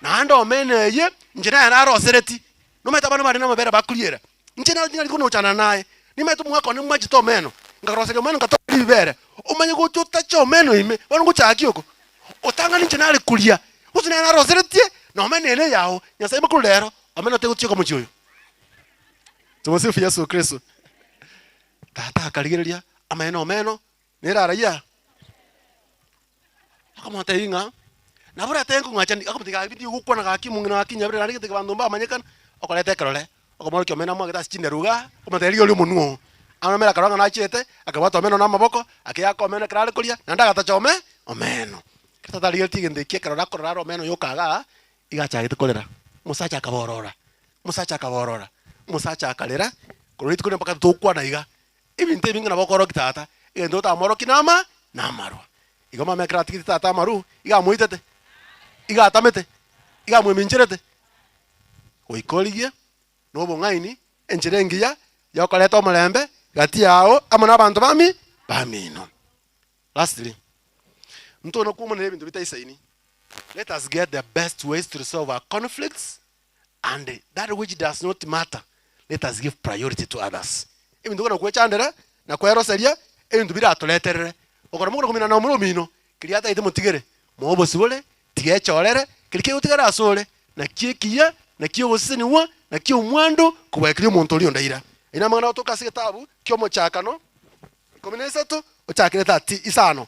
Naende omeno eye, inche naye narosereti, nomanyete abana bane namabere bakoriera, inche naro tinari konochana naye, nimanyete omogaka one mwanchete omeno, nkaroseria omeno nkatoria ribere, omanye gocha otache omeno ime, bono ngochaka ki oko? Otang'ani inche nare koria, gose naye naroseretie, na omeno ere eyao, Nyasaye makuru rero, omeno tegochia omochie oyo. Tumusifu Yesu Kristo. Tata akarigereria amaene omeno, nere araiya. Akamotebia ng'a, Nabo oratebe nkong'acha ndi, akomotebia gaki ndi ogokwana gaki omong'ina gaki nyabere naende gete abanto mbamanyekana, okoreta ekerore, okomorokia omena amwagete ase chinderu igaa, okomotebia rigia oria omonwe oo. Amamera akarora ng'a nachete, akabwata omeno na amaboko, akeyaka omeno ekero are koria, naende agatacha ome omeno. Ekero tata arigeretie egento ekio ekerore akorora are omeno yoka igaa, iga achagete korera, omosacha akaborora, omosacha akaborora, omosacha akarera, korwa rituko riria mpaka tokwana iga, ebinto ebinge nabo okorokia tata, egento otamorokia nama namarwa. Igo mama ekero atigete tata amaru, iga amoitete, iga atamete, iga amwemincherete, goika origie na obong'aini enchera engiya ya okoreta omorembe gati yao amo na abanto bami bamino. Lastly, ntona kwomana ebinto bitaisaini, let us get the best ways to resolve our conflicts and that which does not matter let us give priority to others. Ebinto buna gwechandera na kweroseria ebinto biratoreterere okora mogoro komina na omoro omino keria atagete motigere moe obosibore tiga echorere keria kegotigara asore naki ekiya naki ogosesenigwa naki omwando kobua keria omonto oria onde aira. Ayio namang'ana agotoka ase egetabu kia omochakano 13 ochakire 30 isano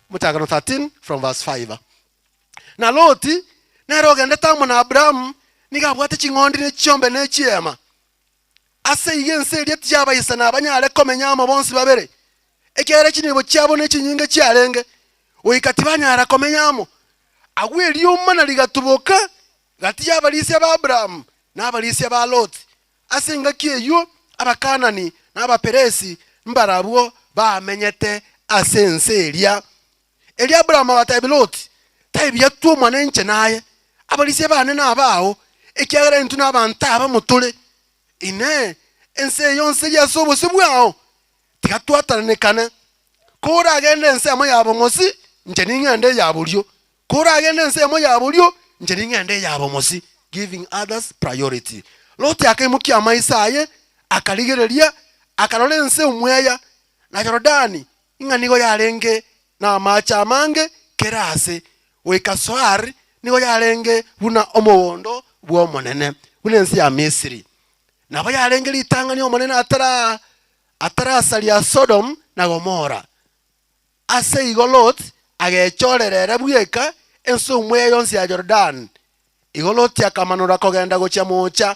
omochakano 13 from verse 5. Na Loti nere ogendete amo na Abramu, nigo abwate ching'ondi ne chiombe ne chiema. Ase igo ense eria tiyabaisana abanyare komenya amo bonsi babere, ekiagera chinibo chiabo nechinyinge chiarenge, goika tibanyara komenya amo. Agwo eriomana rigatuboka gati y'abarisia ba Abramu na abarisia ba Loti. Ase engaki eyio Abakanani na Abaperesi mbarabwo bamenyete ase ense eria. Erio Aburaamu agateebia Loti, Tebia twomane inche naye, abarisia baane nabao, ekiagera intwe nabanto abamo tore. Inee! Ense eye yonsi eri ase obosio bwao? Tiga twatananekane. Koragende ensemo ya bomosi, inche ning'ende eya borio, koragende ensemo ya borio, inche ning'ende eya bomosi. Giving others priority. Loti akaimokia amaiso aye, akarigereria, akarora ense omweya, na Yorodani ng'a nigo yarenge namache amange kera aase, goika Soari nigo yarenge buna omogondo bw'Omonene, buna ense ya Misiri. Nabo yarenge ritang'ani Omonene atara atarasaria Sodomu na Gomora. Ase igo Lot agechorera ere bweka ense omweya yonsi ya Yorodani. Igo Loti akamanora kogenda gochia moocha,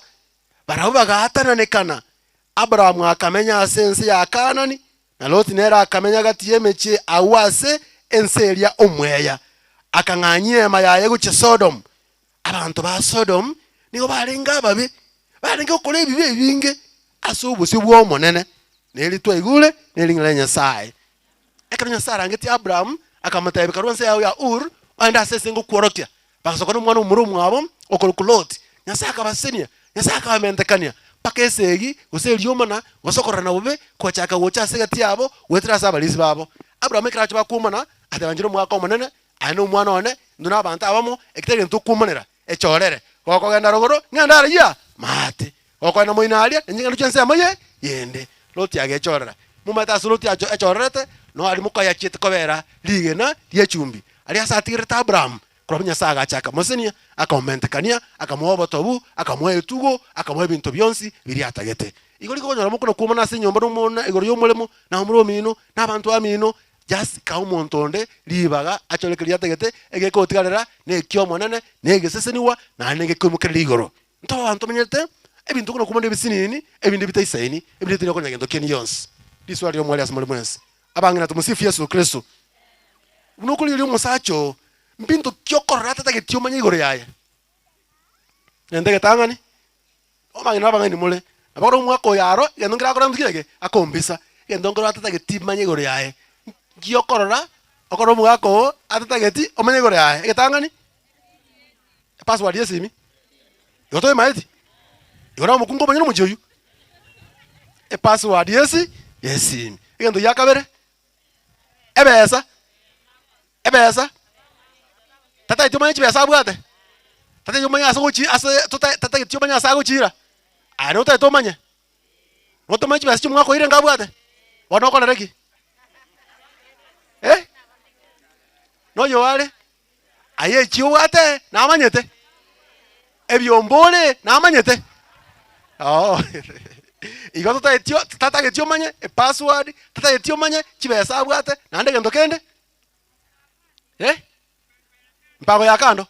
barabwo bagaatananekana. Abrahamu akamenya ase ense ya Kaanani, na Loti nere akamenya gati y'emechie agwo ase ense eria omweya, akang'anyia eema yaye gochia Sodomu. Abanto ba Sodomu nigo barenge ababe, barenge gokora ebibe ebinge ase obosio bw'Omonene, na eri twaigure nering'ana ria Nyasae. Ekero Nyasae arangetie Abrahamu, akamotebia, Karue ense yao ya Ur, ogende ase ense ngokworokia. Bagasoka nomwana omomura omwabo, okorokwa Loti. Nyasae akabasesenia, Nyasae akabamentekania, mpaka esegi, gose eriomana, gose okororana bobe, kochaka gocha ase egati yabo, goetera ase abarisi babo. Abrahamu ekero acha bakwomana, ateba, Inche nomogaka omonene, aye nomwana one, intwe nabanto abamo, eki tari gento tokwoomanera, echorere. Gokogenda rogoro, ng'ende araiya maate, gokogenda moino aria, inche ng'ende gochia ensemo eye yende. Loti agechorera. Momanyete ase Loti acho echorerete, noo aria mokoyachiete kobera rigena ri'echumbi, aria ase atigerete Abrahamu. Korwa Nyasae agacha akamosesenia, akamomentekania, akamoa obotobu, akamoa etugo, akamoa ebinto bionsi biria atagete. Igo rikonyora mokona kwomana ase enyomba nomona igoro y'omoremo, na omoro omino, na abanto bamino, just kaa omonto onde ribaga achore keria atagete, egekotigarera na eki'Omonene, na egesesenigwa, naende negekoimokereria igoro. Ntobe abanto tomenyete ebinto buna kwomana ebisinini, ebinde bitaisaini, ebinde bitari gokonya gento kende gionsi. Riswali ri'omweri ase more mwensi, abang'ina tomosifu Yeso Kristo. Buna okorigereria omosacha oo, mbinto ki okorora atatageti omanye igoro yaye? Gento egetang'ani, omang'ina abang'aini more, nabo ore omwaka oyo aro, egento nkere akore nki eke, akombisa, egento nkere atatageti manye igoro yaye. Nki okorora, okore omogaka oo atatageti omanye igoro yaye, egetang'ani, epasword ya esimi, igo toemaeti, igo na omokungu omonyene omochie oywo, epasword ya esi ya esimi. Egento gia kabere, ebesa, ebesa, tatageti omanye chibesa abwate, tatageti omanye ase ogochi ase tota tatageti omanye ase agochira, aye notagete omanye, notomanye chibesa chia omwaka oire abwate, bono okorere ki? Eh, noyo are. Aye eki obwate namanyete, ebiombe ore namanyete. Oo igo totageti o tatageti omanye epassword, tatageti omanye chibesa abwate, naende egento kende eh. Mpango ya kando.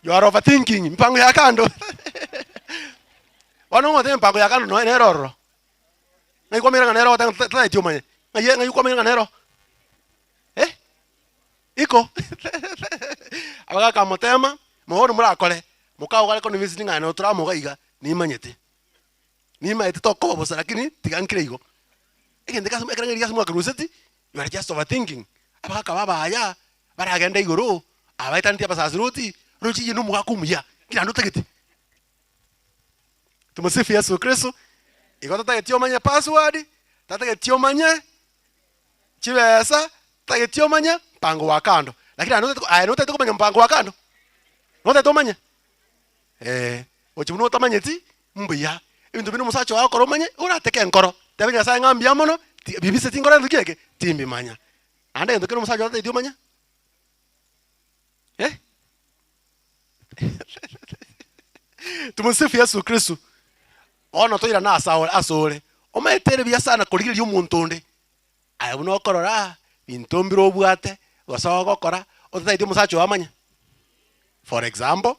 You are overthinking. Mpango ya kando. Bono ng'ote mpango ya kando noe nere ororo. Ng'ai kwamanyire ng'a nere ogoteba ng'a tataeti omanye. Ng'ai ng'ai kwamanyire ng'a nere oo? Eh? Iko. Abagakamotema, mono morakore, mokaogare convinced ng'a notoramoga iga, nimanyete. Nimaete tokoba bosa lakini tiga nkire igo. Egento ekero ekero ng'a ase mwakaruseti, you are just overthinking. Abagaka babaya, baragende igoro, abaetaneti abasasiroti, roche eyio nomogaka omuya, ki naende otagete? Tumsifu Yesu Kristo. Igo totageti omanye password, tatageti omanye chibesa, tatageti omanye mpango wa kando. Lakini aye notagete aye notagete komanya mpango wa kando? Notagete omanye? Eh, gochia buna otamanyeti, mbuya. Ebinto binde omosacha oo agokora omanye, orateke enkoro. Tebia Nyasaye ng'a mbuya mono, ti bibise tinkora gento ki eke, timbimanya. Naende egento kere omosacha oo atatageti omanye, eh? Tumsifu Yesu Kristo. Bono toirane ase aore ase ore, omanyete ere buya sana korigereria omonto onde, aye buna okorora binto mbire obwate, gose ogokora, otatageti omosacha oo amanye. For example,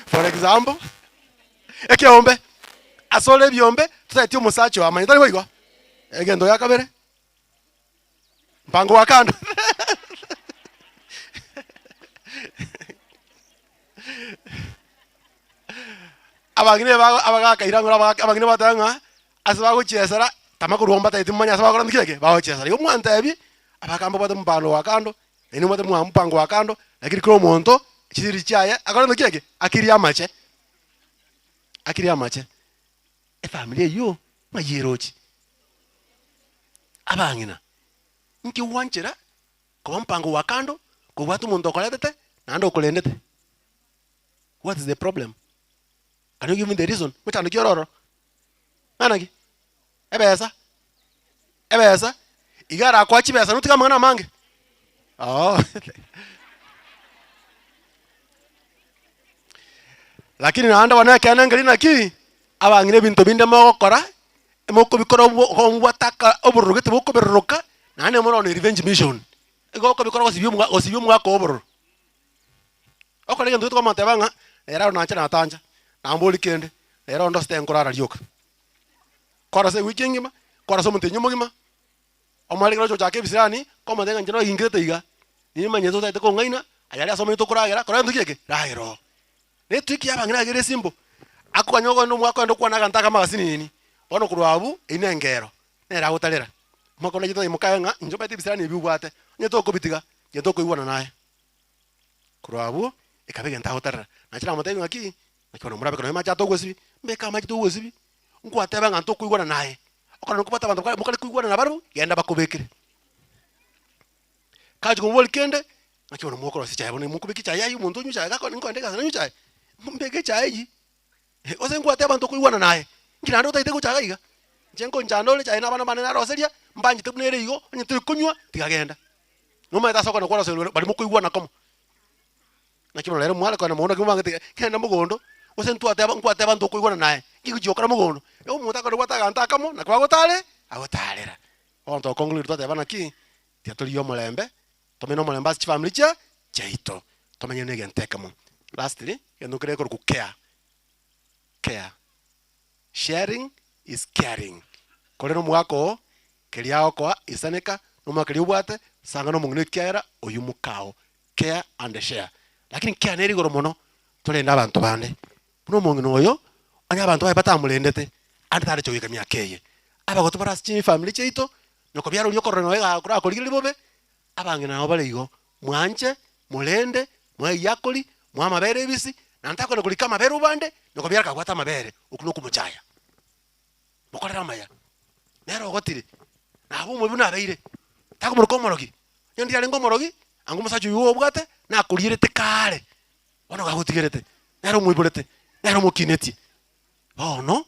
for example, ekeombe, ase ore ebiombe, totageti omosacha oo amanye, tari boigo? Egento gia kabere, mpango wa kando. Abang'ina bago abagaka ira ng'ora abagaka abang'ina bateba ng'a ase bagochiesera tama korwa mbatageti momanye ase bagokora nki eke bagochiesera. Igo mwantebi, abagaka mbabwate mopando wa kando, nainwe mobwate mwa mpango wa kando, lakini kera omonto chisiri chiaye akore nki eke akirie amache, akirie amache. Efamiri eyio ng'ai eroche? Abang'ina, inki gwanchera koba mpango wa kando kobwate omonto okoretete naende okorendete? What is the problem? Can you give me the reason? Mochando ki ore ororo? Ng'ana ki? Ebesa? Ebesa? Iga arakoa chibesa notige amang'ana amange? Oo. Lakini naende bono ekeene nkeri naki, abang'ina ebinto binde mogokora, mokobikora obwo obwate aka obororo gete bokoberoroka, naende more on a revenge mission. Igo okobikora gosibia omwa gosibia omwaka o obororo. Okore egento gete kwamoteba ng'a ere aro nanche natancha, nambori kende, rero ndosete nkorara rioka. Kwarasa ewiki engima, kwarasa omotenyi omogima, omorero ekero ogocha gochaka ebisirani, komotebia ng'a inche noginkerete iga, nimanyete otagete kong'aina, aye aria ase omanyete okoragera, kora gento ki eke? Ragera oo. Na etrick ya abang'ina iga ere simple, akoganya ogende omwaka ogende okwane aganto akamo agasinini, bono korwa abwo, eywo na engero, nere agotarera. Omwaka onde achete mokaye ng'a inche omanyete ebisirani ebi obwate, onye tokobitiga, inche tokoigwana naye. Korwa abwo, ekaba egento agotarera. Nache namotebia ng'aki, naki bono morabe ekero amache atogosibi, mbeke amache togosibi, nkwateba ng'a ntokoigwana naye, okorora nokobwate abanto bakare mokare koigwana nabarabwo, genda bakobekere. Kachi komoboria kende, ng'aki bono mokorosia echae bono mokobeka echae aywo omonto onywe echae gakore nkoenda egasi nanywe echae, mbeke echae eywo, gose nkwateba ntokoigwana naye, nki naende otagete gocha iga iga, inche nkonchanda ore echae na abana bane naroseria, mbanchete buna ere igo, onye tori konywa, tiga genda. Nomanyete ase okogenda kwaroserigwe baria mokoigwana komo. Naki bono rero mware kogenda mogondo naki mobangete genda mogondo, gose ntwateba nkwateba ntokoigwana naye, nki gochia gokora mogondo? Omonto akore bwate aganto akamo, naki bagotare agotarera. Bono tokonclude twateba naki, tiga torigie omorembe, tomenye nomorembe ase chifamiri chia chiaito, tomenye na egento ekemo. Lastly, egento nkere gekorokwa care, care, sharing is caring, korende omogaka oo Keria agokoa isaneka nomwaka keria obwate, sanga nomong'ina ekiagera oyio mokao. Care and share. Lakini care nere igoro mono torende abanto bande. Buna omong'ina oyo, onye abanto baye batamorendete, ande tareche goika emiaka eye. Abagotu bare ase chifamiri chiaito, nyoko biara oria okorora nonya iga akorigereria bobe, abang'ina nabo bare igo, mwanche, morende, moe egiakori, moe amabere ebisi, naende takogenda korika amabere obande, nyoko biara kabwate amabere, okwo nokomochaya. Mokorere amaya, nere ogotire, nabe omobe buna abeire, takomoroka omorogi, onye ndiarenge omorogi, anga omosacha oyio obwate, nakorierete kare, bono gagotigerete, nere omoiborete, nere omokinetie, bono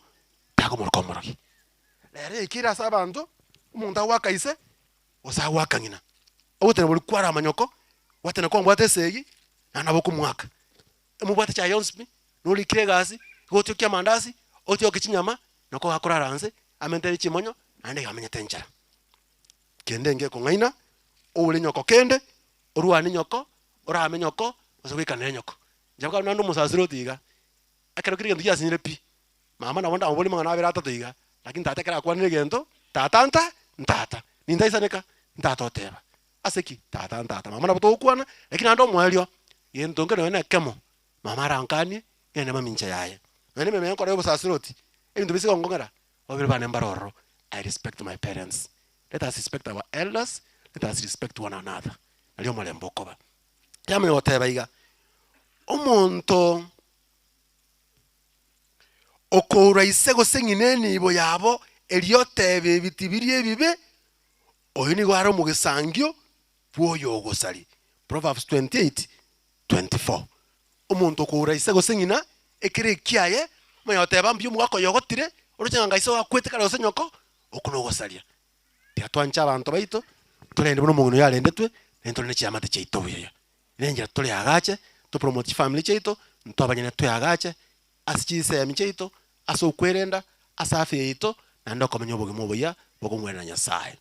takomoroka omorogi. Rero yaikire ase abanto, omonto agoaka ise, gose agoaka ng'ina, ogoteba boria kware amanyoko, gwateba kwambwate esegi, naende nabo okomoaka. Emobwate chiaye yonsi pi, norikire egasi, igo otiokie amandasi, otiokie chinyama, nako gakorara nse, amentere chimonyo, naende iga amenyete enchera. Kende ngekong'aina, oure nyoko kende, orwane nyoko, orame nyoko, gose goikanere nyoko. Inche bono naende omosasiroti iga, ekero kera egento giasinyire pi, mama nabo ndamoborie amang'ana abere atato iga, lakini tata ekero akwanire egento, tata nta ntata, nintaisaneka, ntata oteba. Ase ki? Tata ntata, mama nabo togokwana, lakini naende omoerio, gento nkere nonye na ekemo, mama arankanie, ng'ende mamincha yaye. Nonye na emeremo enkoro ya obosasiroti, ebinto bise gongong'era, babere bane mbare ororo, I respect my parents, let us respect our elders, let us respect one another, nario omorembe okoba. Yamanya goteba iga, omonto okoura ise gose ng'ina enibo yabo erio oteba ebi tibiri ebibe, oyo nigo are omogesangio bw'oyogosaria. Proverbs 28, 24. Omonto okoura ise gose ng'ina ekere ekiaye, omanye goteba mbuya omogaka oyo ogotire, oroche ng'a ise oakwete kare gose nyoko, okwo nogosaria. Tiga twanche abanto baito, torende buna omong'ina oyo arendetwe, naende torende chiamate chiaito buya. Nenchera toreagache, topromote chifamiri chiaito, intwe abanyene tweagache ase chinsemi chiaito, ase okwerenda, ase afya yaito, naende okomenya obogima obuya bogomwerera Nyasaye.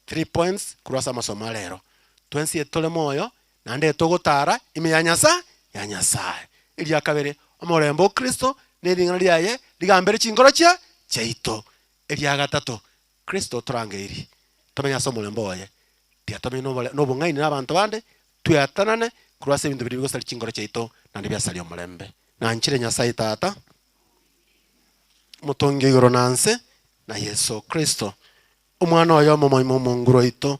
Three points korwa ase amasomo a rero. Twensi etore moyo, naende etogotara ime ya Nyasa ya Nyasaye. Eria kabere, omorembe o Kristo na ering'ana riaye rigambere chinkoro chia chiaito. Eria gatato, Kristo otorangeiri tomenye ase omorembe oye, tiga tomenye nobore nobong'aini na abanto bande, tweatanane korwa ase ebinto biria bigosaria chinkoro chiaito naende biasaria omorembe. Nanchire Nyasaye Tata, Omotongi o igoro na nse, na Yeso Kristo, Omwana oye omomoima omonguru oito,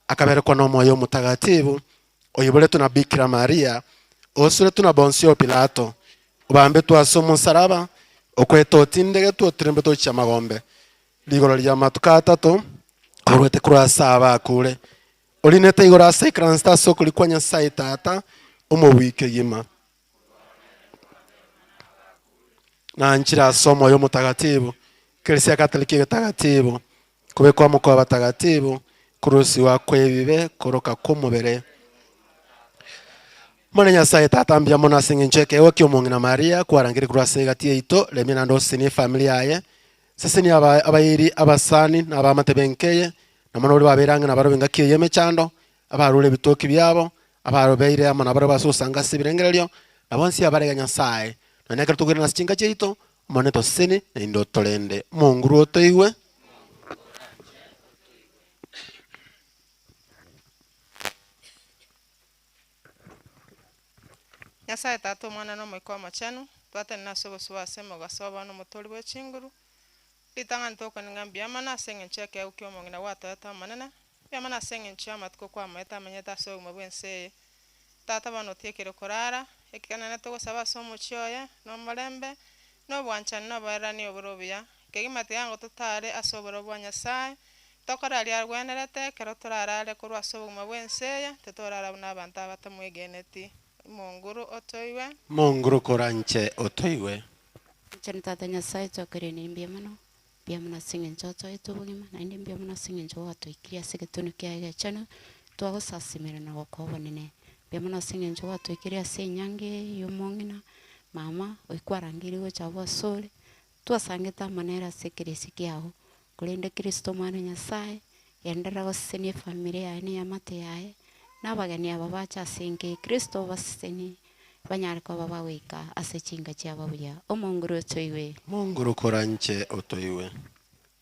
akaberekwa n'Omoyo Omotagatibu, oiboretwe na Bikira Maria, osuretwe na Ponsio Pilato, obambetwe ase omosaraba, okwete otindegetwe otirembetwe gochia amagombe, rigoro ri'amatuko atato, orwete korwa ase abakure, orinete igoro ase aikaransete ase okoria kwa Nyasae Tata, Omobui kegima. Nanchire ase Omoyo Omotagatibu, Ekeresia Katoliki egetagatibu, kobekwa amo kw'abatagatibu, korusigwa kw'ebibe, koroka kw'omobere. Omonene Nyasae Tata mbuya mono ase eng'encho y'ekeegwa ki'omong'ina Maria kwarangeire korwa ase egati yaito, remia naende osesenie efamiri yaye, sesenia aba abairi, abasani, na abaamate b'enka eye, na mono baria babeire ang'e nabarabwo engaki eye y'emechando, abarure ebitoki biabo, abarobeire amo nabarabwo ase ogosanga ase ebirengererio, na bonsi abarega Nyasae. Nonya ekero tokoirana ase chinka chiaito, Omonene tosesenie naende otorende. Omonguru otoigwe. Nyasae Tata, Omwana, na Omoika Omochenu, twatenena ase obosio bwao ase omogaso o bono omotoori bwe chinguru. Ritang'ani tokonenga ng'a mbuya mono ase eng'encho y'ekeegwa ki'omong'ina gwatoete Omonene, mbuya mono ase eng'encho y'amatuko kwamoete amenyete ase obogima bw'ense eye. Tata bono otiekire korara, ekiagera togosaba ase omochie oye, na omorembe, na obwanchani, na oboererani obore obuya. Kegima tiga ngo totare ase obororo bwa Nyasae, tokore aria agwenerete, ekero torarare korwa ase obogima bw'ense eye, titorara buna abanto aba batamwegeneti. Omonguru otoigwe. Monguru koranche otoigwe. Inche ni Tata Nyasae twakoiraneria mbuya mono, mbuya mono ase eng'encho otoete obogima, naende mbuya mono ase eng'encho gwatoikirie ase egetunu kiaye egechenu, twagosasimera na gokoa obonene. Mbuya mono ase eng'encho gwatoikirie ase enyangi eye ya omong'ina, mama, oyio kwarangeirie gocha abwo asore, twasangete amo nere ase ekeresia kiago, korende Kristo Omwana o Nyasae, genderera gosesenia efamiri yaye na eamate yaye, na abageni aba bache ase enka eye, Kristo obasesenie. Banyare koba bagoika ase chinka chiabo buya. Omonguru otoigwe. Monguru koranche otoigwe.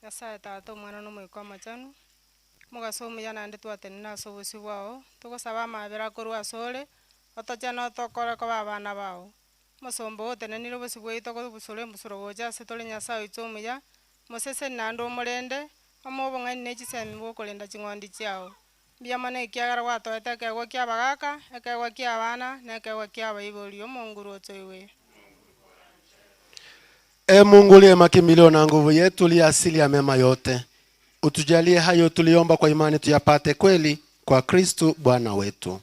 Nyasae Tata, Omwana na Omoika Omochenu, omogaso omuya naende twatenena ase obosio bwao, togosaba amabera korwa asore, otochene otokore koba abana bao. Omosomba oo otenenire obosio bwaito kobusura embusuro gocha ase tore Nyasae oito omuya, moseseni naende omorende, omoe obong'aini ne chisemi bw'okorenda ching'ondi chiao. Mbuya mono ekiagera gwatoete ekeegwa ki'abagaaka, ekeegwa ki'abana, na ekeegwa ki'abaibori, Omonguru otoigwe. Ee Mungu uliye makimbilio na nguvu yetu, uliye asili ya mema yote, utujalie hayo tuliomba kwa imani tuyapate kweli, kwa Kristu Bwana wetu.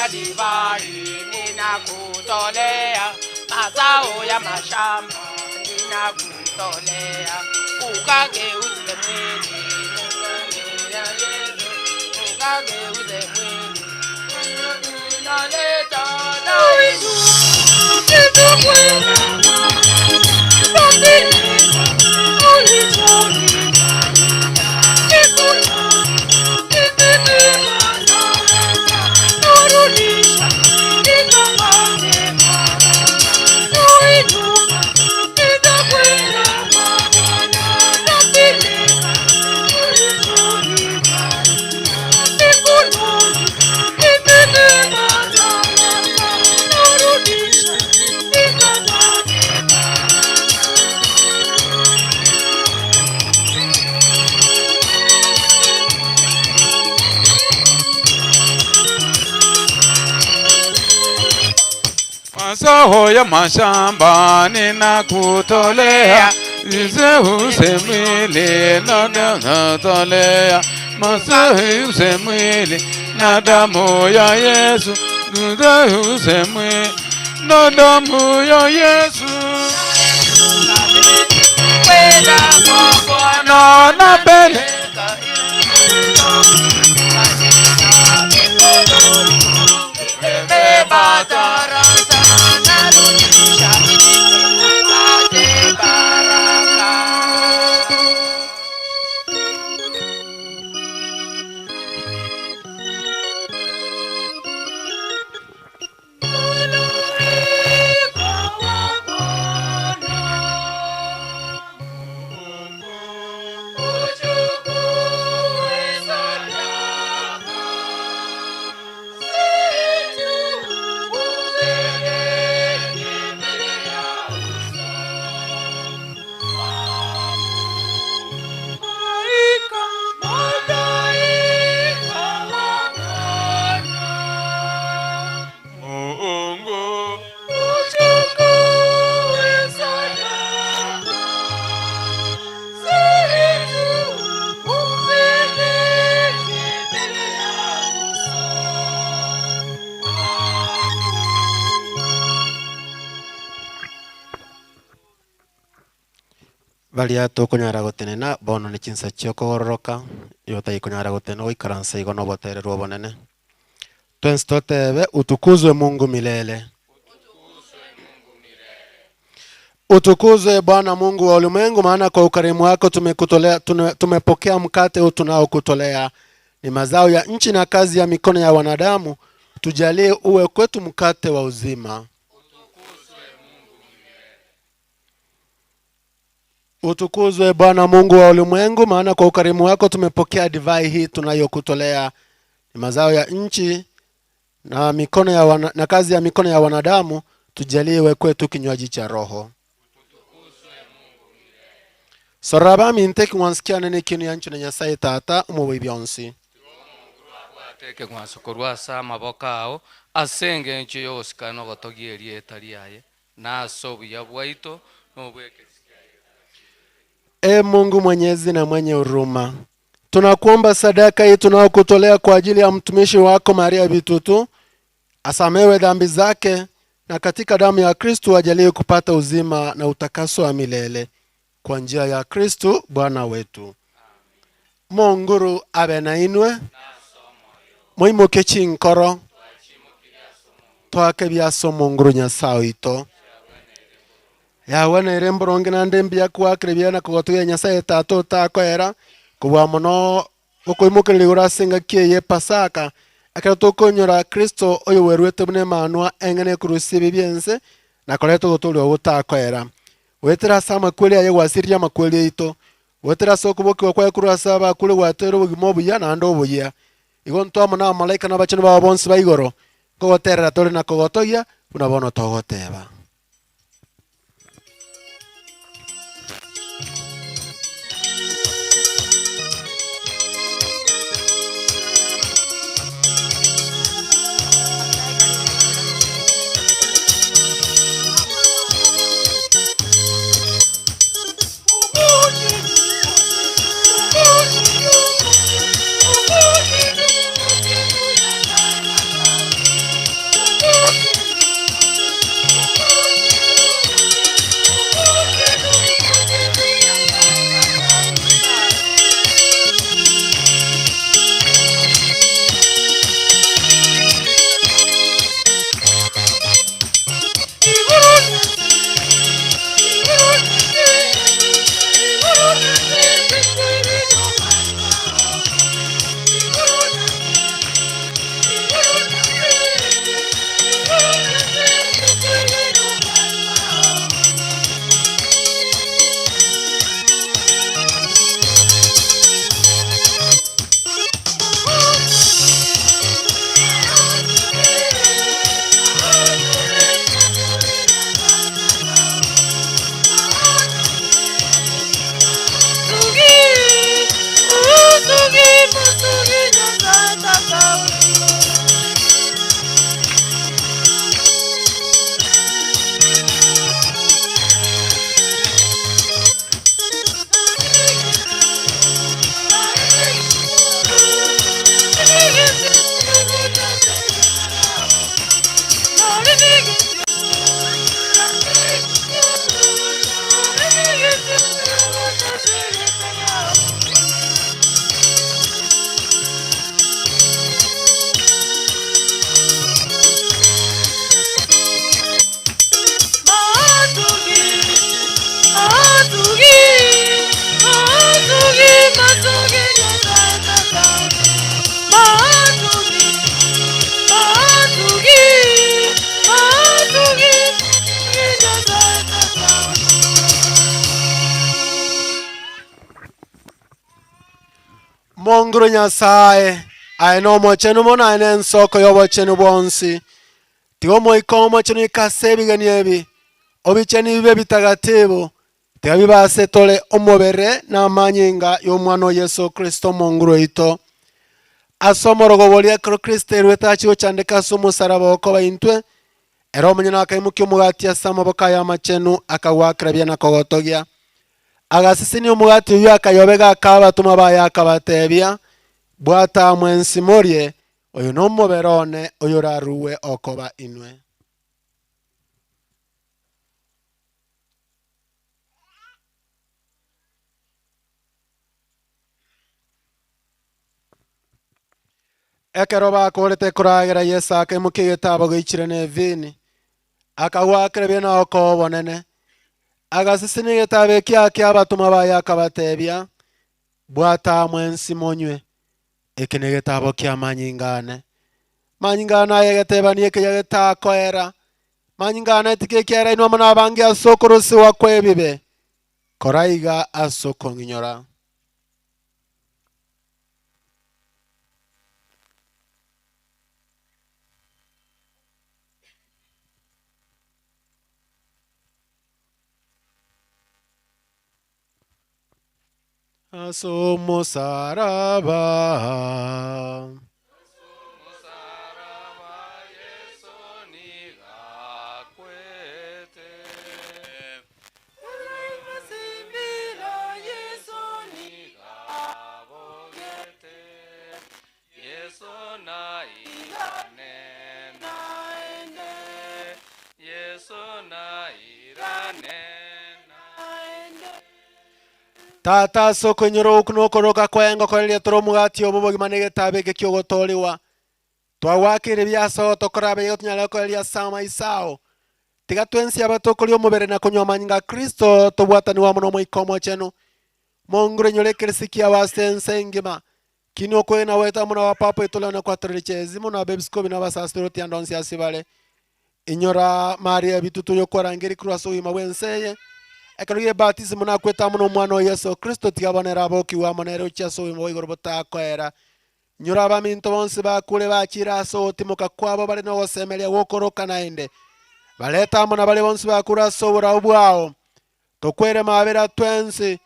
na divai ninakutolea, mazao ya mashamba ninakutolea, ukageuze mwili ya Yesu, ukageuze mwili naleta na Mazao ya mashamba ninakutolea, Zeuse mwili na nakutolea, Zeuse mwili na damu ya Yesu, Zeuse mwili na damu ya Yesu. Bwana napeleka Beba tarasa narudisha nipate baraka. Mungu Baria tokonyara gotenena bono ni chinsa chia okogororoka, igo otaikonyara gotenena goikaransa igo na obotererwa obonene. Twensi totebe utukuzwe Mungu milele. Utukuzwe Bwana Mungu wa ulimwengu, maana kwa ukarimu wako tumekutolea, tumepokea mkate huu tunaokutolea. Ni mazao ya nchi na kazi ya mikono ya wanadamu. Tujalie uwe kwetu mkate wa uzima. Utukuzwe Bwana Mungu wa ulimwengu, maana kwa ukarimu wako tumepokea divai hii tunayokutolea. Ni mazao ya nchi na mikono ya wana, na kazi ya mikono ya wanadamu. Tujalie iwe kwetu kinywaji cha Roho. Soraba minteki mwansikiane ni kinu ya nchi na Nyasaye tata umubi byonsi. Teke ng'wasokorwa ase amaboko ao ase eng'encho yogosika na ogotogia eria etari aye na ase obuya bwaito na obweke E Mungu mwenyezi na mwenye huruma, tunakuomba sadaka hii tunayokutolea kwa ajili ya mtumishi wako Maria Bitutu, asamewe dhambi zake na katika damu ya Kristu ajaliwe kupata uzima na utakaso wa milele kwa njia ya Kristu Bwana wetu. Monguru abe na inwe moimoke chinkoro twake biaso monguru Nyasaye oito yawe nere mboronge nande mbuya kwakire biana kogotugia Nyasaye tata otakoera kobua mono gokoimokereria igoro ase engaki eye Pasaka ekero tokonyora Kristo oyo werwete buna emanwa eng'ene ekorusia ebi biense na koreta ogotoria ogotakoera goetera ase amakweri aye gwasiririe amakweri aito goetera ase okobokiwa kwaye korwa ase abakure gwatoire obogima obuya naende obuya igo ntwamo na abamalaika na abachenu babo bonsi ba igoro nkogoterera tore na kogotogia buna bono togoteba. Monguru Nyasae, aye nomochenu mono, aye nensoko y'obochenu bwonsi. Tiga Omoika Omochenu oike ase ebigeni ebi, obicheni bibe ebitagatibu, tiga bibe ase tore omobere na amanyinga y'Omwana o Yeso Kristo Omonguru oito. Ase omorogoba oria ekero Kristo erwete achie gochandeka ase omosaraba okoba intwe, ere omonyene akaimokia omogati ase amaboko aye amachenu, akagwakera buya na kogotogia. Agasesenia omogati oyio akayobega akaa abatomwa baye akabatebia, Bwata amo ense morie, oyo nomobere one oyorarue okoba inwe. Ekero bakoorete koragera Yeso akaimokia egetabo geichire nevini, akagwakera buya na okoa obonene, agasesenia egetabo ekio akia abatomwa baye akabatebia, Bwata amo ense monywe, eke negetabo ki'amanyinga ane. Manyinga ane aye egetebani ekeya getakoera, manyinga ane tikekiaera inwe amo nabange ase okorosiwa kw'ebibe. Kora iga ase okong'inyora. Ase omosaraba. Tata, ase okoinyora oku na okoroka kwaye ngokoreria tore omogati obo obogima na egetabu eke ki'ogotoorigwa. Twagwakeire buya ase ogotokora abe igo tonyare gokoreria ase amaiso ao. Tiga twensi aba tokoria omobere na konywa amanyinga a Kristo, tobwatanigwe amo n'Omoika Omochenu. Monguru inyore ekerisi kiabo ase ense engima. Kini okwegena gwaito amo nabapapa oito Leonard kwatorire Chezimo na abepiskopi na abasaserdoti ande onsi ase bare. Inyora Maria ebitutu oyokwarangeria korwa ase obogima bw'ense eye. Ekero gi'ebatisimo nakwete amo n'Omwana o Yeso Kristo, tiga bono ere abokigwe amo nere gochia ase obogima bwa igoro botakoera. Inyora abaminto bonsi bakure bachire ase ogotimoka kwabo bare nogosemeria gw'okoroka naende. Barete amo na baria bonsi bakure ase oborao bwao. Tokwere mabera twensi,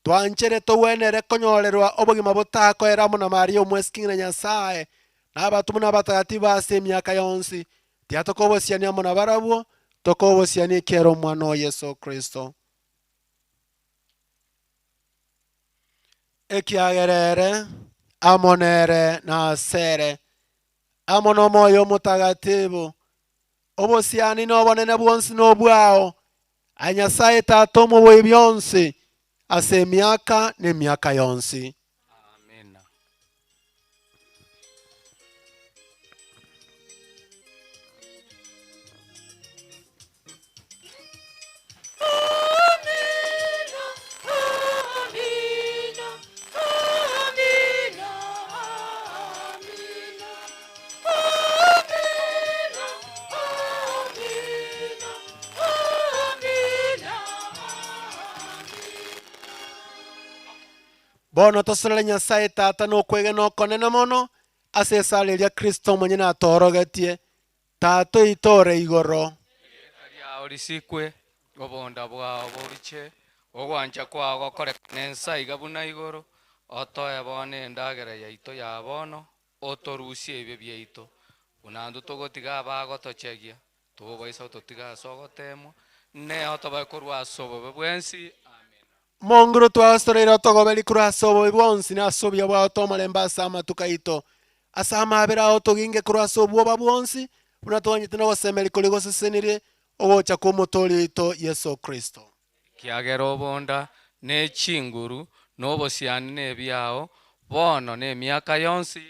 twanchere togwenere konyorerwa obogima botakoera amo na Maria omwesiki ng'ina Nyasae, na abatomwa na abatagatifu ase emiaka yonsi, tiga tokobosiania amo nabarabwo, tokobosiania ekiagera Omwana o Yeso Kristo. Ekiagera ere, amo nere, na asere, amo n'Omoyo Omotagatifu, obosiani na obonene bwonsi nobwao, Aye Nyasae Tata omobui bionsi, ase emiaka na emiaka yonsi. Amina. Bono tosorere Nyasae Tata nokwegena okonene mono ase esara eria Kristo omonyene atoorogetie, Tata oito ore igoro. Erieta riao risikwe, obonda bwao boiche, ogwancha kwao gokorekane ense aiga buna igoro. Otoe bono endagera yaito ya bono, otorusie ebibe biaito, buna intwe togotiga abagotochegia, Tobaisa gototiga ase ogoteemwa, ne otobae korwa ase obobe bwensi. Amina. Monguru twasoreire otogoberie korwa ase obobe bwonsi, na ase obuya bwao tomorembe ase amatuko aito. Ase amaabera ao toginge korwa ase obwoba bwonsi, buna twanyete nogosemeria koria gosesenirie ogocha kw'Omotoori oito Yeso Kristo. Ekiagera obonda, ne chinguru, na obosiani nebiao, bono na emiaka yonsi.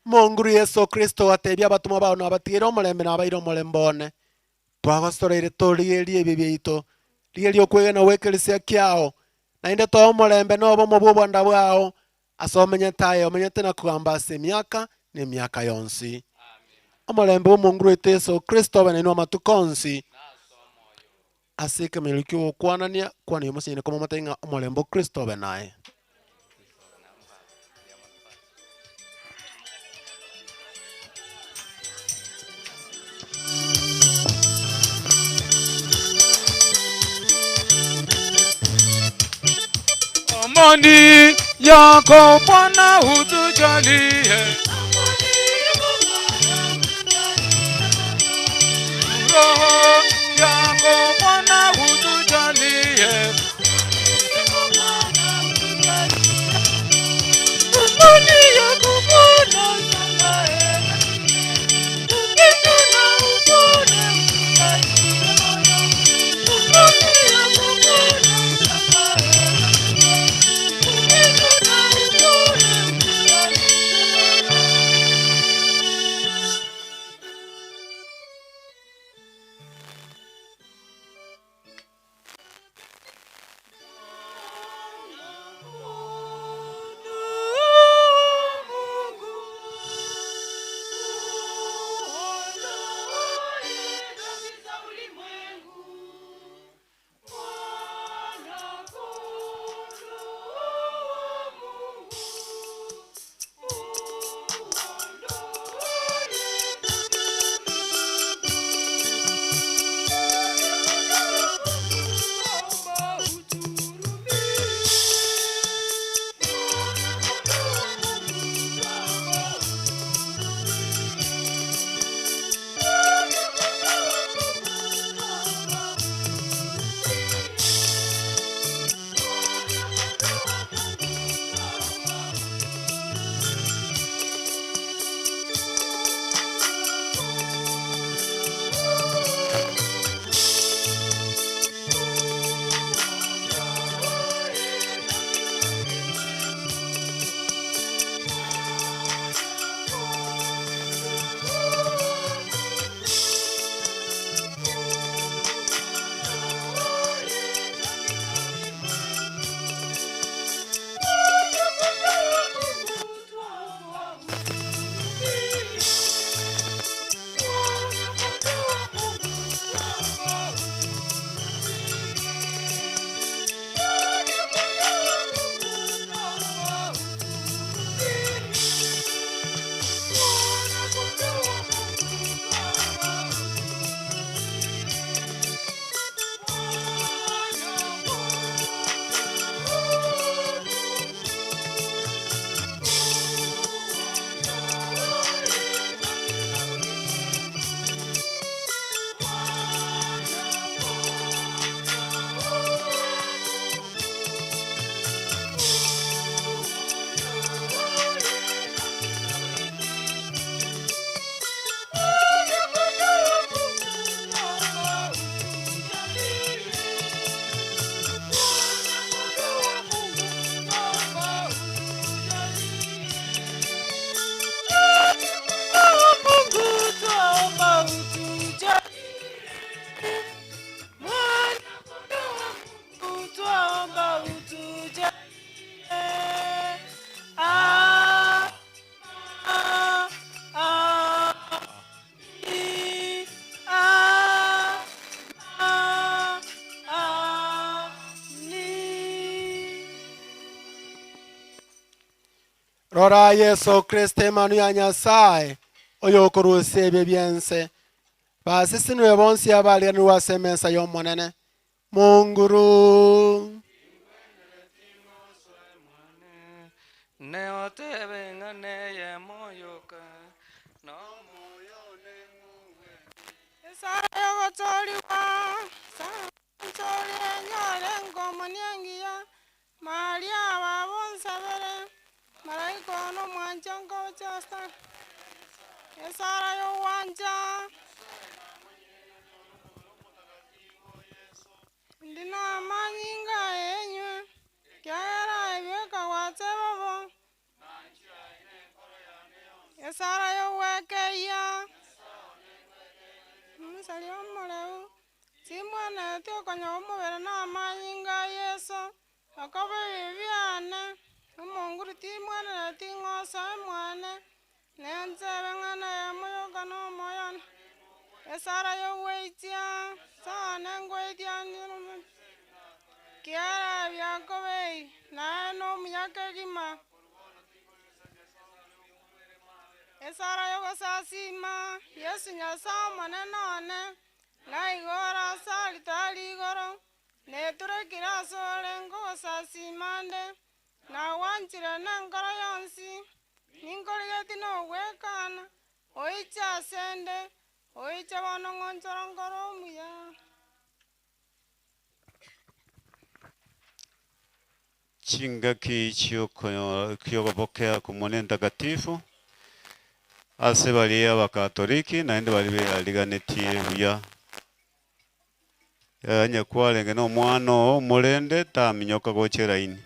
Monguru Yeso Kristo ogatebia abatomwa bao nabatigeire omorembe nabaire omorembe one. Twagosoreire torigererie ebibe biaito, rigereria okwegena gw'ekeresia kiao, naende toe omorembe na obomo bw'obwanda bwao, ase omenyete aye omenyete na kogamba ase emiaka na emiaka yonsi. Omorembe bw'Omonguru oito Yeso Kristo obe nainwe amatuko onsi. Ase ekemanyererio ki'ogokwanania, kwana omosenyene komomotebi ng'a omorembe o Kristo obe naye. Amani yako Bwana utujalie. Roho yako Bwana utujalie. Amani yako Bwana utujalie. Upendo na upole utujalie. Amani yako Bwana utujalie. Upendo na upole utujalie. Mungu twaomba utujalie. Mwana kondoo wa Mungu twaomba utujalie. Ah, ah, ah, i, ah, ah, ah, ni. Rora Yesu Kristo emanu ya Nyasaye oyokorusia ebio byense basisinwe bonsi abalianirwe ase emesa y'omonene munguru Ne otebe ng'ane ye moyoka no Esara yogotoriwa sara enyore enkomo niengiya maria babonsabere malaika ono mwancha nkochasta esara yowanja ndina amanyinga enywe kiagera ebieka gwatse bobo esara yowekeia omusari omoreu simwenete okonya omobere na amanyinga a Yeso akoba ebibi biane omonguru timwenereti ng'osa emwane nensebe ng'ana emoyoka na omoyone esara yoweitia sane ngweitia kiara biakobei naye na omunyaka egima esara yogosasima Yesu Nyasaye omonene one naigoro ase alitari igoro neturekire ase ore ngogosasima nde. Nagwanchire nenkoro yonsi, ninkorigeti nogwekana, oiche asende, oiche bono ng'onchora nkoro omuya. Chingaki chiokobokea komunia ntakatifu ase baria abakatoliki naende baria beariganetie buya. Onye kwarenge na omwana oo omorende taminyoka gocha eraini.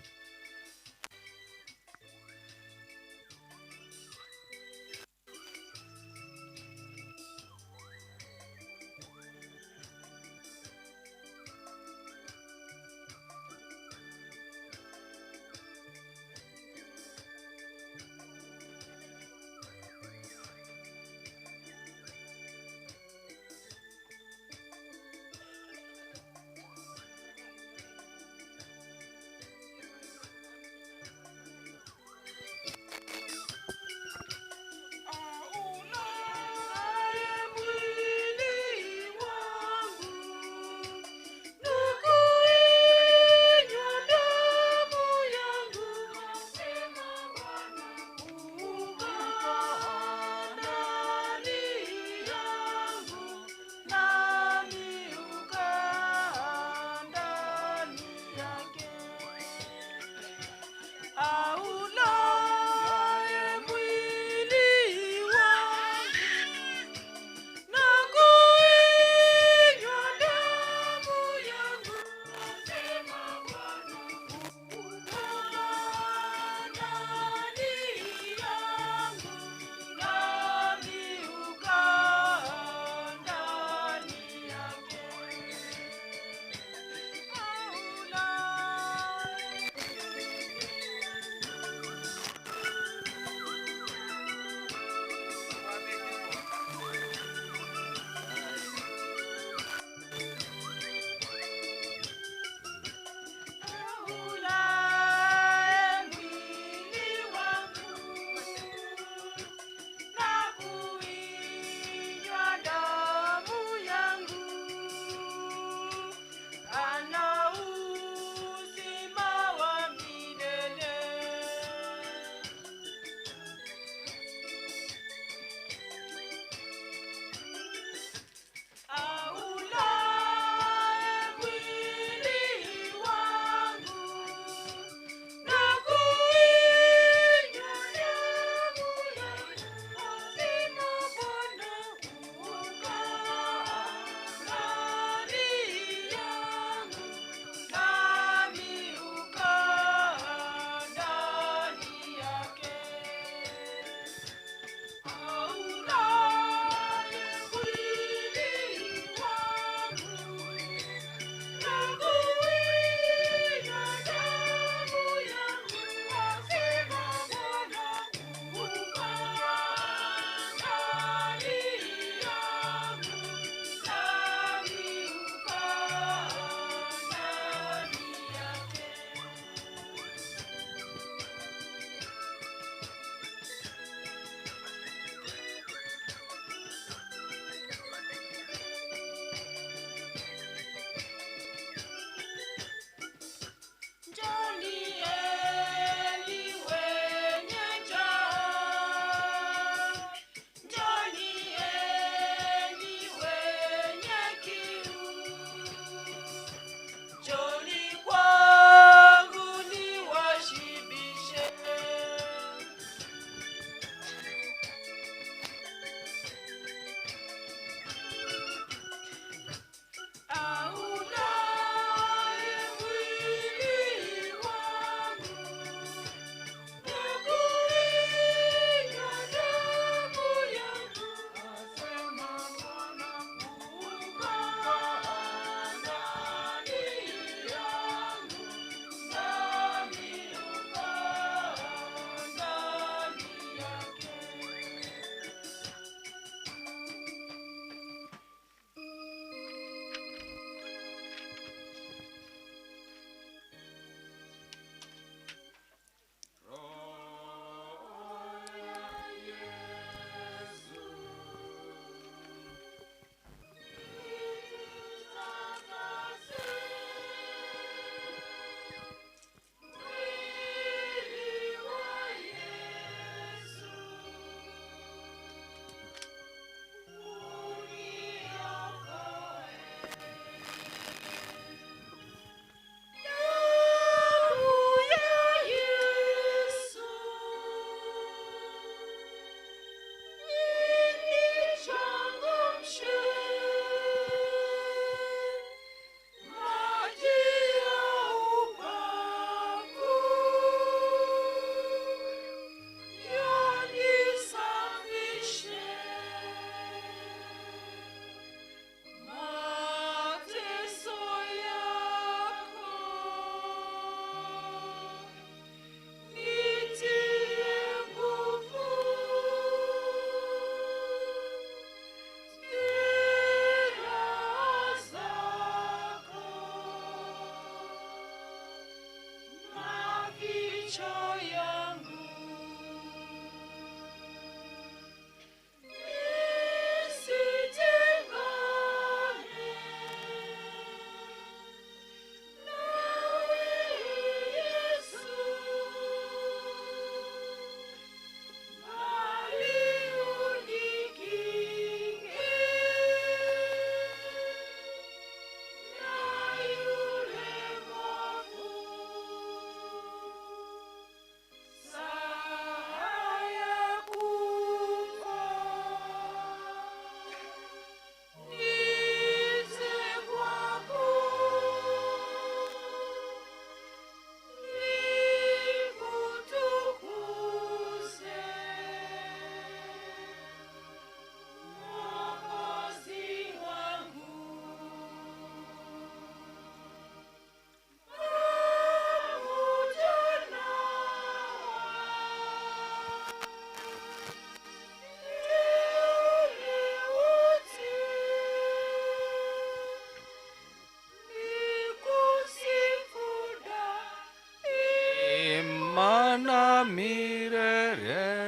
Mirere.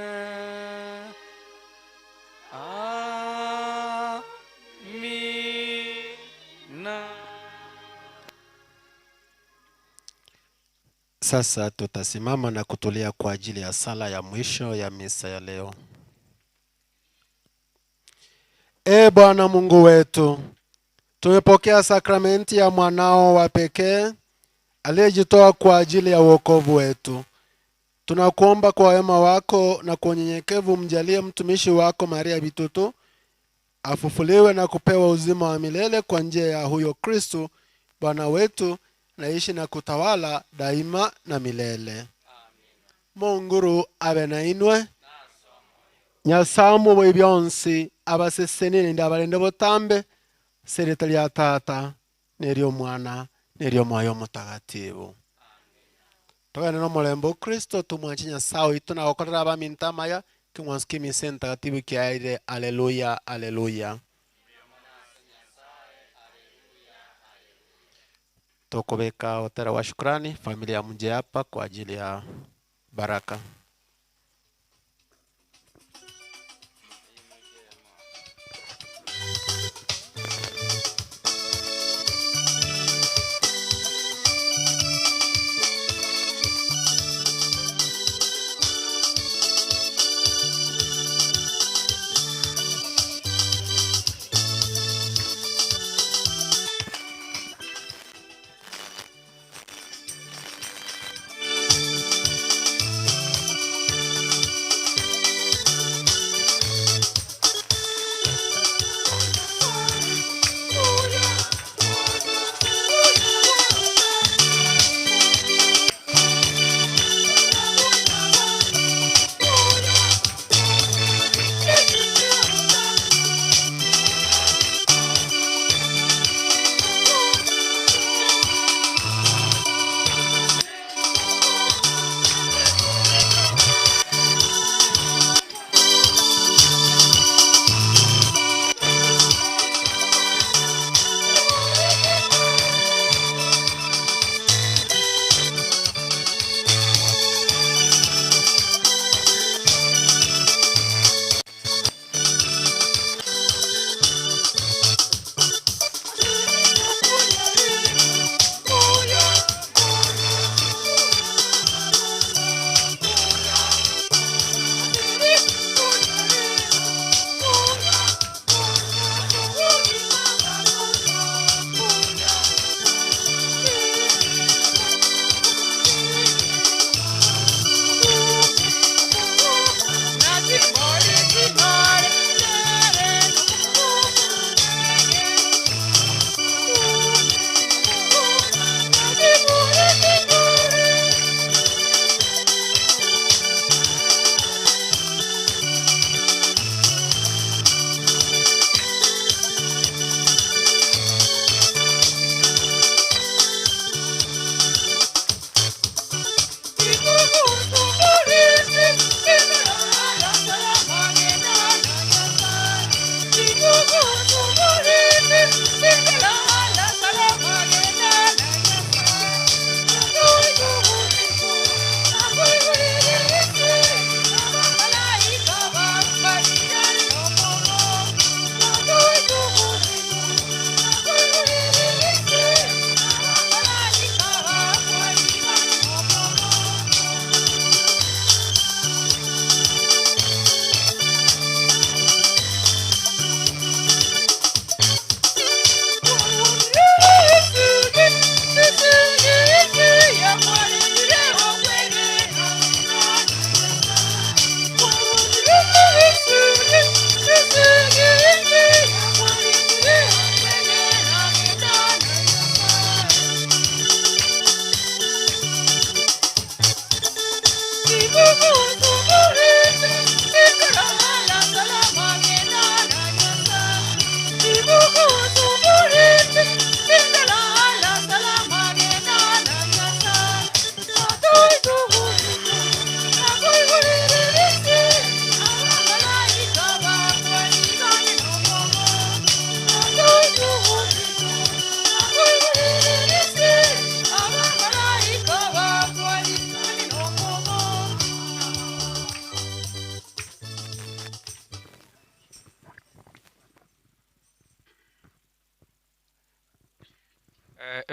Amina. Sasa tutasimama na kutulia kwa ajili ya sala ya mwisho ya misa ya leo. E Bwana Mungu wetu, tumepokea sakramenti ya mwanao wa pekee aliyejitoa kwa ajili ya wokovu wetu. Tunakuomba kwa wema wako na kwa unyenyekevu mjalie mtumishi wako Maria Bitutu afufuliwe na kupewa uzima wa milele kwa njia ya huyo Kristu Bwana wetu, naishi na kutawala daima na milele. Munguru abe na inwe nyasamu bwe byonsi abasesenire ndi abalinde botambe sereta lya tata nery'omwana nery'omwoyo mutagatifu togende n'omulembe kristo tumwanche nyasaye oitu na gokorera abaminto amaya king'wanso kia emisa entagatifu kiaire aleluya aleluya tokobeka hotera wa shukrani familia ya mje hapa kwa ajili ya baraka.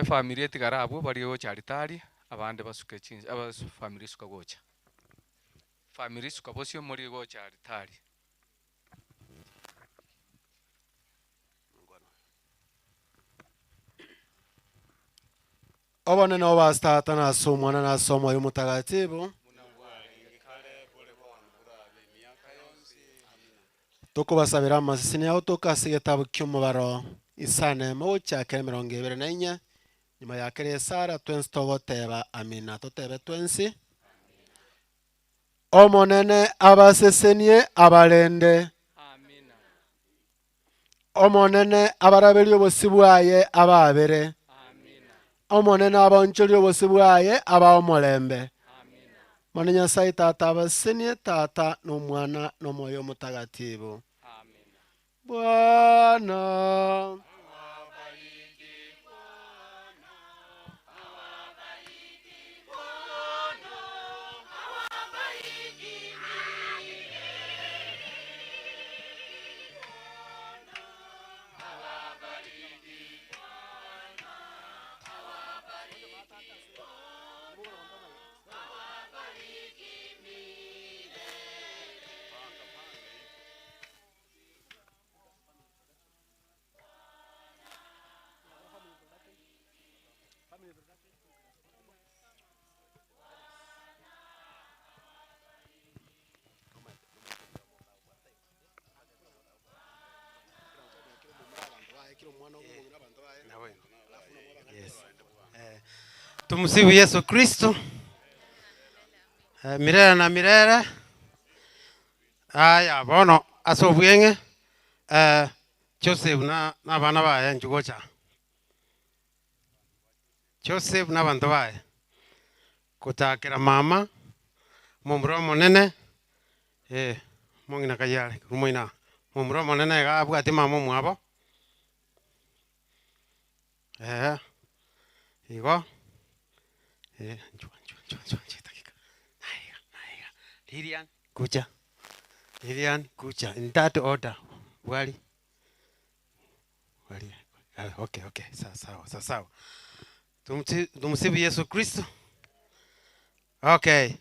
Efamiri etigare abwo baria gocha aritari, abande basuke chinsa abas famiri suka gocha. Famiri suka bosio morie gocha aritari. Obonene obe ase Tata na ase Omwana na ase Omoyo Omotagatibu. Tokobasabera amaseseni ao toka ase egetabu ki'omobaro isano emo gochakera emerongo ebere na inye, nyuma ya kera esara twensi togoteba amina. Totebe twensi, Omonene abasesenie abarende. Omonene abaraberie obosio bwaye abaabere. Omonene abaonchorie obosio bwaye abae omorembe. Mani Nyasae Tata abasesenie, Tata, na Omwana, na Omoyo Omotagatibu. Bwana. Tumsifu Yesu Kristo milele na milele. Aya bono ase obweng'e Joseph na abana baye inchuo gocha. Joseph na abanto baye, gochakera mama, omomura omonene, eh, omong'ina kai are korwa moino aa, omomura omonene iga abwate mama omwabo, eeh, igo, eh, inchuo inchuo inchuo inchuo chidakika, naiga naiga, Lilian kucha, Lilian kucha in that order, bwari. Okay, okay, sawa sawa, sawa sawa. Tumsifu Yesu Kristo. Okay,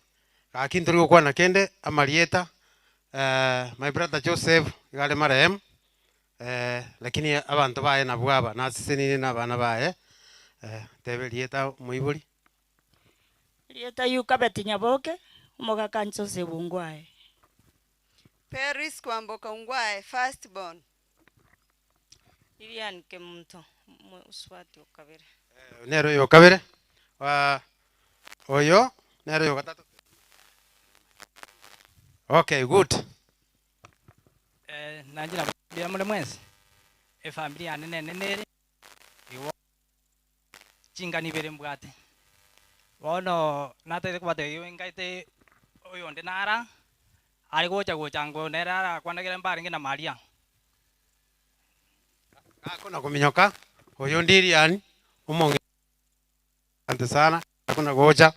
gaki ntori gokwana kende amarieta eh, my brother Joseph iga are marehemu eh, lakini abanto baye nabwo aba nasesenire na abana baye eh, tebe erieta omoibori. Erieta Yukabeti Nyaboke, omogaka Joseph Ongwae. Peris Kwamboka Ongwae, first born. Lilian Kemunto, omosubati o kabere. Nere oyo o kabere, oyo nere oyo o gatato. Okay, good. Nainche nabo mbuya more mwensi, efamiri yane nenene ere, igo chingani ibere mbwate. Bono natagete kobatebia nkaete oyonde nara, are gocha gocha ngo nere arakwanagere mbarenge na Maria. Gakona kominyoka, oyo Lilian, omong'ina asante sana, gakona gocha.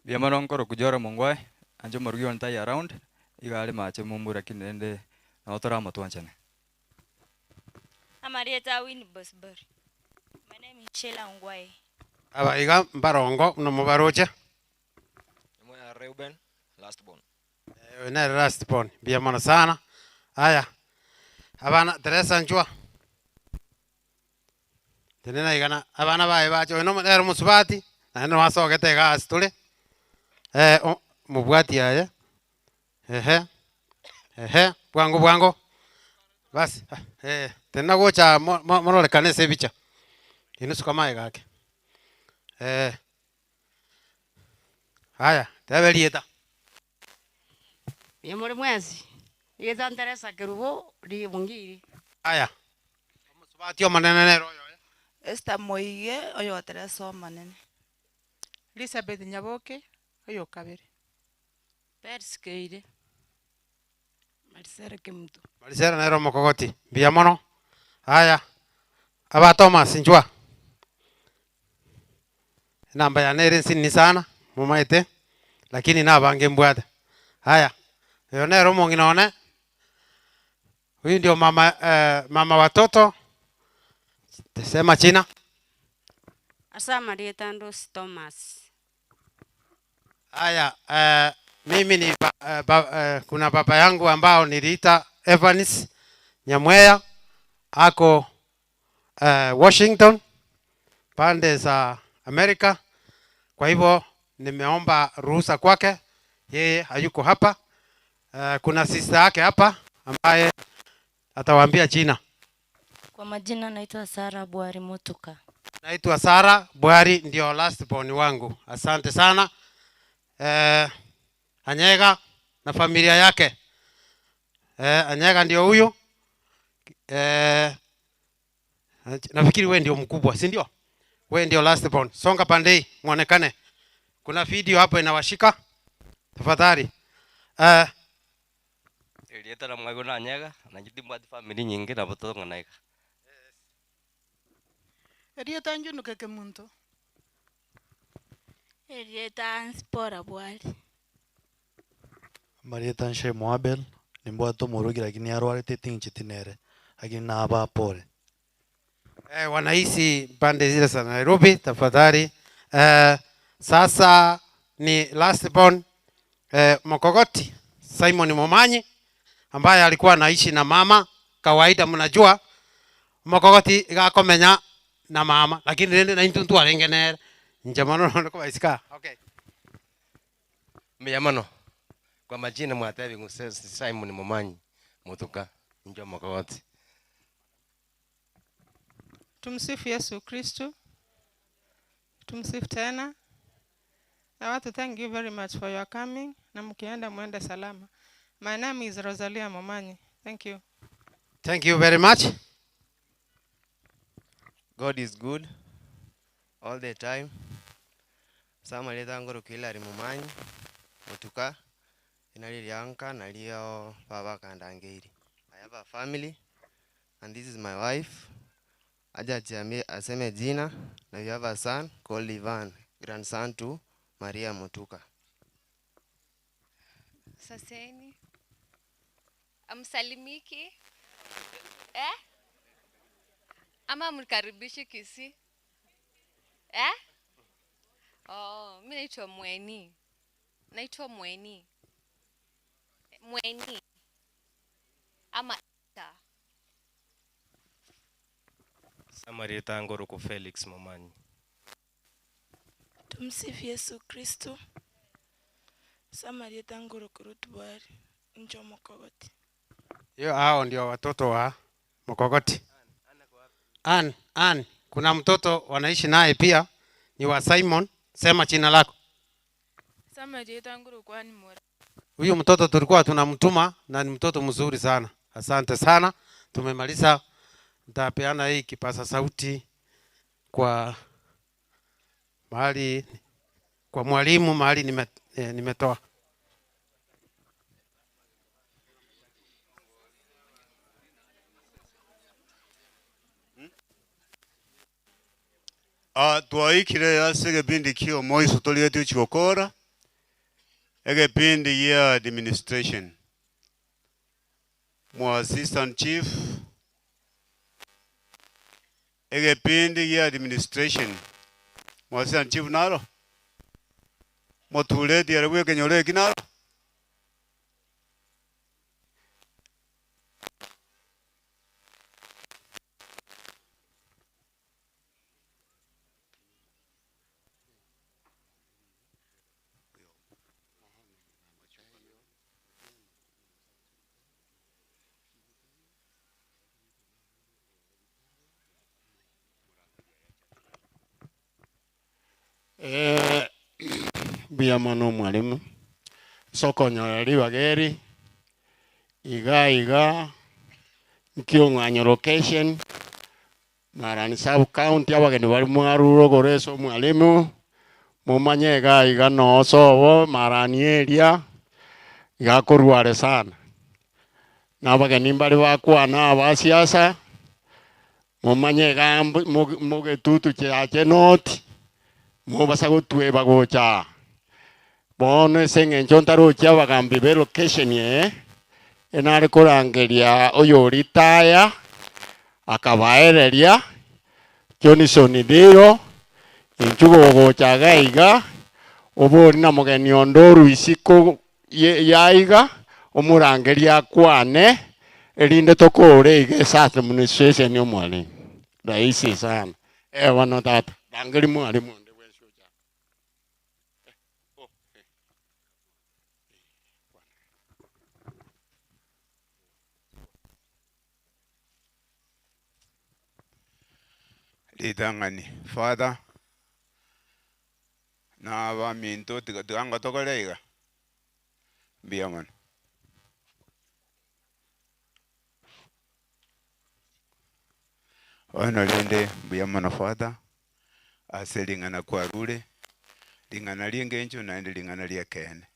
Mbuya mono nkorokwa Joram Ongwae, anche omorugi one tai around, iga are mache mumbu lakini rende nabo toramotwanchane. Amarieta a Winnie Bosibori. My name is Sheila Ongwae. Aba iga mbarongo buna mobaroche. Nyuma ya Reuben, last born. Oyo nere last born. Mbuya mono sana. Aya, abana Teresa nchwa. Tenena iga na abana baye bache, oyo nomo nere omosubati, naende nabo asogete iga ase tore, o mobwati aye, ehe, ehe, bwango bwango, basi eh, tenena gocha aa mo- mo- mororekane ase ebicha, inwe suka magega ake, eh. Aya, teba erieta. Mbuya more mwensi, erieta Teresa Kerubo Ribungiri. Aya, omosubati omonene nere oyo oye. Esther Moige, oyo o Teresa omonene. Elizabeth Nyaboke, oyo o kabere. Peris Keire. Marisela Kemunto. Marisela nere omokogoti. Mbuya mono. Aya, aba Thomas inchwa. Enamba yane ere nsinini sana, momaete, lakini nabange mbwate. Aya, oyo nere omong'ina one, huyu ndio mama mama watoto, sema jina. Ase amarieta Ndosi Thomas. Haya, eh, mimi ni ba, eh, ba, eh, kuna baba yangu ambao niliita Evans Nyamweya ako eh, Washington pande za Amerika. Kwa hivyo nimeomba ruhusa kwake, yeye hayuko hapa. Eh, kuna sister yake hapa ambaye atawaambia jina. Kwa majina naitwa Sara Bwari Mutuka. Naitwa Sara Bwari, ndio last born wangu. Asante sana eh, Anyega na familia yake eh, Anyega ndio huyu eh, nafikiri we ndio mkubwa, si ndio? We ndio last born. Songa pande hii muonekane. Kuna video hapo inawashika, tafadhali eh, Erieta na mwago na Anyega, na inche timbwati family nyinge nabo totong'ana iga. Erieta Njunuke Kemunto. Erieta Zipporah Bwari. Amarieta Nshemo Abel, nimbwate omorogi lakini arwarete ting'incheti nere, lakini naba pore. Eh, wanaishi pande zile za Nairobi tafadhali. Eh, sasa ni last born eh, Mokogoti Simon Momanyi ambaye alikuwa anaishi na mama. Kawaida mnajua Mokogoti igakomenya na mama, lakini rende na intu ntwarenge nere inche mono nonde kobaisika. Okay. Mbuya mono. Kwa majina mwatebi ng'u Simon Momanyi Mutuka inche Omokogoti. Tumsifu Yesu Kristu. Tumsifu tena. I want to thank you very much for your coming na mkienda muende salama. My name is Rosalia Momanyi. Thank you. Thank you very much. God is good all the time. Samaleta ngoro Hilary Momanyi Mutuka inali lyanka nalio baba kandangeiri. I have a family and this is my wife. Aja ajiambie aseme jina na we have a son called Ivan, grandson to Maria Mutuka. Saseni. Amsalimiki? Eh? Ama mkaribishi Kisii? Eh? Oh, mi naitwa Mweni. Naitwa Mweni. Mweni. Ama Esther. Samarieta Ngoroko Felix Momanyi. Tumsifu Yesu Kristo. Samarieta Ngoroko Ruth Bwari inche Omokogoti. Hiyo hao ndio watoto wa Mokogoti. Ann, Ann, kuna mtoto wanaishi naye pia ni wa Simon. Sema jina lako. Samarieta Ngoroko Ann Mora. Huyu mtoto tulikuwa tunamtuma na ni mtoto mzuri sana. Asante sana. Tumemaliza. Nitapeana hii kipaza sauti kwa mahali kwa mwalimu mahali nimetoa. Ah, twaikire ase egepindi kia omoiso torigetie gochigokora egepindi gia administration mwa assistant chief egepindi gia administration mwa assistant chief naro motureti ere bwa ekenyoro eki naro Eh, mbuya mono omwalimu ase okonyora ribaga eri iga iga nkiong'anya location Marani sub county abageni bari mwarure ogoro ase omwalimu momanye iga iga nosobo Marani area iga akorware sana na abageni mbare bakwana aba siasa momanye iga mbu- mogetutu chiache noti mobasa gotweba gocha bono ase eng'encho ntarochia abagambi ba elocation eye enare korangeria oyoritaya akabaereria Johnson Ndiro Inchuo gogocha iga iga, obori na mogeni onde orwe isiko ya iga, omorangerie akwane, erinde tokore iga ase administration omwalimu. Rahisi sana. Eh bono tata, rangeria mwalimu onde bwensi ocha aa. Ritang'ani, Father, na abaminto tiga tiga ngotokore iga, mbuya mono. Bono rende mbuya mono Father, ase ring'ana kwarure, ring'ana ri'engencho naende ring'ana ri'ekeene.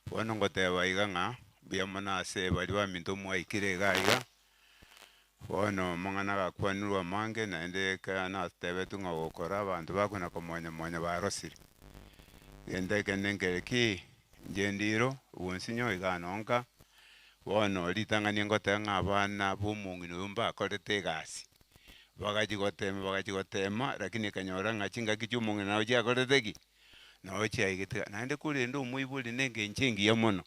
Bono ngoteba iga ng'a mbuya mono ase baria baminto mwaikire iga iga, bono amang'ana agakwanirwe amange naende ekero natebetwe ng'a gokora abanto bakona komonya monya barosire. Egento ekende nkere ki, inche ndiro obonsinyo iga nonka, bono ritang'ani ngoteba ng'a abana ba omong'ina oyo mbakorete egasi, bagachia gotema bagachia gotema lakini ekanyora ng'a chingaki chia omong'ina nabo chiakorete ki? Nabo chiaigete, naende korende omoibori nengencho engiya mono.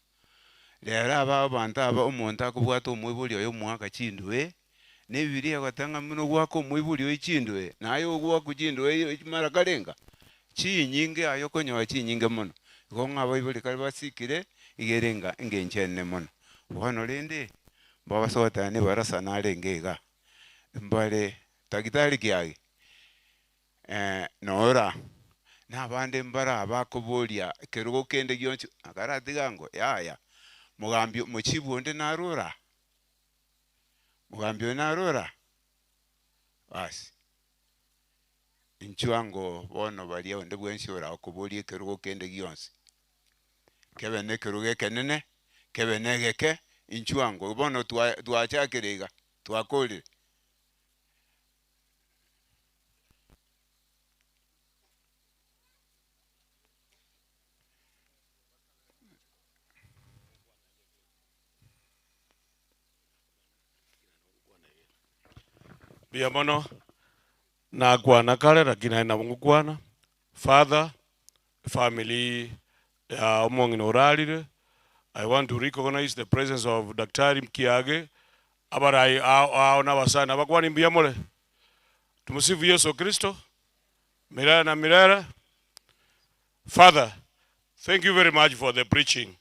Rero aba abanto aba omonto akobwata omoibori oye omoaka chindwe, na ebibiria egoteba ng'a buna ogoaka omoibori oye chindwe, naye ogoakwa chindwe mara karenga? Chinyinge aye okonyora chinyinge mono. Igo ng'a abaibori kare basikire, iga ere enga engencho enene mono. Bono rende, mbabase goteba nebarasa narenge igaa, mbare daktari kiage. Nora, na abande mbare abakoboria ekerogo kende gionsi, akaratiga ango, yaya, mogambi omochibu onde narora? Mogambi oyo narora? Basi, inchuo ango bono baria onde bwensi orakoborie ekerogo kende gionsi, kebe na ekerogo ekenene, kebe na egeke, inchuo ango, bono twa twachakire iga, twakorire. Mbuya mono, nakwana kare lakini naende nabo ngokwana, father, efamiri ya omong'ina orarire, I want to recognize the presence of Daktari Kiage, abarai ao ao na abasani abakwani mbuya more? Tumusifu Yesu Kristo milele na milele. Father, thank you very much for the preaching.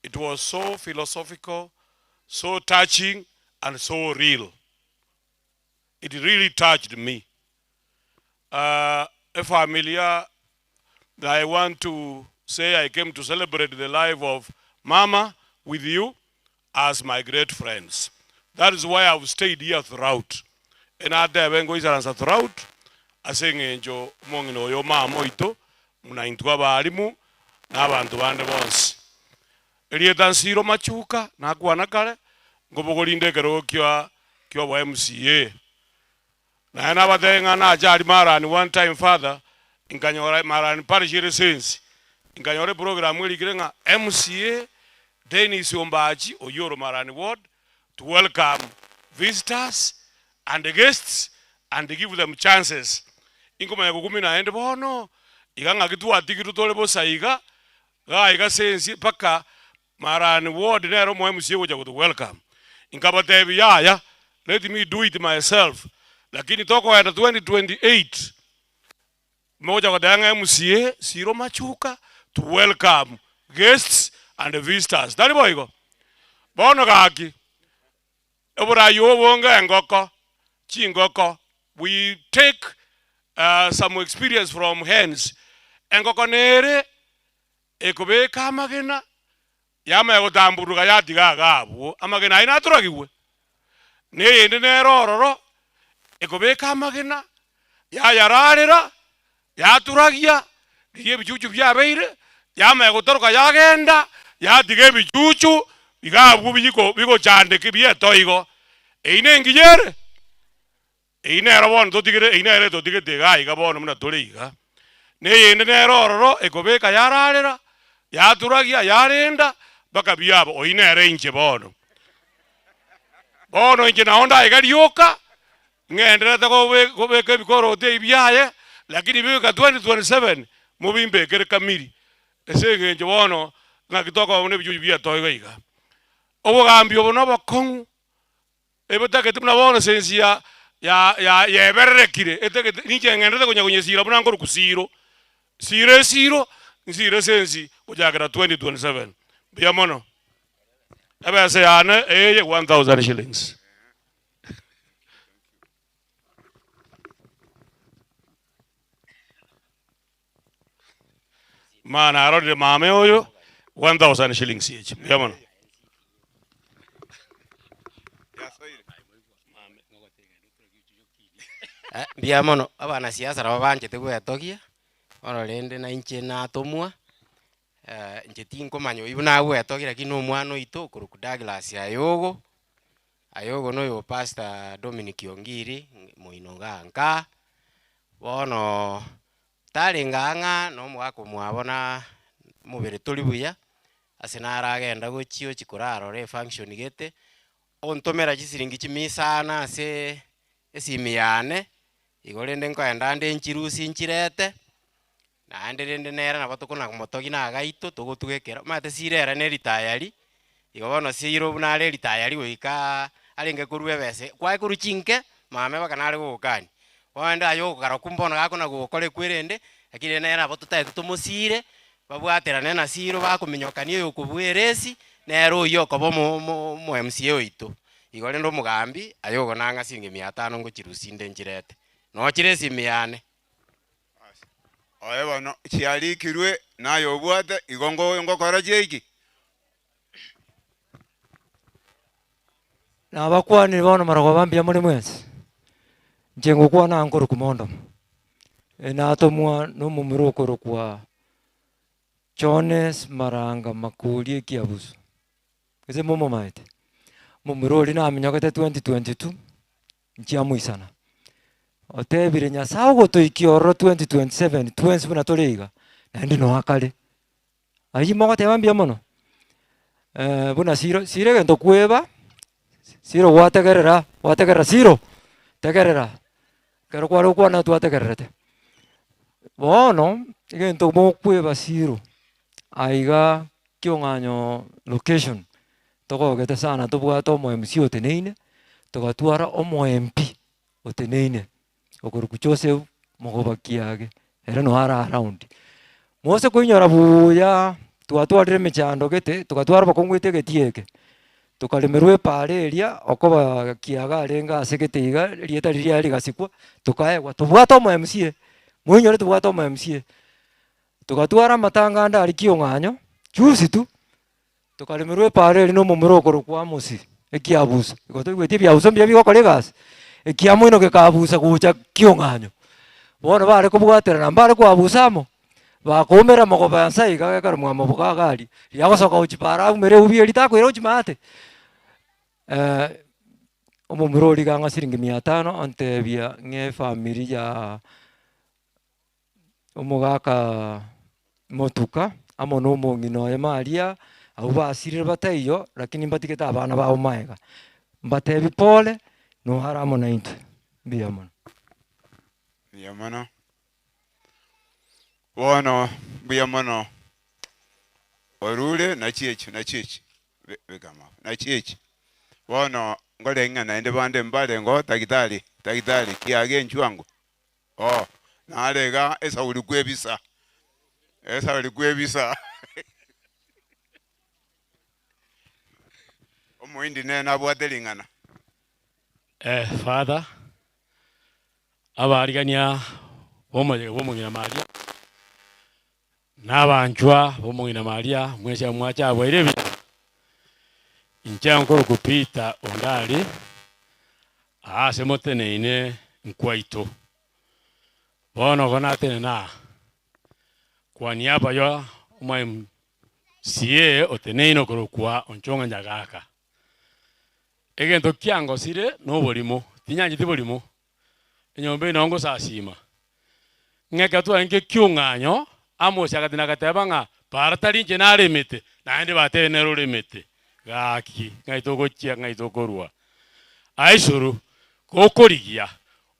It was so philosophical, so touching and so real. It really touched me. Uh, efamilia I want to say I came to celebrate the life of Mama with you as my great friends. That is why I've stayed here throughout. Enatebe ngoisaransa throughout ase eng'encho omong'ina oyo mama oito buna intwe abalimu na abanto bande bonsi. Erieta Nsiro Machuka nakwana kare nkobogorinde ekerogo kia kiobo MCA. Naye nabatebie ng'a nache aria Marani one time father, nkanyora Marani parish ere sensi, nkanyora eprogram erikire ng'a MCA Dennis Ombachi oyio ore Marani ward to welcome visitors and guests and give them chances. Inkomanya gokumia naende bono, iga ng'aki twatigirwe tore bosa iga, iga iga sensi mpaka Marani ward nere omo MCA gocha goto welcome. Nkabatebia yaya let me do it myself lakini tokoenda 2028 mogocha goteba ng'a MCA Siro Machuka to welcome guests and visitors. Tari boigo? Bono gaki oborai obo bonge engoko, chingoko we take some experience from hens, engoko nere Ekobeka amagena, yamanya gotambururuka yatiga iga abwo, amagena ayio naturagigwe. Na eyende nere ororo, ekobeka amagena, yayararera, yaturagia, riria ebichuchu biabeire, yamanya gotoroka yagenda, yatiga ebichuchu iga abwo biko bigochandeka bietoa igo. Eyio nengiya ere? Eyio nero bono totigere, eyio nere etotigete iga iga bono buna tore iga. Na eyende nere ororo ekobeka yararera, yaturagia, yarenda, mpaka biaba, oyio nere inche bono. Bono inche nao ndaiga rioka, ng'endererete kobe kobeka ebikoroto ebi biaye, Lakini bigoika 2027 mobimbekere kamiri ase eng'encho bono ng'aki tokoba buna ebichuchu biatoe iga iga. Obogambi obo nobokong'u, ebotagete buna bono sensi ya ya ya yebererekire etagete ninche ng'endete konya konyesira buna nkorokwa siro, siro esiro, nsire sensi gochakera 2027. Mbuya mono. Ebesa yane eye 1000 shillings. Ma narorire mame oyo 1000 shillings echi. Mbuya mono. Mbuya mono, abanasiasa nabo banchete gwetogia, bono rende na inche natomwa, inche tinkomanya oyio buna agwetogia lakini na omwana oito okorokwa Douglas Ayogo, Ayogo noyo Pastor Dominic Ongiri, moino igaa nkaa, bono tarenge ang'a na omogaka omwabo na omobere tori buya, ase naragenda gochia ochia korarora efunction gete, ontomera chisiringi chimia isano ase esimi yane, igo rende nkoenda nde nchirusie nchirete, Naende rende nere nabo tokona komotogia na agaito togotuga ekero, omanyete siro ere ne ritayari, igo bono siro buna are ritayari goika arenge korwa ebesa kwaye korwa chinke, mame mpaka nare gogokania. Bono rende aye ogokarokwa mbono gakona gokora ekwerende, lakini rende nere nabo totaete tomosire, babwaterane na siro bakominyokania oyokobua eresi, nere oyio okoba omo omo omo MCA oito. Igo rende omogambi, aye ogonang'a siringi mia tano ngochirusia inde nchirete, nochire esimi yane. Oye bono chiarikirwe, naye obwate, igo ngo ngokora chiaiki. Nabakwanire bono marogoba mbuya more mwensi, inche ngokwana nkorokwa Mondomo, natomwa na omomura okorokwa Jones Maranga Makori Ekiabuso, gose momomaete? Omomura oria naminyokete 2022. Nchiamoisana. Otebire Nyasae ogotoikia ororo 2027 twensi buna tore iga, naende noe akare. Ayio mogoteba mbuya mono? buna siro, siro egento kweba, siro gwategerera, gwategerera siro, tegerera, ekero kware gokwana twategererete. Bono, egento mokweba siro, aiga kiong'anyo location. Togogete sana tobwate omo MC oteneine, togatwara omo MP oteneine, okorokwa Joseph Mogoba Kiage, ere noo are around. Mose koinyora buuya, twatwarire emechando gete, togatwara obokong'u goeta egetii eke, tokaremerwa epaara eria, okoba Kiage arenge ase gete iga, erieta riria rigasikwa, tokaegwa tobwate omo MCA, moinyore tobwate omo MCA. Togatwara amatanga ande aria kiong'anyo, juzi tu. Tokaremerwa epaara eria nomomura okorokwa Amosi, ekiabuso. Igo toigweti ebiabuso mbuya bigokora egasi, ekiamoino gekabusa gocha kiong'anyo. Bono bare kobwaterana mbare koabusa amo, bakoumera mogoba nsa iga gekero mwamoboka iga aria, riria agosoka gochia paara aumere eubi eria takoira gochia maate. omomura oria iga ang'a siringi mia tano ontebia ng'a efamiri ya Omogaka motuka amo na omong'ina oye Maria, abwo basirire bataiyo, lakini mbatigete abana babo magega. Mbatebi pole, noare amo naintwe. Mbuya mono. Mbuya mono. Bono mbuya mono orure nachi echi nachi echi beka amagoro nachi echi. Bono nkore ng'a naende bande mbarengeo tagitari tagitari kiage enchwango. Oh, nare iga esauri kwebisa, esauri kwebisa. Omohindi nere nabwate ring'ana. Eh, Father, abarigania b'omoyega bw'omong'ina Maria, na abanchwa b'omong'ina Maria, mwensi abwo mwacha abwaire ebiya, inche nkorokwa Peter Ondari, Aase moteneine nkwaito. Bono igo natenena aa, kwa niaba ya omo-MCA oteneine okorokwa Onchong'a Nyagaka. Egento kiangosire noborimo, tinyancheti borimo, enyomba eye nao ngosasima. Ng'a ekero twarenge kiong'anyo, Amos agatenena agateba ng'a para tari inche naremete, naende batebe nere oremete. Gaki, ng'ai togochia, ng'ai tokorua? Aye isuru, gokorigia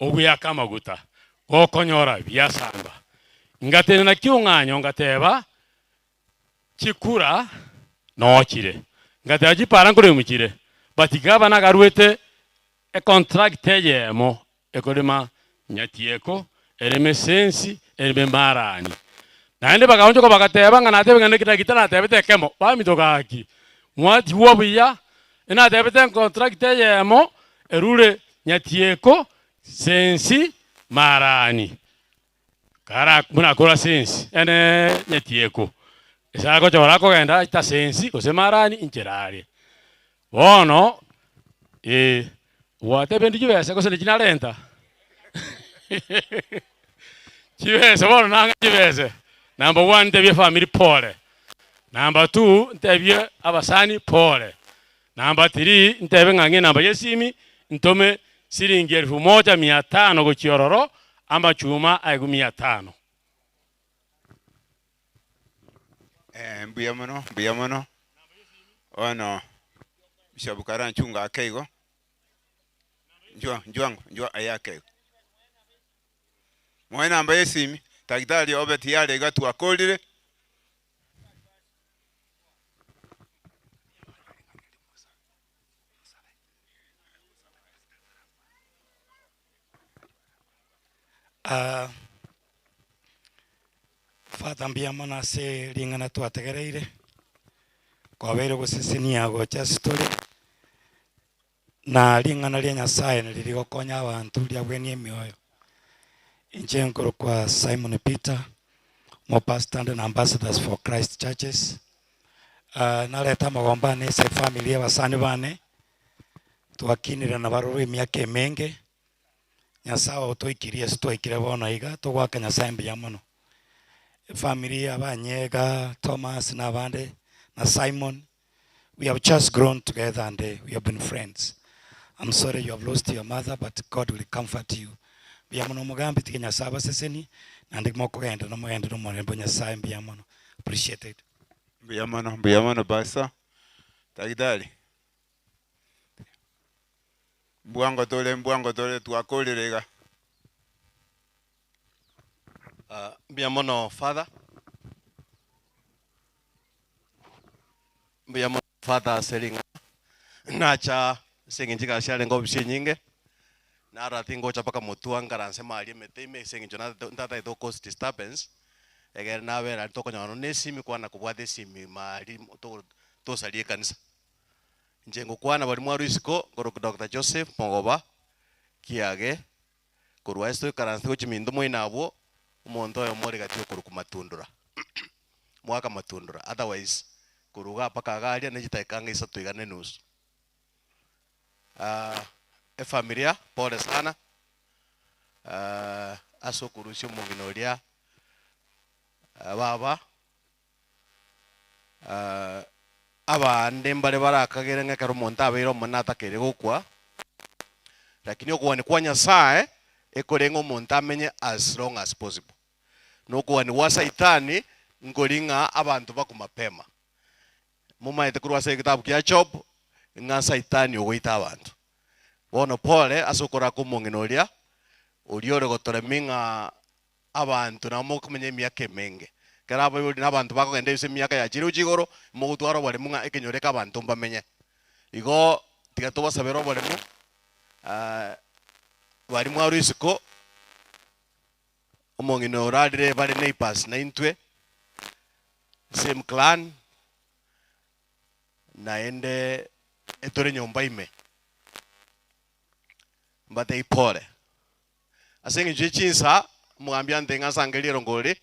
ogweaka amaguta. Gokonyora biasamba. Ngatenena ki'ong'anyo ngateba, Chikura nochire. Ngateba chipara nkoremwa chire. But gavana agaruete econtract eyemo ekorema Nyatieko, ereme Sensi, ereme Marani. Naende bagaonchoka bagateba ng'a natebe ng'a nekidagita natebete ekemo, baminto gaki, mwatigwa buya, enatebete econtract eyemo erure Nyatieko, Sensi, Marani. Kara buna akora sensi ene Nyatieko, ase agochora akogenda aita sensi gose Marani inchera aria. Bono eh, gwatebia ndi chibesa gose nachi narenta? Chibesa bono nang'e chibesa, number one ntebie efamiri pole, number two ntebie abasani pole, number three ntebe ng'a ng'e enamba ya esimi ntome siringi elfu moja mia tano gochia ororo, amachuma aegwe mia tano. Eh, mbuya mono, mbuya mono. Bono Bishop karanchunga ake igo, njwa njwango njwa aye ake igo. Moe namba ya esimi, daktari obe tiyari iga twakorire. Ah, Father mbuya mono ase ring'ana twategereire, kwabeire gosesenia gocha ase tore, na ring'ana ria Nyasaye nari rigokonya abanto riabwenie emioyo. Inche nkorokwa Simon Peter, omopastor ande na Ambassadors for Christ Churches, Ah, nareta amagomba ane ase efamiri ya abasani bane, twakinire nabarobwo emiaka emenge, Nyasae otoikirie ase twaikire bono iga, togoaka Nyasae mbuya mono. Efamiri ya abanyega, Thomas na abande, na Simon, we have just grown together and we have been friends. I'm sorry you have lost your mother but God will comfort you. Mbuya mono omogambi, tiga Nyasae abasesenie, naende mokogenda nomogende nomorembe o Nyasae mbuya mono. Appreciated. Mbuya mono, mbuya mono pastor. Daktari. Mbwango tore, mbwango tore, twakorire iga. Ah, mbuya mono father. Mbuya mono father ase ring'ana. Nacha ase eng'encho egasi yarenge ofisi enyinge, narora tingocha mpaka motwe nkaranse maria emete ime ase eng'encho natete ntatagete go cause disturbance, egere nabera aria tokonyora nonye na esimi kwana kobwata esimi maria to tosaria ekanisa. Inche ngokwana baria mwarwa isiko, nkorokwa Doctor Joseph Mogoba Kiage, korwa ase toikaranse gochia minto moino abwo, omonto oyomo ore gati okorokwa Matundura, mwaka Matundura, otherwise korwa igaa mpaka iga aria ne chidakika ang'e isato iga na enusu. Efamilia pole sana, ase okorusia omong'ina oria baba. Abande mbare barakagere ng'a ekero omonto abeire omonene atakeire gokwa, lakini okogania kwa Nyasae ekore ng'a omonto amenye as long as possible. Na okogania gwa Saitani nkori ng'a abanto bakwe mapema. Momaete korwa ase egetabu kia Job ng'a Saitani ogoita abanto. Bono pole ase okoraka omong'ina oria, oria ore gotoremia ng'a Abanto nabo mokomenya emiaka emenge. Ekero abaibori na abanto bakogenda ase emiaka ya chirochio igoro, mogotwara oboremu ng'a ekenyoro eke abanto mbamenye. Igo tiga tobasabere oboremu, baria mwarwa isiko, omong'ina orarire bare neighbours naintwe, same clan, naende etore nyomba ime, mbatebie pole. Ase engencho ye chinsa, omogambi antebie ng'a nsangererie erongori,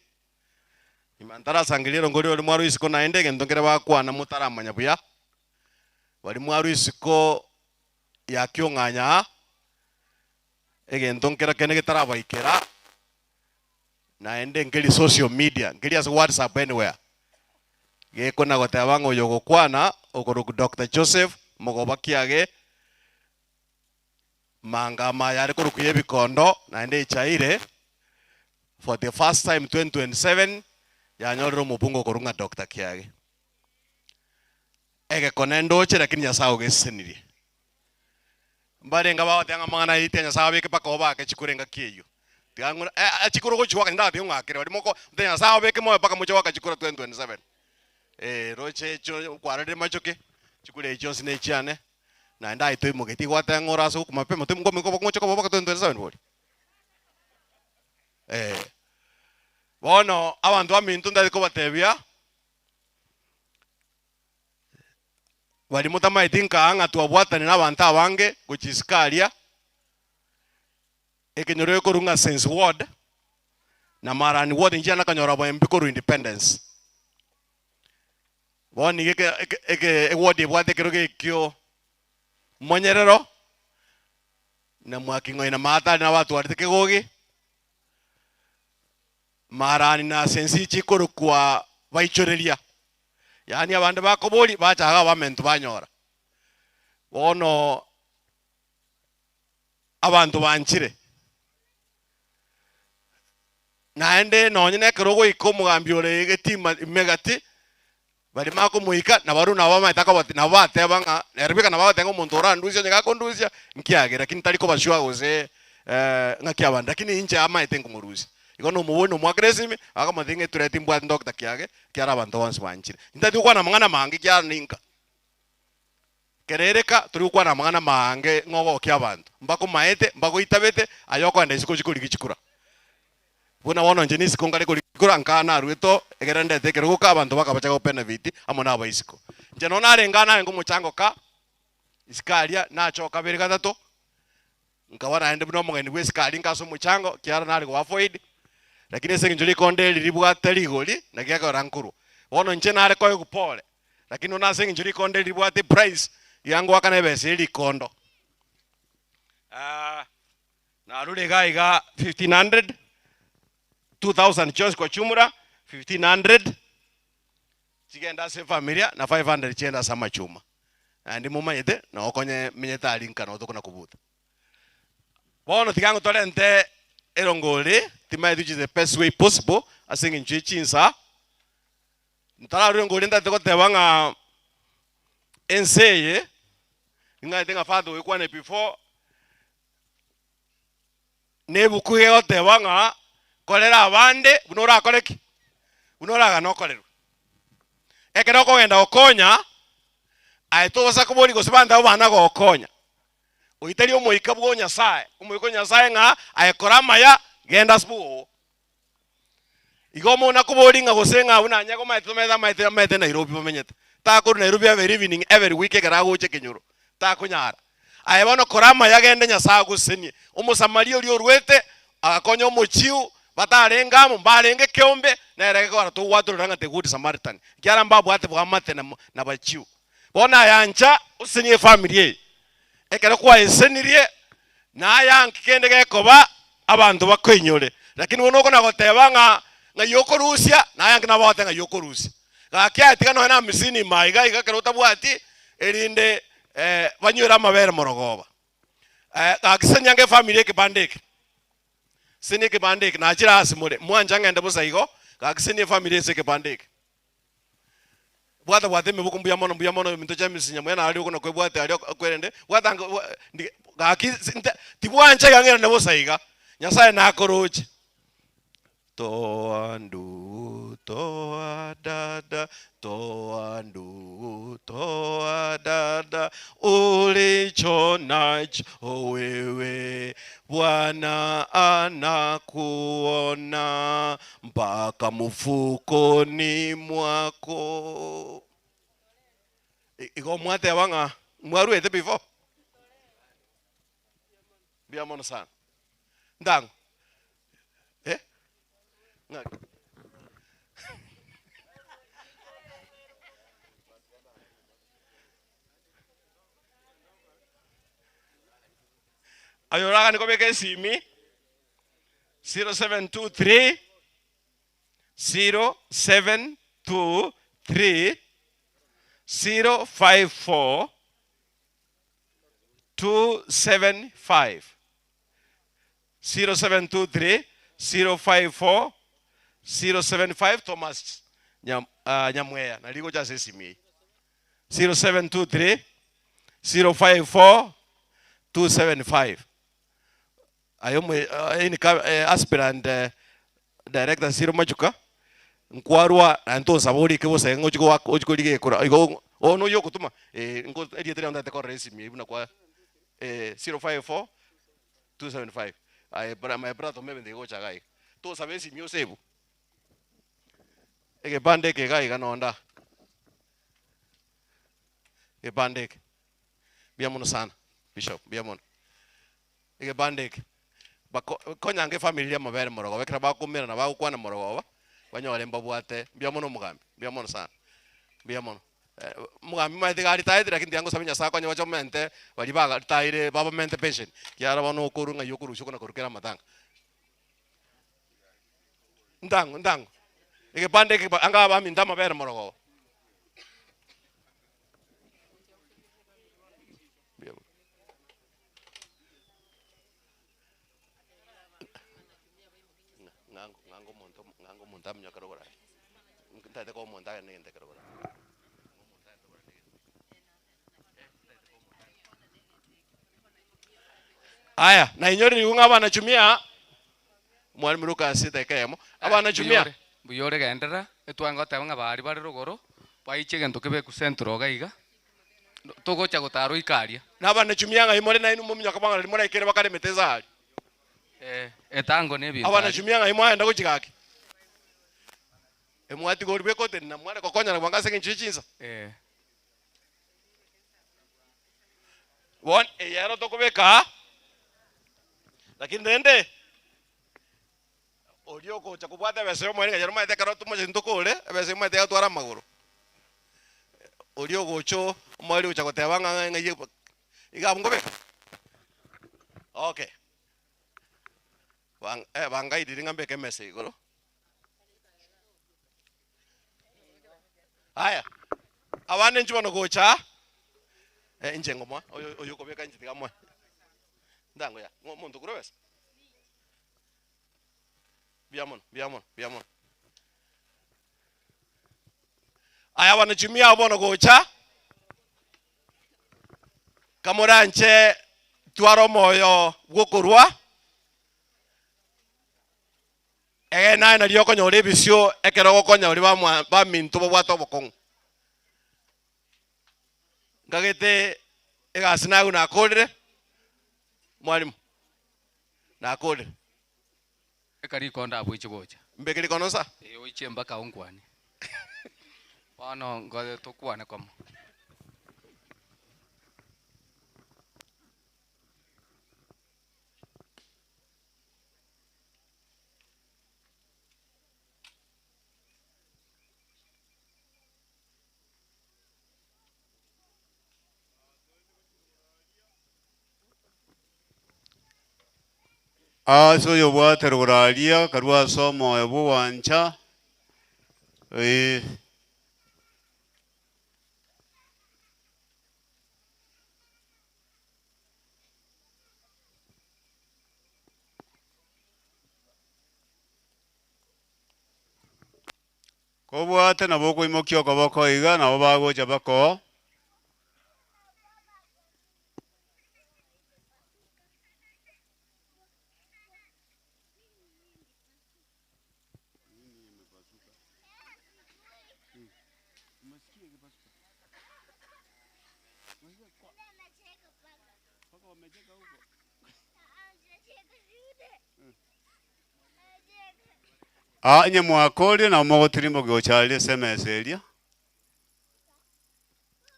nyuma ntarasangereria erongori oria mwarwa isiko naende egento nkere bakwana motaramanya buya, baria mwarwa isiko ya kiong'anya aa, egento nkere kende getarabaikera, naende nkeri social media, nkeri ase whatsapp anywhere, gekona goteba ng'a oyo ogokwana okorokwa Doctor Joseph Mogoba Kiage, Mangama yare korokwa y'ebikondo naende echaire for the first time 2027 yanyorire omobunge okorwa ng'a Doctor Kiage. Egekone ndoche lakini Nyasaye ogesesenirie. Mbarenge bagoteba ng'a amang'ana aye tia Nyasaye abeke mpaka obake chikura engaki eyio. Tiga ng'ore eh eh chikura ogochigoaka ndagatiga ng'akere baria moko motebie Nyasaye obeke moyo mpaka moche goaka chikura 2027. Eh roche echio kwarorire machoke, chikura echio chionsi na echiane, naende aye toimogetie igo gwateba ng'a ore ase gokwa mapema toimoka ngocha koba mpaka 2027 bori? Eh. Bono abanto baminto ntari kobatebia, baria motamaeti nkaa ng'a twabwatanire na abanto abange gochia isiko aria, ekenyoro gekorwa ng'a Sense Ward, na Marani Ward inche nakanyora boembi korwa Independence. Bono nigo eke eke eke eward ebwate ekerogo ekio monyerero, na Mwaking'oi na Maatari nabo batwarete kegogi, Marani na Sense chikorokwa baichoreria, yaani abande bakoboria bachaga abamento banyora. Bono abanto banchire. Naende nonye nekero ogoika omogambi ore egetima ime gati, baria bakomoika nabarabwo nabo bamaete akobati nabo bateba ng'a ere bweka nabo agoteba ng'a omonto orandusie onye gakondusia nkiagera lakini tari koba sure gose ng'aki abande lakini inche amaete nkomorusia. Igo nomobori nomoakera esimi, akamotebia ng'a etureti mbwate Doctor kiage, ekiagera abanto bonsi banchire. Intati gokwana amang'ana amange ekiagera ninka. Kerereka tori gokwana amang'ana amaange ng'a ogokia abanto, mbakomaete, mbagoitabete, aye okoenda isiko ochie korigia chikura. Buna bono inche nisiko nkare korigia chikura, nkaa naruete oo, ekero ndete ekerogo ka abanto bakabacha go benefit amo na abaisiko. Inche nonya narenge aa narenge omochango ka, isiko aria, nacha kabere gatato, nkaba naende buna omogeni bwa esiko aria nkase omochango, ekiagera nare go avoid, lakini ase eng'encho rikonda eri ribwate rigori, naki gekogera nkorwa. Bono inche nare koegwa pore. Lakini bono ase eng'encho rikondo eri ribwate eprice, iga ngoakana ebesa ye rikondo. Narure iga iga 1500, 2000 chionsi kwa chumura, 1500 chigende ase efamilia na 500 chigende ase amachuma. Naende momanyete noo konye menyete aria nka noo tokona kobuta. Bono tiga ngotorente erongori, timanyeti which is the best way possible ase eng'encho ye chinsa. Ntararure ngoria ntagete goteba ng'a ense eye, ning'anyete ng'a father oikwane before, na ebuku iga egoteba ng'a korera abande buna orakore ki? Buna oragane okorerwe. Ekero okogenda gokonya, aye togosa koboria gose banto abwo bana gokonya, oitarie omoika bwa Nyasaye, omoika o Nyasaye ng'a aye kora amaya, genda ase bwogo. Igo omonto nakoborie ng'a gose ng'a buna onye komaete tomaete amaete amaete Nairobi bamenyete, takorwa Nairobi every evening every week ekero agocha ekenyoro, takonyara. Aye bono kora amaya gende Nyasaye agosesenie. Omosamaria oria orwete agakonya omochiu batarenge amo, mbarenge keombe, nere gekogera togwatorera ng'a the good Samaritan, ekiagera mbabwate boamate na na bachiu. Bono aye ancha osesenie efamiri eye, ekero kwaesenirie Naya nki kende gekoba abanto bakoinyore? Lakini bono okona goteba ng'a ng'ai okorusia, naya nki nabo bagoteba ng'ai okorusia. Gaki aye tiga nonya na amisini ime aiga iga ekero otabwati, erinde banywere amabere morogoba. Gaki senya nge efamiri ekebande eke, senia ekebande eke, nachire ase more, mwancha ng'ende bosa igo, gaki senia efamiri ase ekebande eke. Bwata bwata emeboko mbuya mono mbuya mono eminto James Nyamweya naria okona kwebwate aria okwerende bwata ange bwa ndi gaki nte tibwancha iga ng'erane bosa iga, Nyasaye nakoroche. Toa ndugu toa dada toa ndugu toa dada ulicho nacho wewe Bwana anakuona mpaka mufukoni mwako. Igo mwateba ng'a mwaruete before? Mbuya mono sana. Ntang'o? Eh? Ng'aki? Aye oragane kobeka esimi 0723 0723 054 275 0723 054 075 Thomas Nyam, ah, Nyamweya nari gocha ase esimi eye 0723 054 275. Aye omo aspirant director Cyril Machuka, nkwarwa naende tonsaba orike bosa ng'a ochie goaka ochie korigia ekura igo oyo noyo ogotoma eh, nko erieta riao ntagete korora esimi eywo buna kwa 054 275 aye bra my brother toma ebinto ebi gocha iga iga. Tosaba esimi osebwe, egepande eke iga iga nonde aa, egepande eke, mbuya mono sana bishop mbuya mono. Egebanda eke, bako konya efamiri eria amabere morogoba, ekero bakomerana bagokwana morogoba, banyore mbabwate mbuya mono omogambi, mbuya mono sana, mbuya mono. Omogambi omanyete iga retired lakini tiga ngosabe Nyasaye akonye bache bamente baria baga retire babamente pension, ekiagera bono okorwa ng'ai okorusia okona korwa kera amatanga. Ntango ntango, egebanda eke anga abaminto amabere morogoba. Mbuya mono. Ng'ango ng'ango omonto ng'ango omonto aminyoke rogoro aye. Ntagete koa omonto agende negento ekero rogoro aye. Aya, nainyorire igo ng'a abana chumia, mwalimu Lucas edageka eyemo, abana chumia. Mbuyore, mbuyore genderera, etwange goteba ng'a baria bare rogoro, baiche egento kebeku central iga iga, Togocha gotaara oike aria. Nabane chumia ng'ai more nainwe mominyoka bwang'ana riria moraikere bakaremete inse aria. Ee, etango nebinto Abana aria. chumia ng'ai mwaenda gochia gaki? Emwatigwa oria bw'egotenena mware gokonyana bwango ase engencho ye chinsa. Ee. Bono eye ero tokobeka aa, lakini rende oria ogocha kobwata ebesa y'omoerio ng'a yari omanyete ekero tomocheti ntokore, ebesa eyio omanyete yatwara amagoro. Oria ogocha omoerio ogocha goteba ng'a ng'ai iga abwo nkobeka? Okay. Bang bangairire ng'a mbeke emesa igoro. Aya, abande inchuo bono gocha aa, eh, inche ngomoa, oyo oyo okobeka inche tiga moe. Ntango ya, ng'o omonto okorwa ebesa? Mbuya mono, mbuya mono, mbuya mono. Aya bono chimia abo bono gocha, kamoranche tware omoyo bw'okorwa, Egeene naye nario okonyora ebisio ekero ogokonya baria bamwa baminto babwate obokong'u. Nkagete egasi naye nakorire, mwalimu, nakorire. Beka rikondo abwo oiche gocha. Mbeke rikondo nsa? Ee oiche mpaka onkwanie. Bono ngoe tokwane komo. Ase oyobwate rogoro aria, akarua ase omoyo bw'ogwancha, ee. Kobwate nabo okoimokia okoboko iga, nabo bagocha bakoo. Aa, onye mwakorire nabo mogotirimbokia gocha aria ase emesa eria,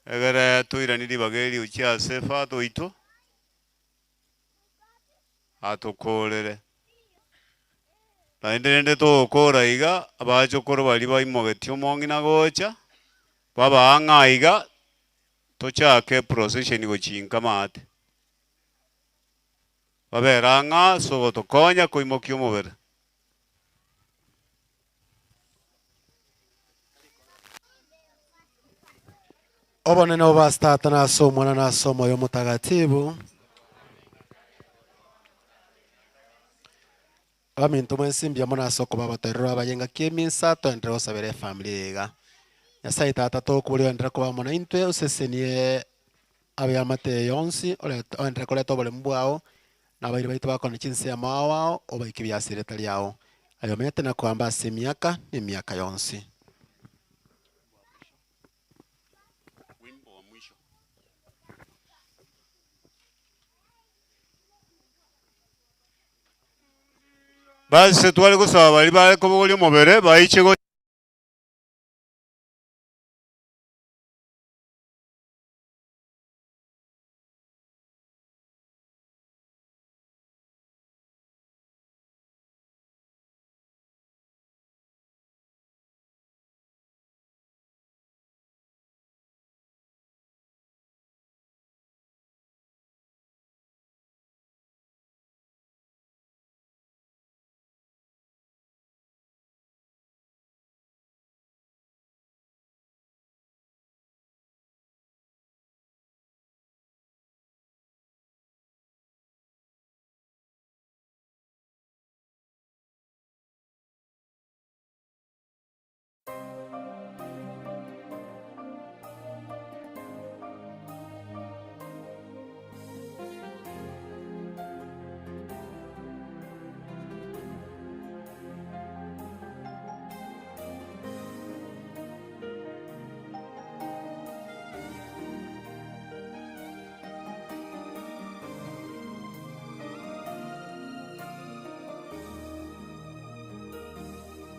egere toiranie ribaga eri gochia ase Father oito, atokorere. Naende rende togokora iga, abachokoro baria baimogetie omong'ina gocha, baba ang'e aiga, tochake eprocession gochia inka maate. Babere ang'e ase ogotokonya koimokia omobere. Obonene obe ase Tata na ase Omwana na ase Omoyo Omotagatibu. Abaminto mwensi mbuya mono ase okoba abatorero abaye engaki eminsa toenderere gosabera efamiri eye iga. Nyasaye Tata tokoboria oenderere koba amo naintwe osesenie abeamate eye yonsi orete oenderere koreta oboremu bwao. Na abairi baito bakona chinsemo ao ao, obaike buya ase erieta riao. Aye omanyete na koamba ase emiaka na emiaka yonsi. Base tware gosaba baria bare kobogoria omobere baiche gocha.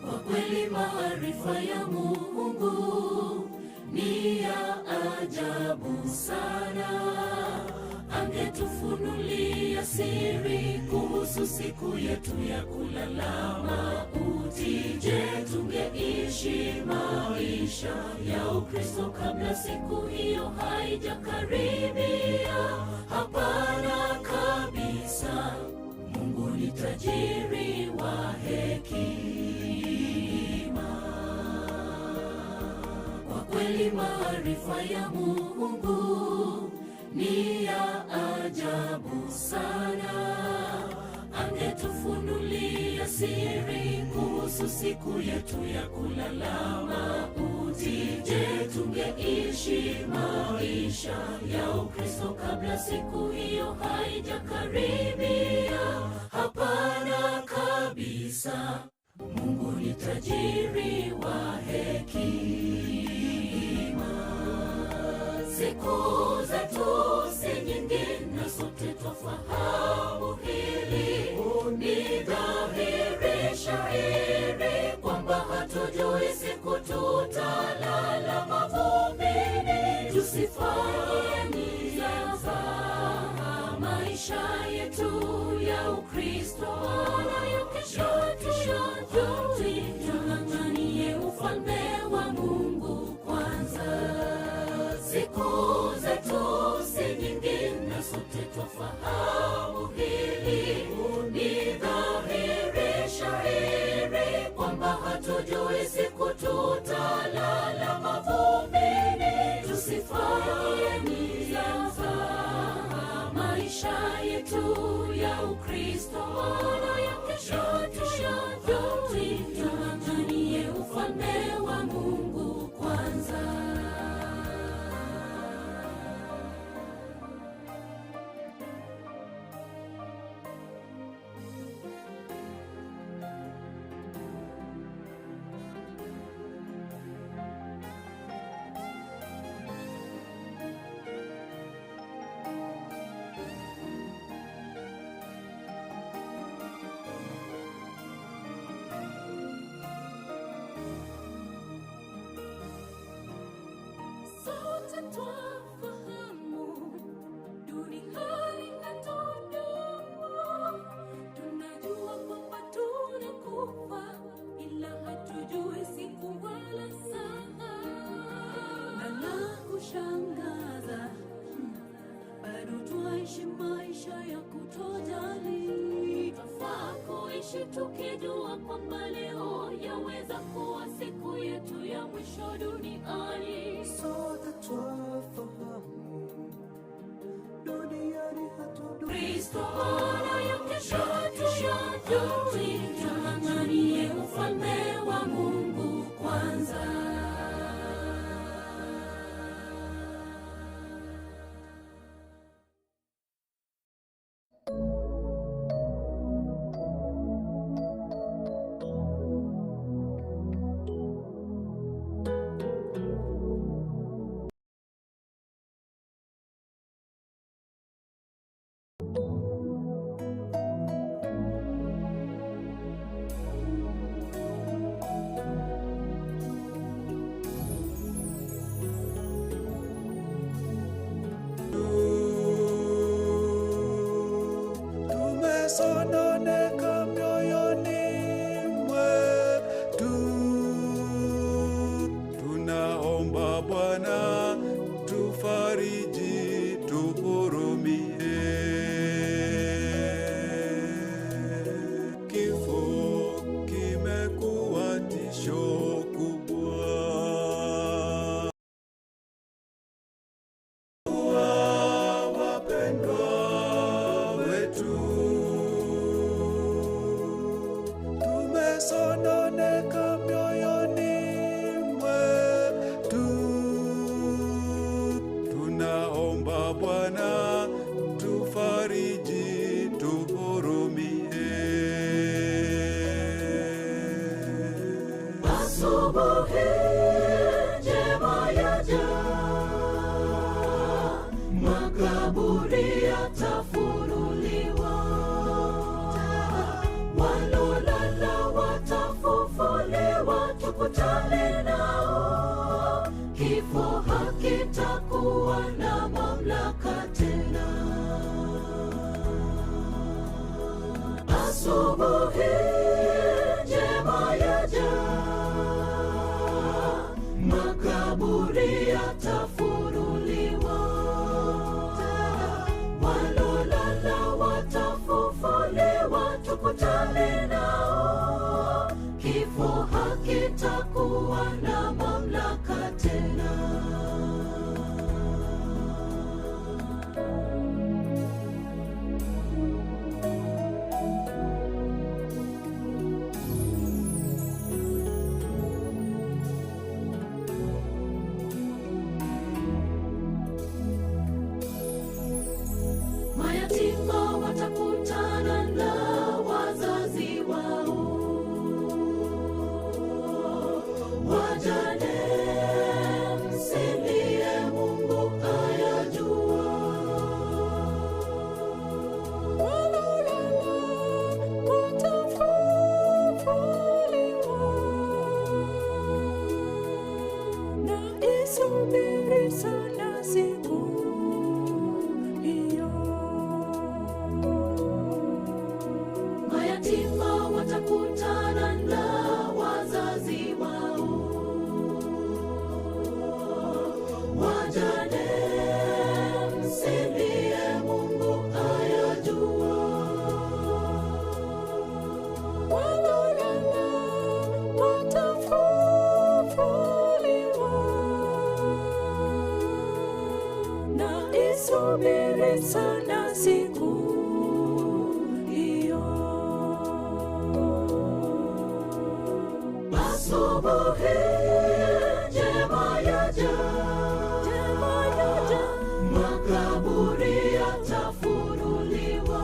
Kwa kweli maarifa ya Mungu ni ya ajabu sana. Angetufunulia siri kuhusu siku yetu ya kulala mauti. Je, tungeishi maisha ya Ukristo kabla siku hiyo haijakaribia? Hapana kabisa. Mungu ni tajiri wa hekima. Kwa kweli maarifa ya Mungu ni ya ajabu sana. Angetufunulia siri kuhusu siku yetu ya kulala mauti. Je, tungeishi maisha ya Ukristo kabla siku hiyo haijakaribia? Hapana kabisa. Mungu ni tajiri wa hekima. Siku zetu si nyingi na sote twafahamu hili. Ni dhahiri shahiri kwamba hatujui siku tutalala mavumbini. Tusifanye mzaha maisha yetu ya Ukristo na ya kesho tuyajui. Tung'ang'anie ufalme wa Mungu kwanza. Siku zetu si nyingi na sote twafahamu hili. Ni dhahiri shahiri kwamba hatujui siku tutalala mavumbini. Tusifanye mzaha maisha yetu ya Ukristo na ya kesho tuyajui. Tung'ang'anie ufalme wa Mungu kwanza. Sote twafahamu duniani hatudumu, tunajua kwamba tunakufa, ila hatujui siku wala saa. Na la kushangaza, bado twaishi maisha ya kutojali. Twafaa kuishi tukijua kwamba leo yaweza kuwa siku yetu ya mwisho duniani. Sote twafahamu duniani hatudumu. Kristo ana ya kesho tuyajui, tung'ang'anie ufalme wa Mungu kwanza. Asubuhi njema yaja, makaburi yatafunuliwa, walolala watafufuliwa, tukutane nao. Kifo hakitakuwa na mamlaka tena. Mayatima watakutana na wazazi wao, wajane msilie, Mungu ayajua. Walolala watafufuliwa, na isubiri sana siku hiyo. Mayatima watakutana na wazazi wao, wajane msilie, Mungu ayajua. Walolala watafufuliwa, na isubiri sana siku hiyo. Asubuhi njema yaja, njema yaja, makaburi yatafunuliwa,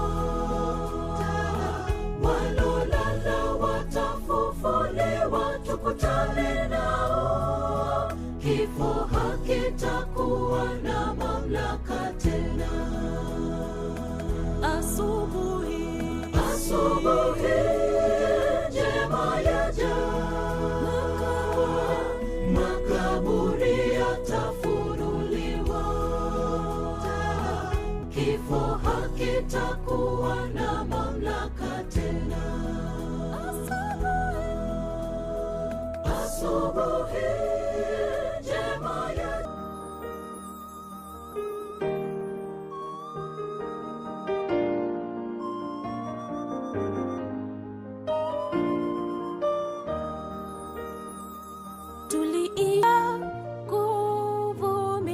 walolala watafufuliwa, tukutane nao. Kifo hakitakuwa na mamlaka tena. Asubuhi, Asubuhi njema yaja, makaburi yatafunuliwa, kifo hakitakuwa na mamlaka tena. Asubuhi njema yaja. Tuliia kuvumilia,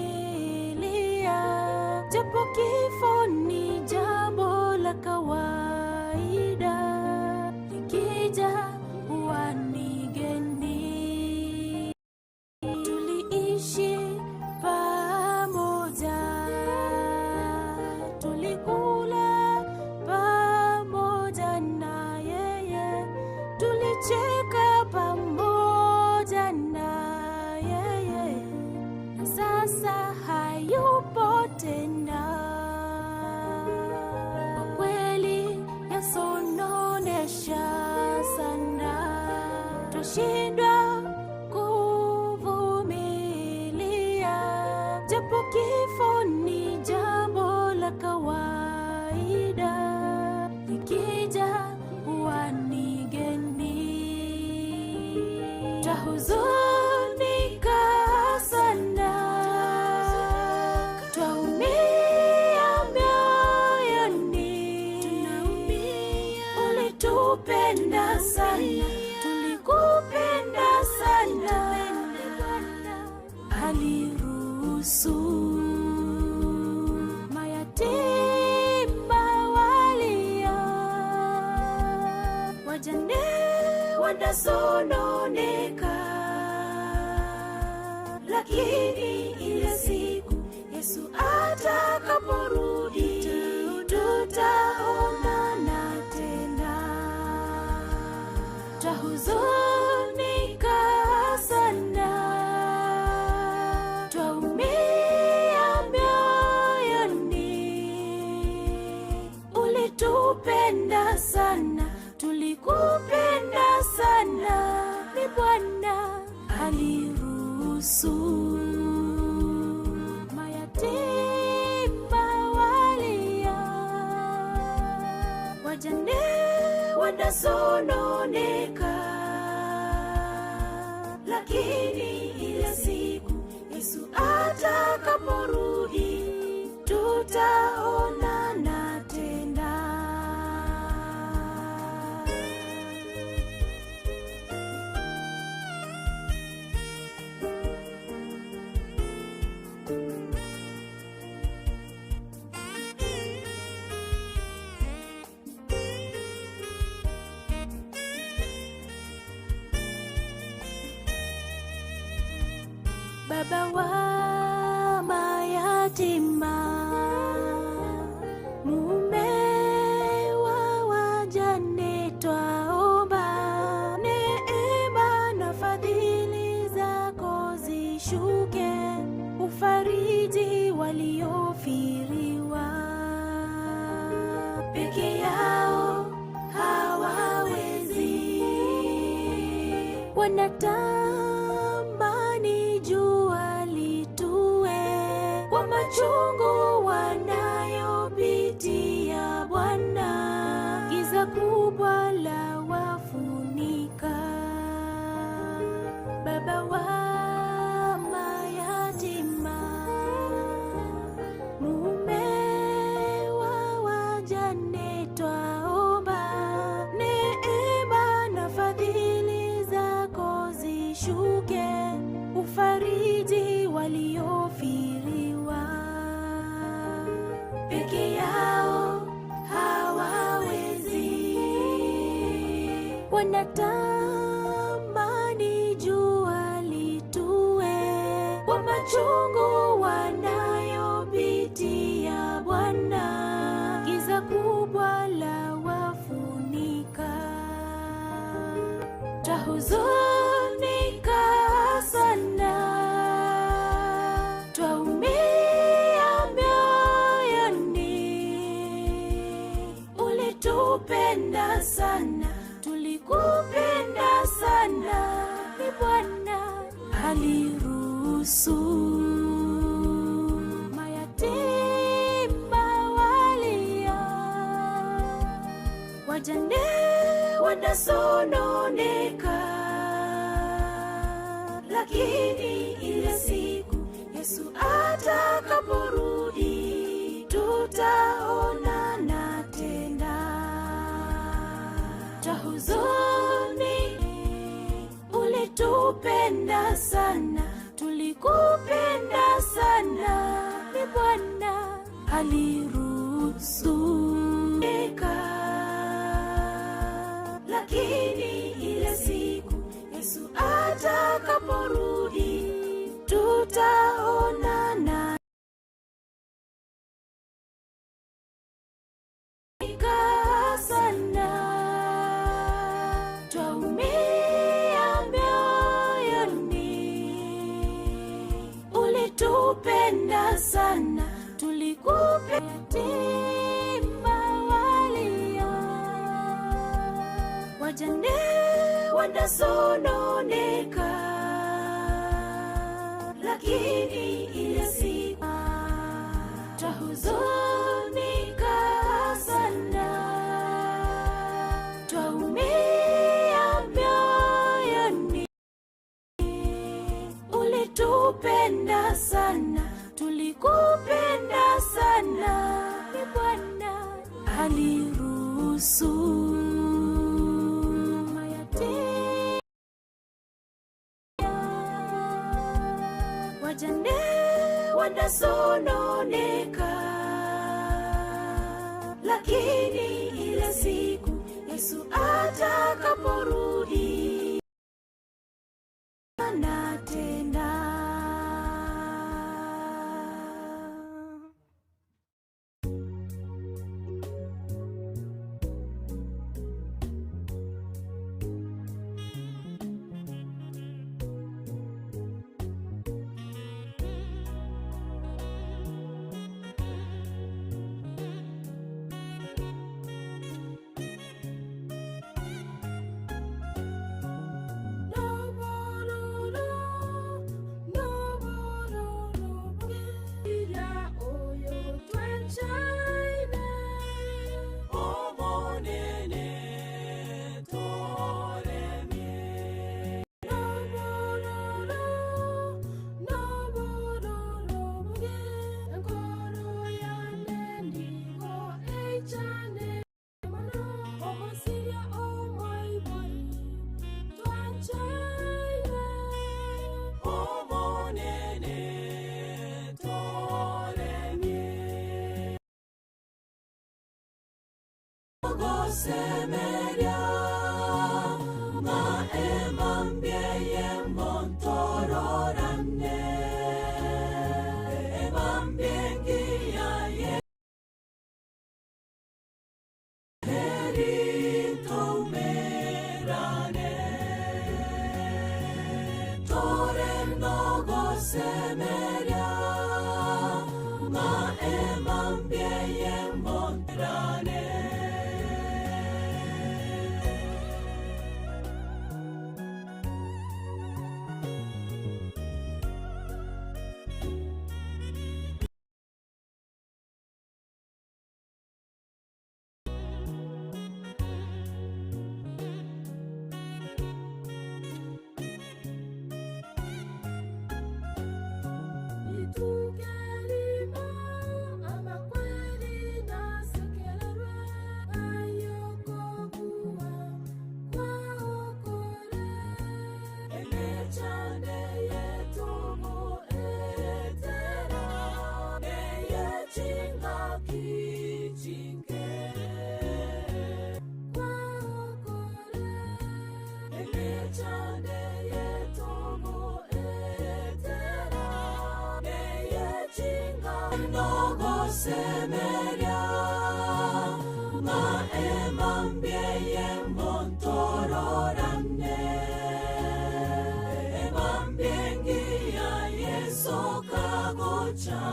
japo kifo ni jambo la kawaida, likija huwa ni geni. Tuliishi pamoja, tulikula pamoja na yeye, tulicheka pamoja na yeye, na sasa hayupo tena. Kwa kweli yasononesha sana, twashindwa kuvumilia, japo kifo ni jambo la kawaida, likija huwa ni geni. Twahuzunika sana, twaumia mioyoni, ulitupenda sana, tulikupenda sana, aliruhusu mayatima walia, wajane wanasononeka, lakini ile siku Yesu atakaporudi tutaonana tena. Twahuzunika sana, twaumia mioyoni, ulitupenda sana, tulikupenda sana, ni Bwana aliruhusu mayatima walia, wajane wanasononeka, lakini ile siku Yesu atakaporudi tutaonana tena. Baba wa mayatima, mume wa wajane, twaomba neema na fadhili zako zishuke, ufariji waliofiriwa peke yao hawawezi, wanatamani jua litue kwa machungu wanayopitia Bwana, giza kubwa la wafunika. Baba wa mayatima, mume wa wajane, twaomba neema na fadhili zako zishuke, ufariji waliofiriwa peke yao hawawezi, wanatamani jua litue kwa machungu wanayopitia Bwana, giza kubwa la wafunika, twahuzunika sana, twaumia mioyoni, ulitupenda sana, tulikupenda sana, ni Bwana aliruhusu mayatima walia, wajane wanasononeka, lakini ile siku Yesu atakaporudi tutaonana tena. Twahuzuni, ulitupenda sana, tulikupenda sana, ni Bwana aliruhusu Eka. Lakini ile siku Yesu atakaporudi tutaonana. Sana, twaumia mioyoni, ulitupenda sana, tulikupenda walia, wajane wanasononeka, lakini ile siku twahuzunika sana, twaumia mioyoni, ulitupenda sana, tulikupenda sana, ni Bwana aliruhusu mayatima wajane wanasononeka, lakini ile siku Yesu atakaporudi na tena. nogosemeria ng'a emambia yemontororane emambia engiya ye eritoumerane tore nogosemeria ng'a emambia yemontororane. Itukelimo amakweli nasekererwe ayokokuwa kwaokore Emechande yetumu etera neyechingaki chinke kwaokore Emechande yetumu etera neyechinga nogosemeria ng'a emambia yemontororane emambia engiya Yesu kagocha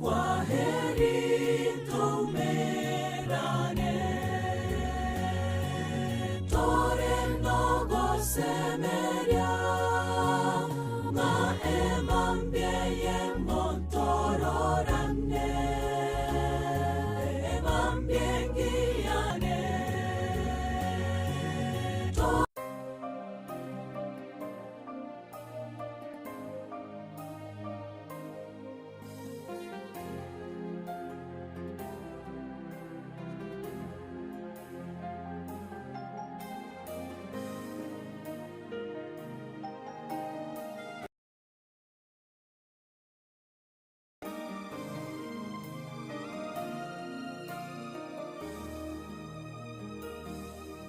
kwa heri toumerane tore nogosemeria ng'a emambia yemontororane emambia engiyane to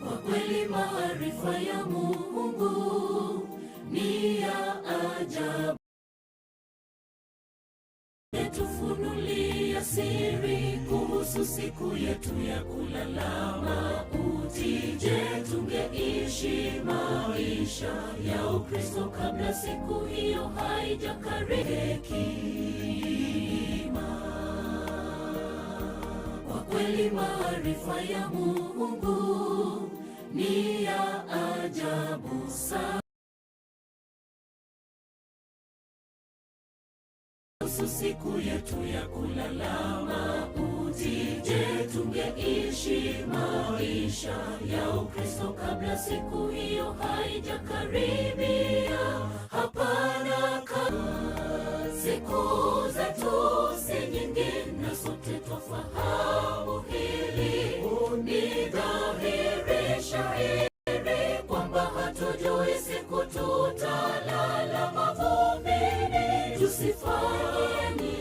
Kwa kweli maarifa ya Mungu ni ya ajabu, tufunulia siri kuhusu siku yetu ya kulala mauti. Je, tungeishi maisha ya Ukristo kabla siku hiyo haijakaribia? Hekima kwa kweli maarifa ya Mungu ni ya ajabu sana. Kuhusu siku yetu ya kulala mauti, je, tungeishi maisha ya Ukristo kabla siku hiyo haijakaribia? Hapana, siku zetu si nyingi na sote twafahamu hili. Ni dhahiri shahiri kwamba hatujui siku tutalala mavumbini. Tusifanye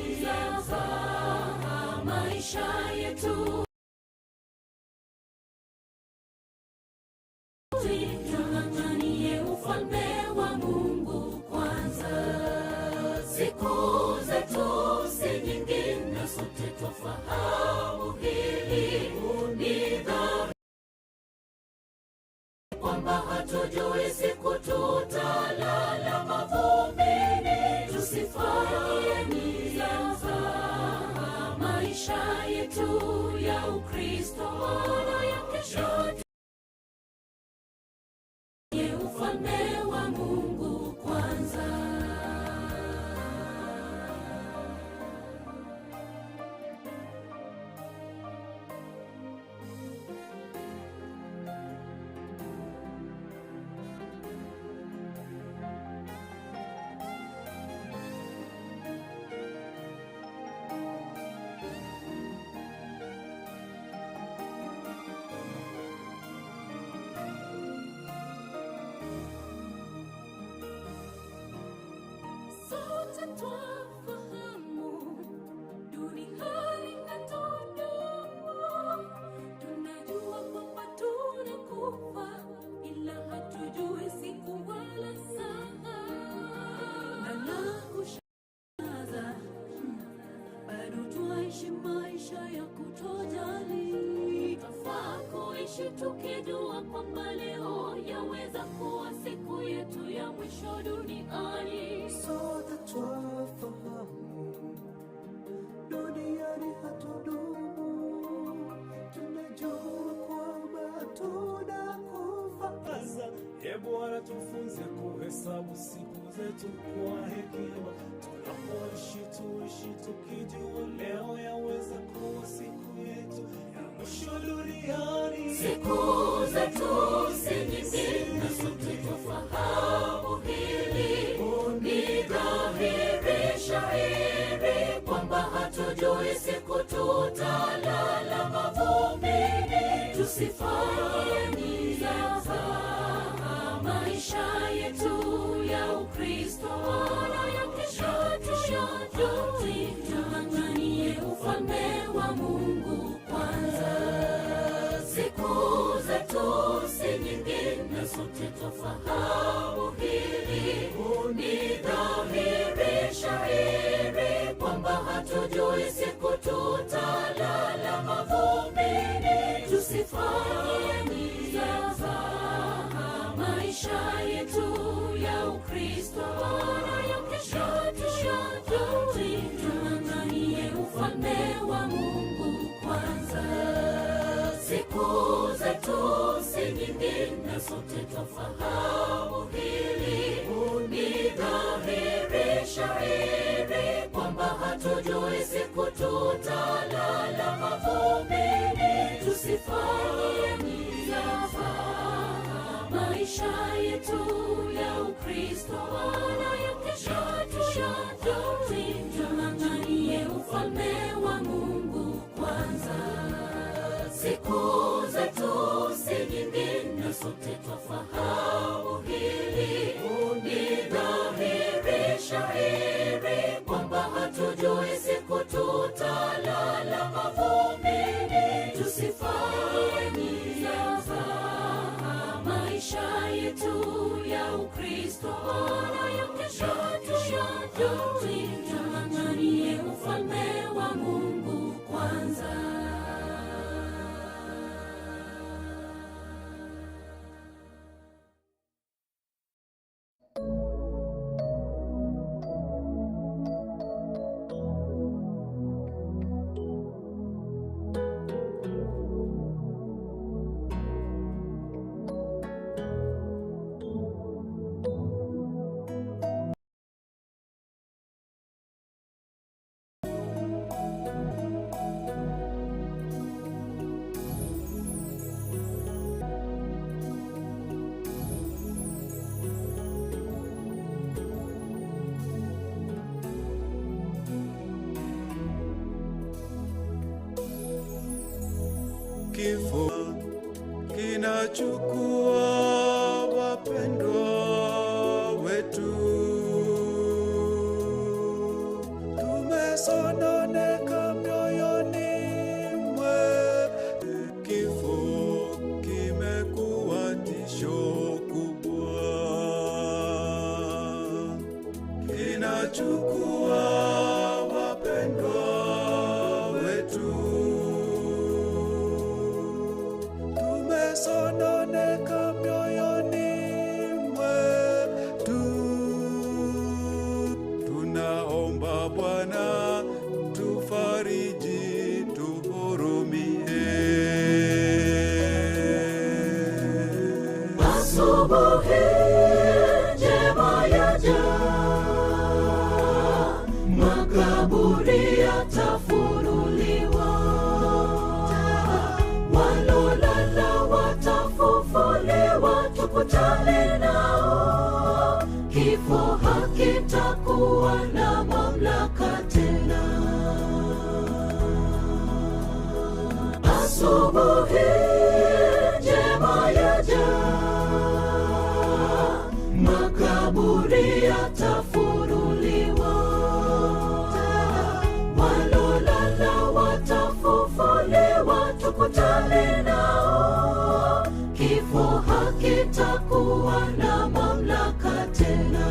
mzaha maisha yetu, tung'ang'anie ufalme wa Mungu kwanza. Siku zetu si nyingi na sote twafahamu hili. Ni dhahiri kwamba hatujui siku tutalala mavumbini. Tusifanye mzaha maisha yetu ya Ukristo, maana ya kesho ye ufalme wa Mungu kwanza. Sote twafahamu duniani hatudumu, tunajua Tunapoishi tukijua kwamba leo yaweza kuwa siku yetu ya mwisho duniani. Sote twafahamu duniani hatudumu, tunajua kwamba tunakufa. Sasa e Bwana, tufunze kuhesabu siku zetu kwa hekima, tunapoishi tuishi tukijua leo yaweza kuwa siku yetu ya mwisho duniani. Siku zetu si nyingi na sote twafahamu hili. Ni dhahiri shahiri kwamba hatujui siku tutalala mavumbini. Tusifanye mzaha maisha yetu ya Ukristo wala ya kesho tuyajui. Tung'ang'anie ufalme wa Mungu kwanza. Siku zetu si nyingi na sote twafahamu hili. Ni dhahiri shahiri kwamba hatujui siku tutalala mavumbini. Tusifanye mzaha maisha yetu ya Ukristo wala ya kesho tuyajui. Tung'ang'anie ufalme wa Mungu kwanza. Siku zetu si nyingi na sote twafahamu hili. Ni dhahiri shahiri kwamba hatujui siku tutalala mavumbini. Tusifanye mzaha maisha yetu ya Ukristo wala ya kesho tuyajui. Tung'ang'anie ufalme wa Mungu kwanza. Siku zetu si nyingi na sote twafahamu hili. Ni dhahiri shahiri kwamba hatujui siku tutalala mavumbini. Tusifanye mzaha maisha yetu ya Ukristo wala ya kesho tuyajui. Tung'ang'anie ufalme wa Mungu kwanza. Kifo kinachukua wapendwa wetu, tumesononeka mioyoni mwetu. Kifo kimekuwa tisho kubwa, kinachukua wapendwa wetu tumesononeka mioyoni mwetu. Tunaomba Bwana tufariji, tuhurumie. Asubuhi njema yaja, makaburi yatafunuliwa, walolala watafufuliwa, tukutane nao. Kifo hakitakuwa na mamlaka tena. Asubuhi njema yaja, makaburi yatafunuliwa, walolala watafufuliwa, tukutane nao. Kifo hakitakuwa na mamlaka tena.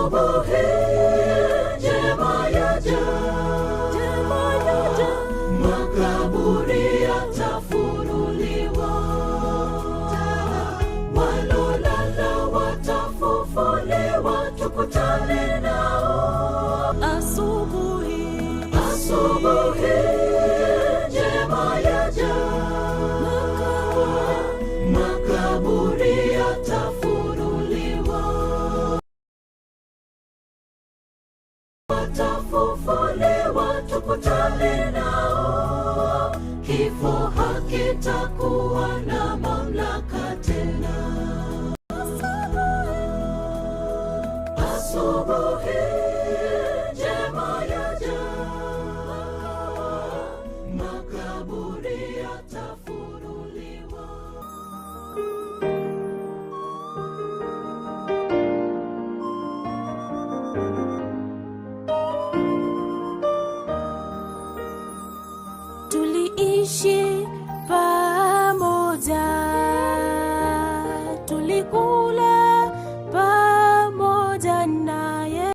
Asubuhi njema yaja, makaburi yatafunuliwa, walolala watafufuliwa, tukutane nao asubuhi. Asubuhi njema yaja, makaburi yatafunuliwa, watafufuliwa, tukutane nao. Kifo hakitakuwa na mamlaka tena. Asubuhi njema yaja, makaburi yatafunuliwa. Tuliishi pamoja, tulikula pamoja naye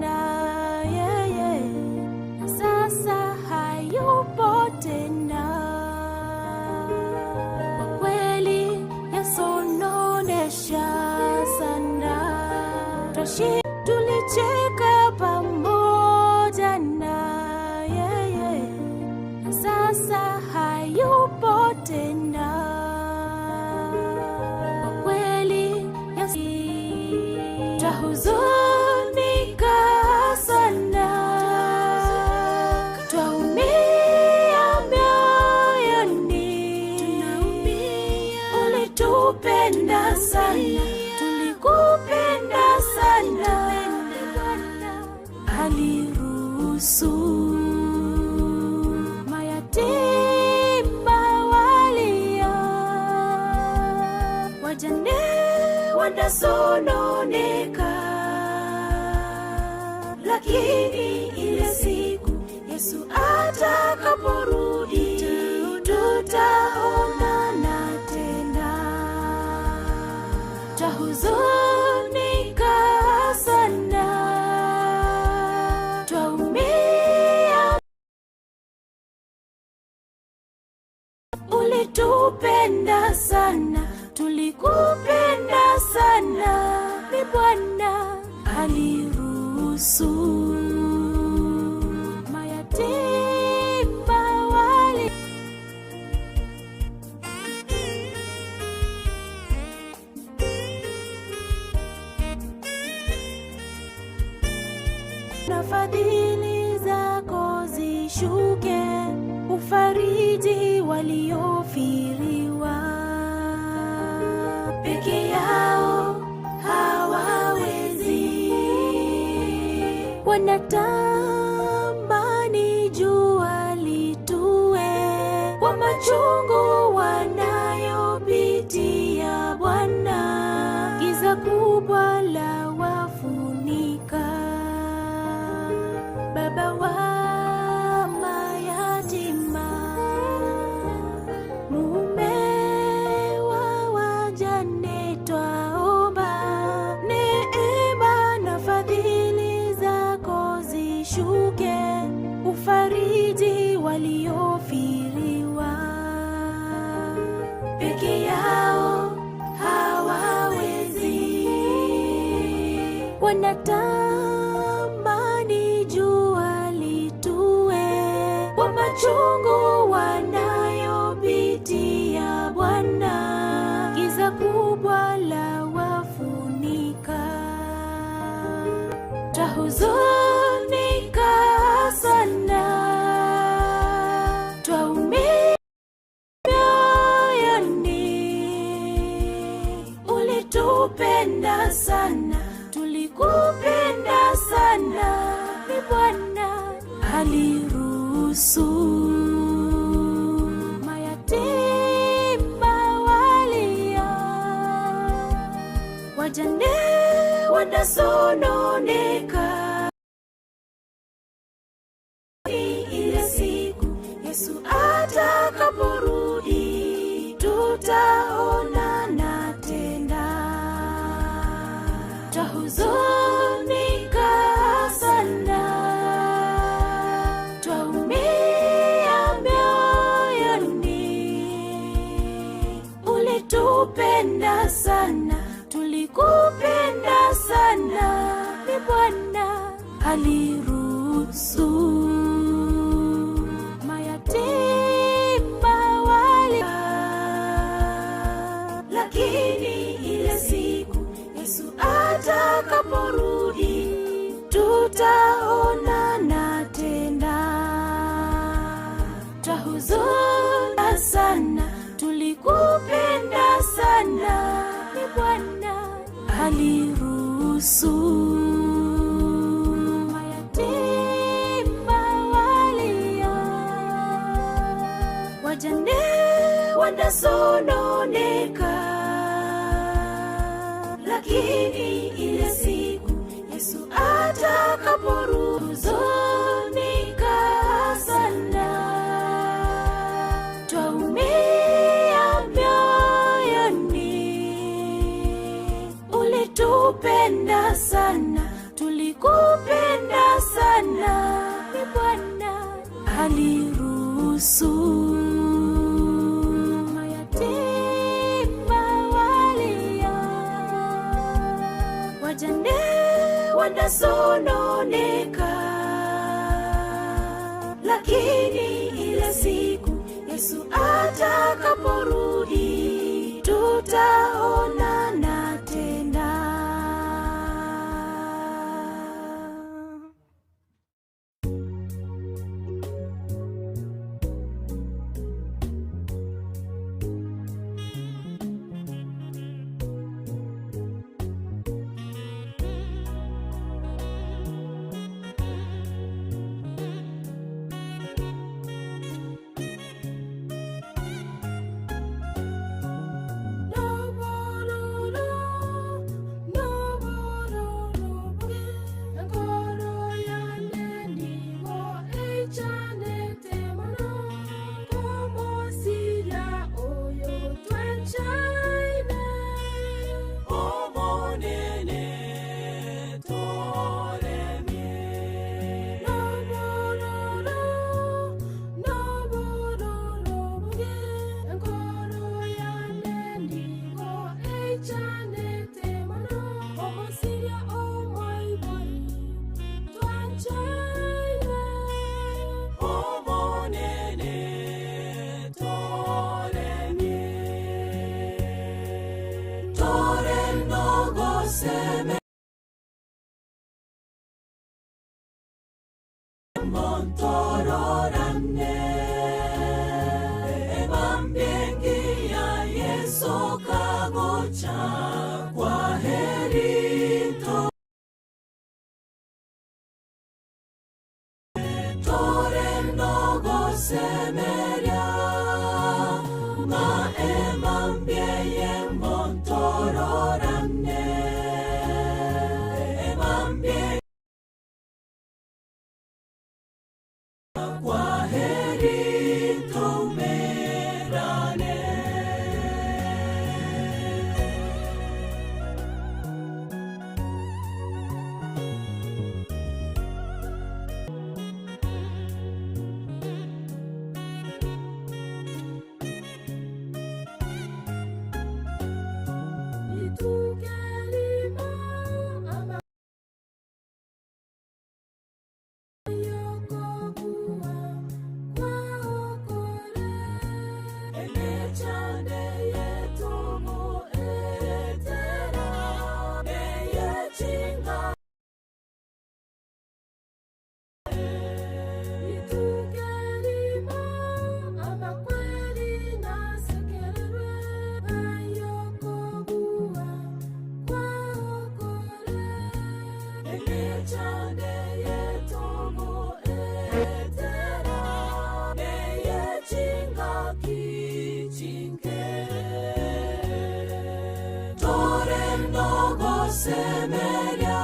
na yeye, na sasa hayupo tena. Kwa kweli yasononesha sana, Twashi tulicheka pamoja na yeye, na sasa hayupo tena. Kwa kweli twahuzunika sana, twaumia mioyoni, ulitupenda sana, tulikupenda sana, aliruhusu mayatima walia, wajane wanasononeka, lakini ile siku Yesu atakaporudi tutaonana tena. Twahuzunika sana, twaumia, ulitupenda sana, tulikupenda sana, ni Bwana aliruhusu mayatima wali na fadhili zako zishuke, ufariji waliofiriwa. Peke yao hawawezi, wanatamani jua litue kwa machungu wanayopitia Bwana, giza kubwa la wafunika. Baba wa mayatima, mume wa wajane, twaomba neema na fadhili zako zishuke, ufariji waliofiriwa. Peke yao hawawezi, wanatamani jua litue kwa machungu wanayopitia Bwana, giza kubwa la wafunika. Twahuzunika sana, twaumia mioyoni, ulitupenda sana, tulikupenda sana, ni Bwana aliruhusu mayatima walia, wajane wanasononeka. Ile siku Yesu atakaporudi, tutaonana tena. Ulitupenda sana, tulikupenda sana, ni Bwana aliruhusu. Mayatima wali, lakini ile siku Yesu atakaporudi tutaonana tena. Twahuzuna sana, tulikupenda sana, ni Bwana aliruhusu. Mayatima walia, wajane wanasononeka, lakini ile siku Yesu atakaporuhuzunika sana, twaumia mioyoni. Ulitupenda sana, tulikupenda sana, ni Bwana aliruhusu. Mayatima walia, wajane wanasononeka, lakini ile siku Yesu atakaporudi tutaonana tena. Montororane ebambiengia Yesu kagocha kwa heri to tore nogo semeria ma emambieye montororane ebambie kwa heri tumerane. Semeria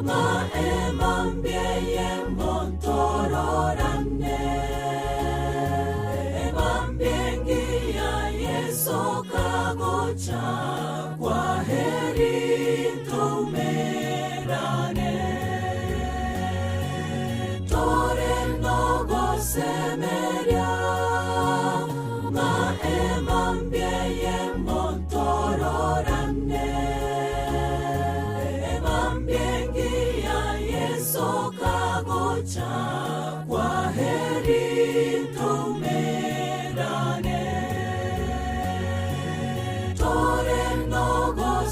ma emambieye montororane emambiengia Yesu kagocha kwa heri tumerane tore nogo semeria ma emambieye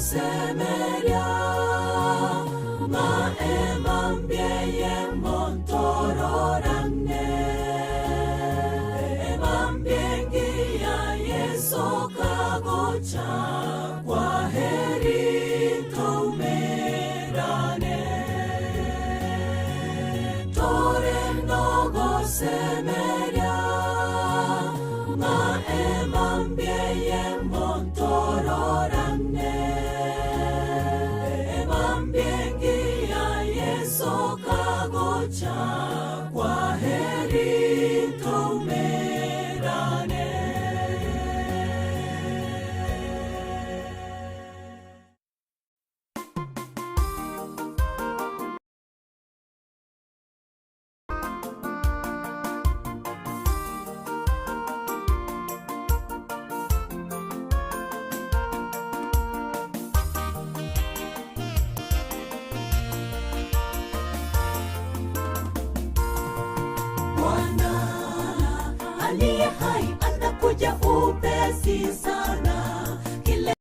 nogosemeria ng'a emambia y'emontororane emambia engiya Yeso kagocha kwa heri toumerane tore nogosemeria ng'a emambia y'emontororane emambia engiya Yeso kagocha kwa heri toumerane. Bwana aliye hai anakuja upesi sana, kile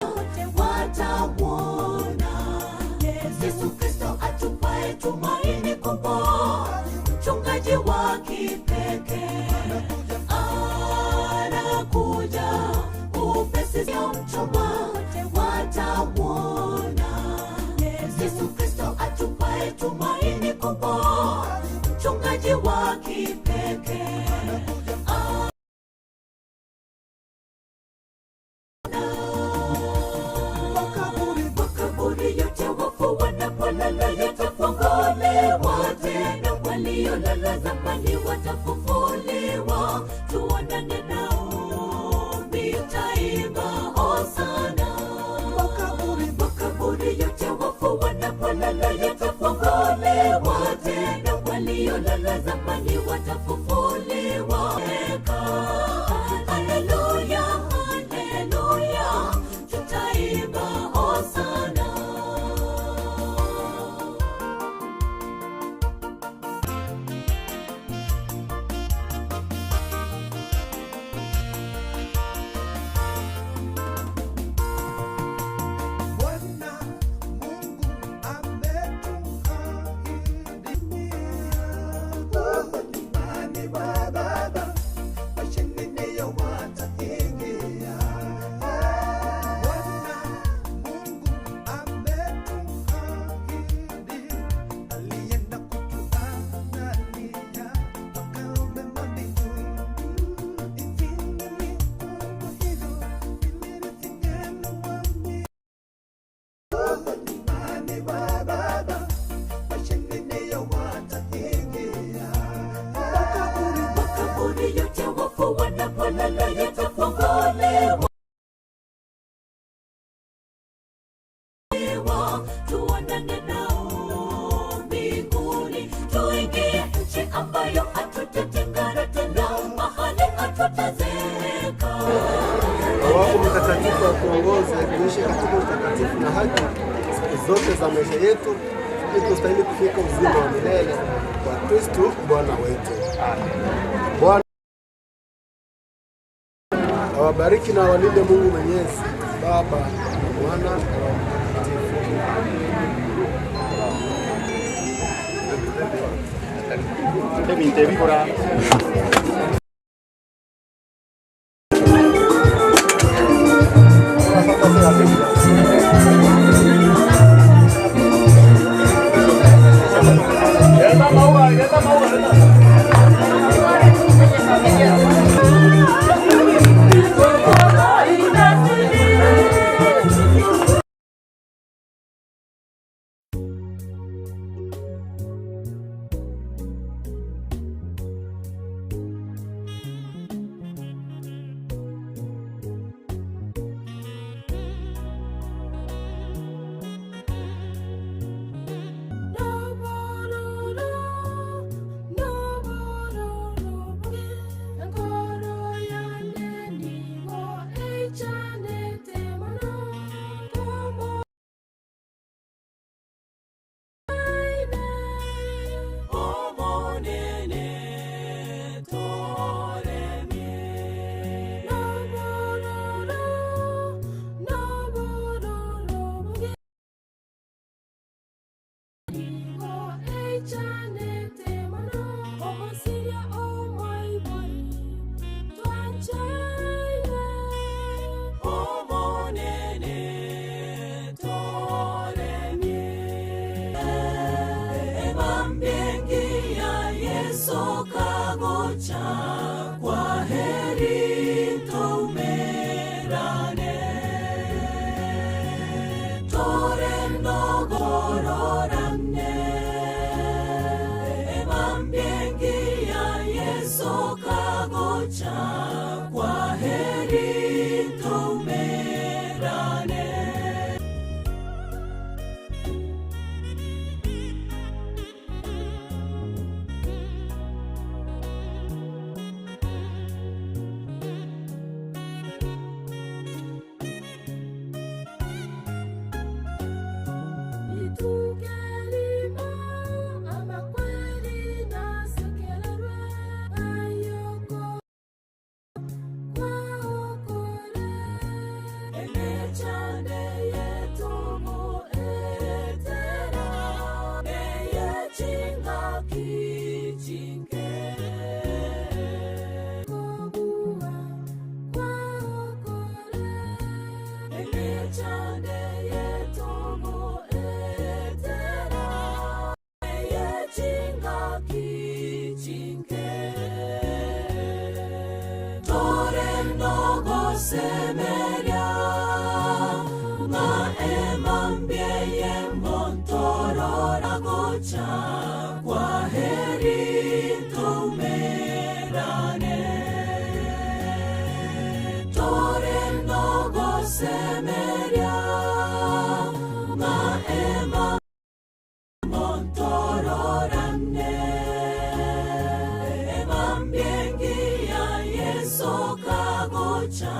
wote watauona. Yesu Kristo atupae tumaini kubwa, mchungaji wa kipekee anakuja upesi, sio mchoma, wote watauona. Yesu Kristo atupae tumaini kubwa, mchungaji wa kipekee Makaburi, makaburi yote wafu wanapolala yatafunguliwa tena, waliolala zamani watafufuliwa, tuonane nao mitaimba hosana. Makaburi, makaburi yote wafu wanapolala yatafunguliwa tena, waliolala zamani watafufuliwa. Haleluya, haleluya, tutaimba hosana. Bwana Mungu ametuahidia nyumbani mwa Baba, washindi ndio wataingia. Bwana Mungu ametuahidi, alienda kutuandalia makao mema mbinguni. Injili ni kubwa hivyo, imerithiwa nyumbani mwa Baba, washindi ndio wataingia. Makaburi, makaburi yote wafu wanapolala yatafunguliwa. Tuonane nao mbinguni, tuingie nchi ambayo hatutatengana tena, mahali hatutazeeka. Roho wako Mtakatifu atuongoze kuishi katika utakatifu na haki siku zote za maisha yetu, ili tustahili kufika uzima wa milele kwa Kristo Bwana wetu. Bwana awabariki na awalinde Mungu Mwenyezi, Baba na Mwana na Roho Mtakatifu. kagocha kwa heri toumerane tore nogororane emambyengi ya Yesu kagocha kwa heri toumerane. Itukelimo amakweli nasekererwe ayoko kwaokore Emechande yetumu etera neyechingaki chinke kobua kwaokore Emechande yetumu etera neyechingaki chinke tore nogosemeria ng'a emambia y'emontorora gocha kwa heri toumerane tore nogosemeria ng'a ema montororane emambyengi ya Yesu kagocha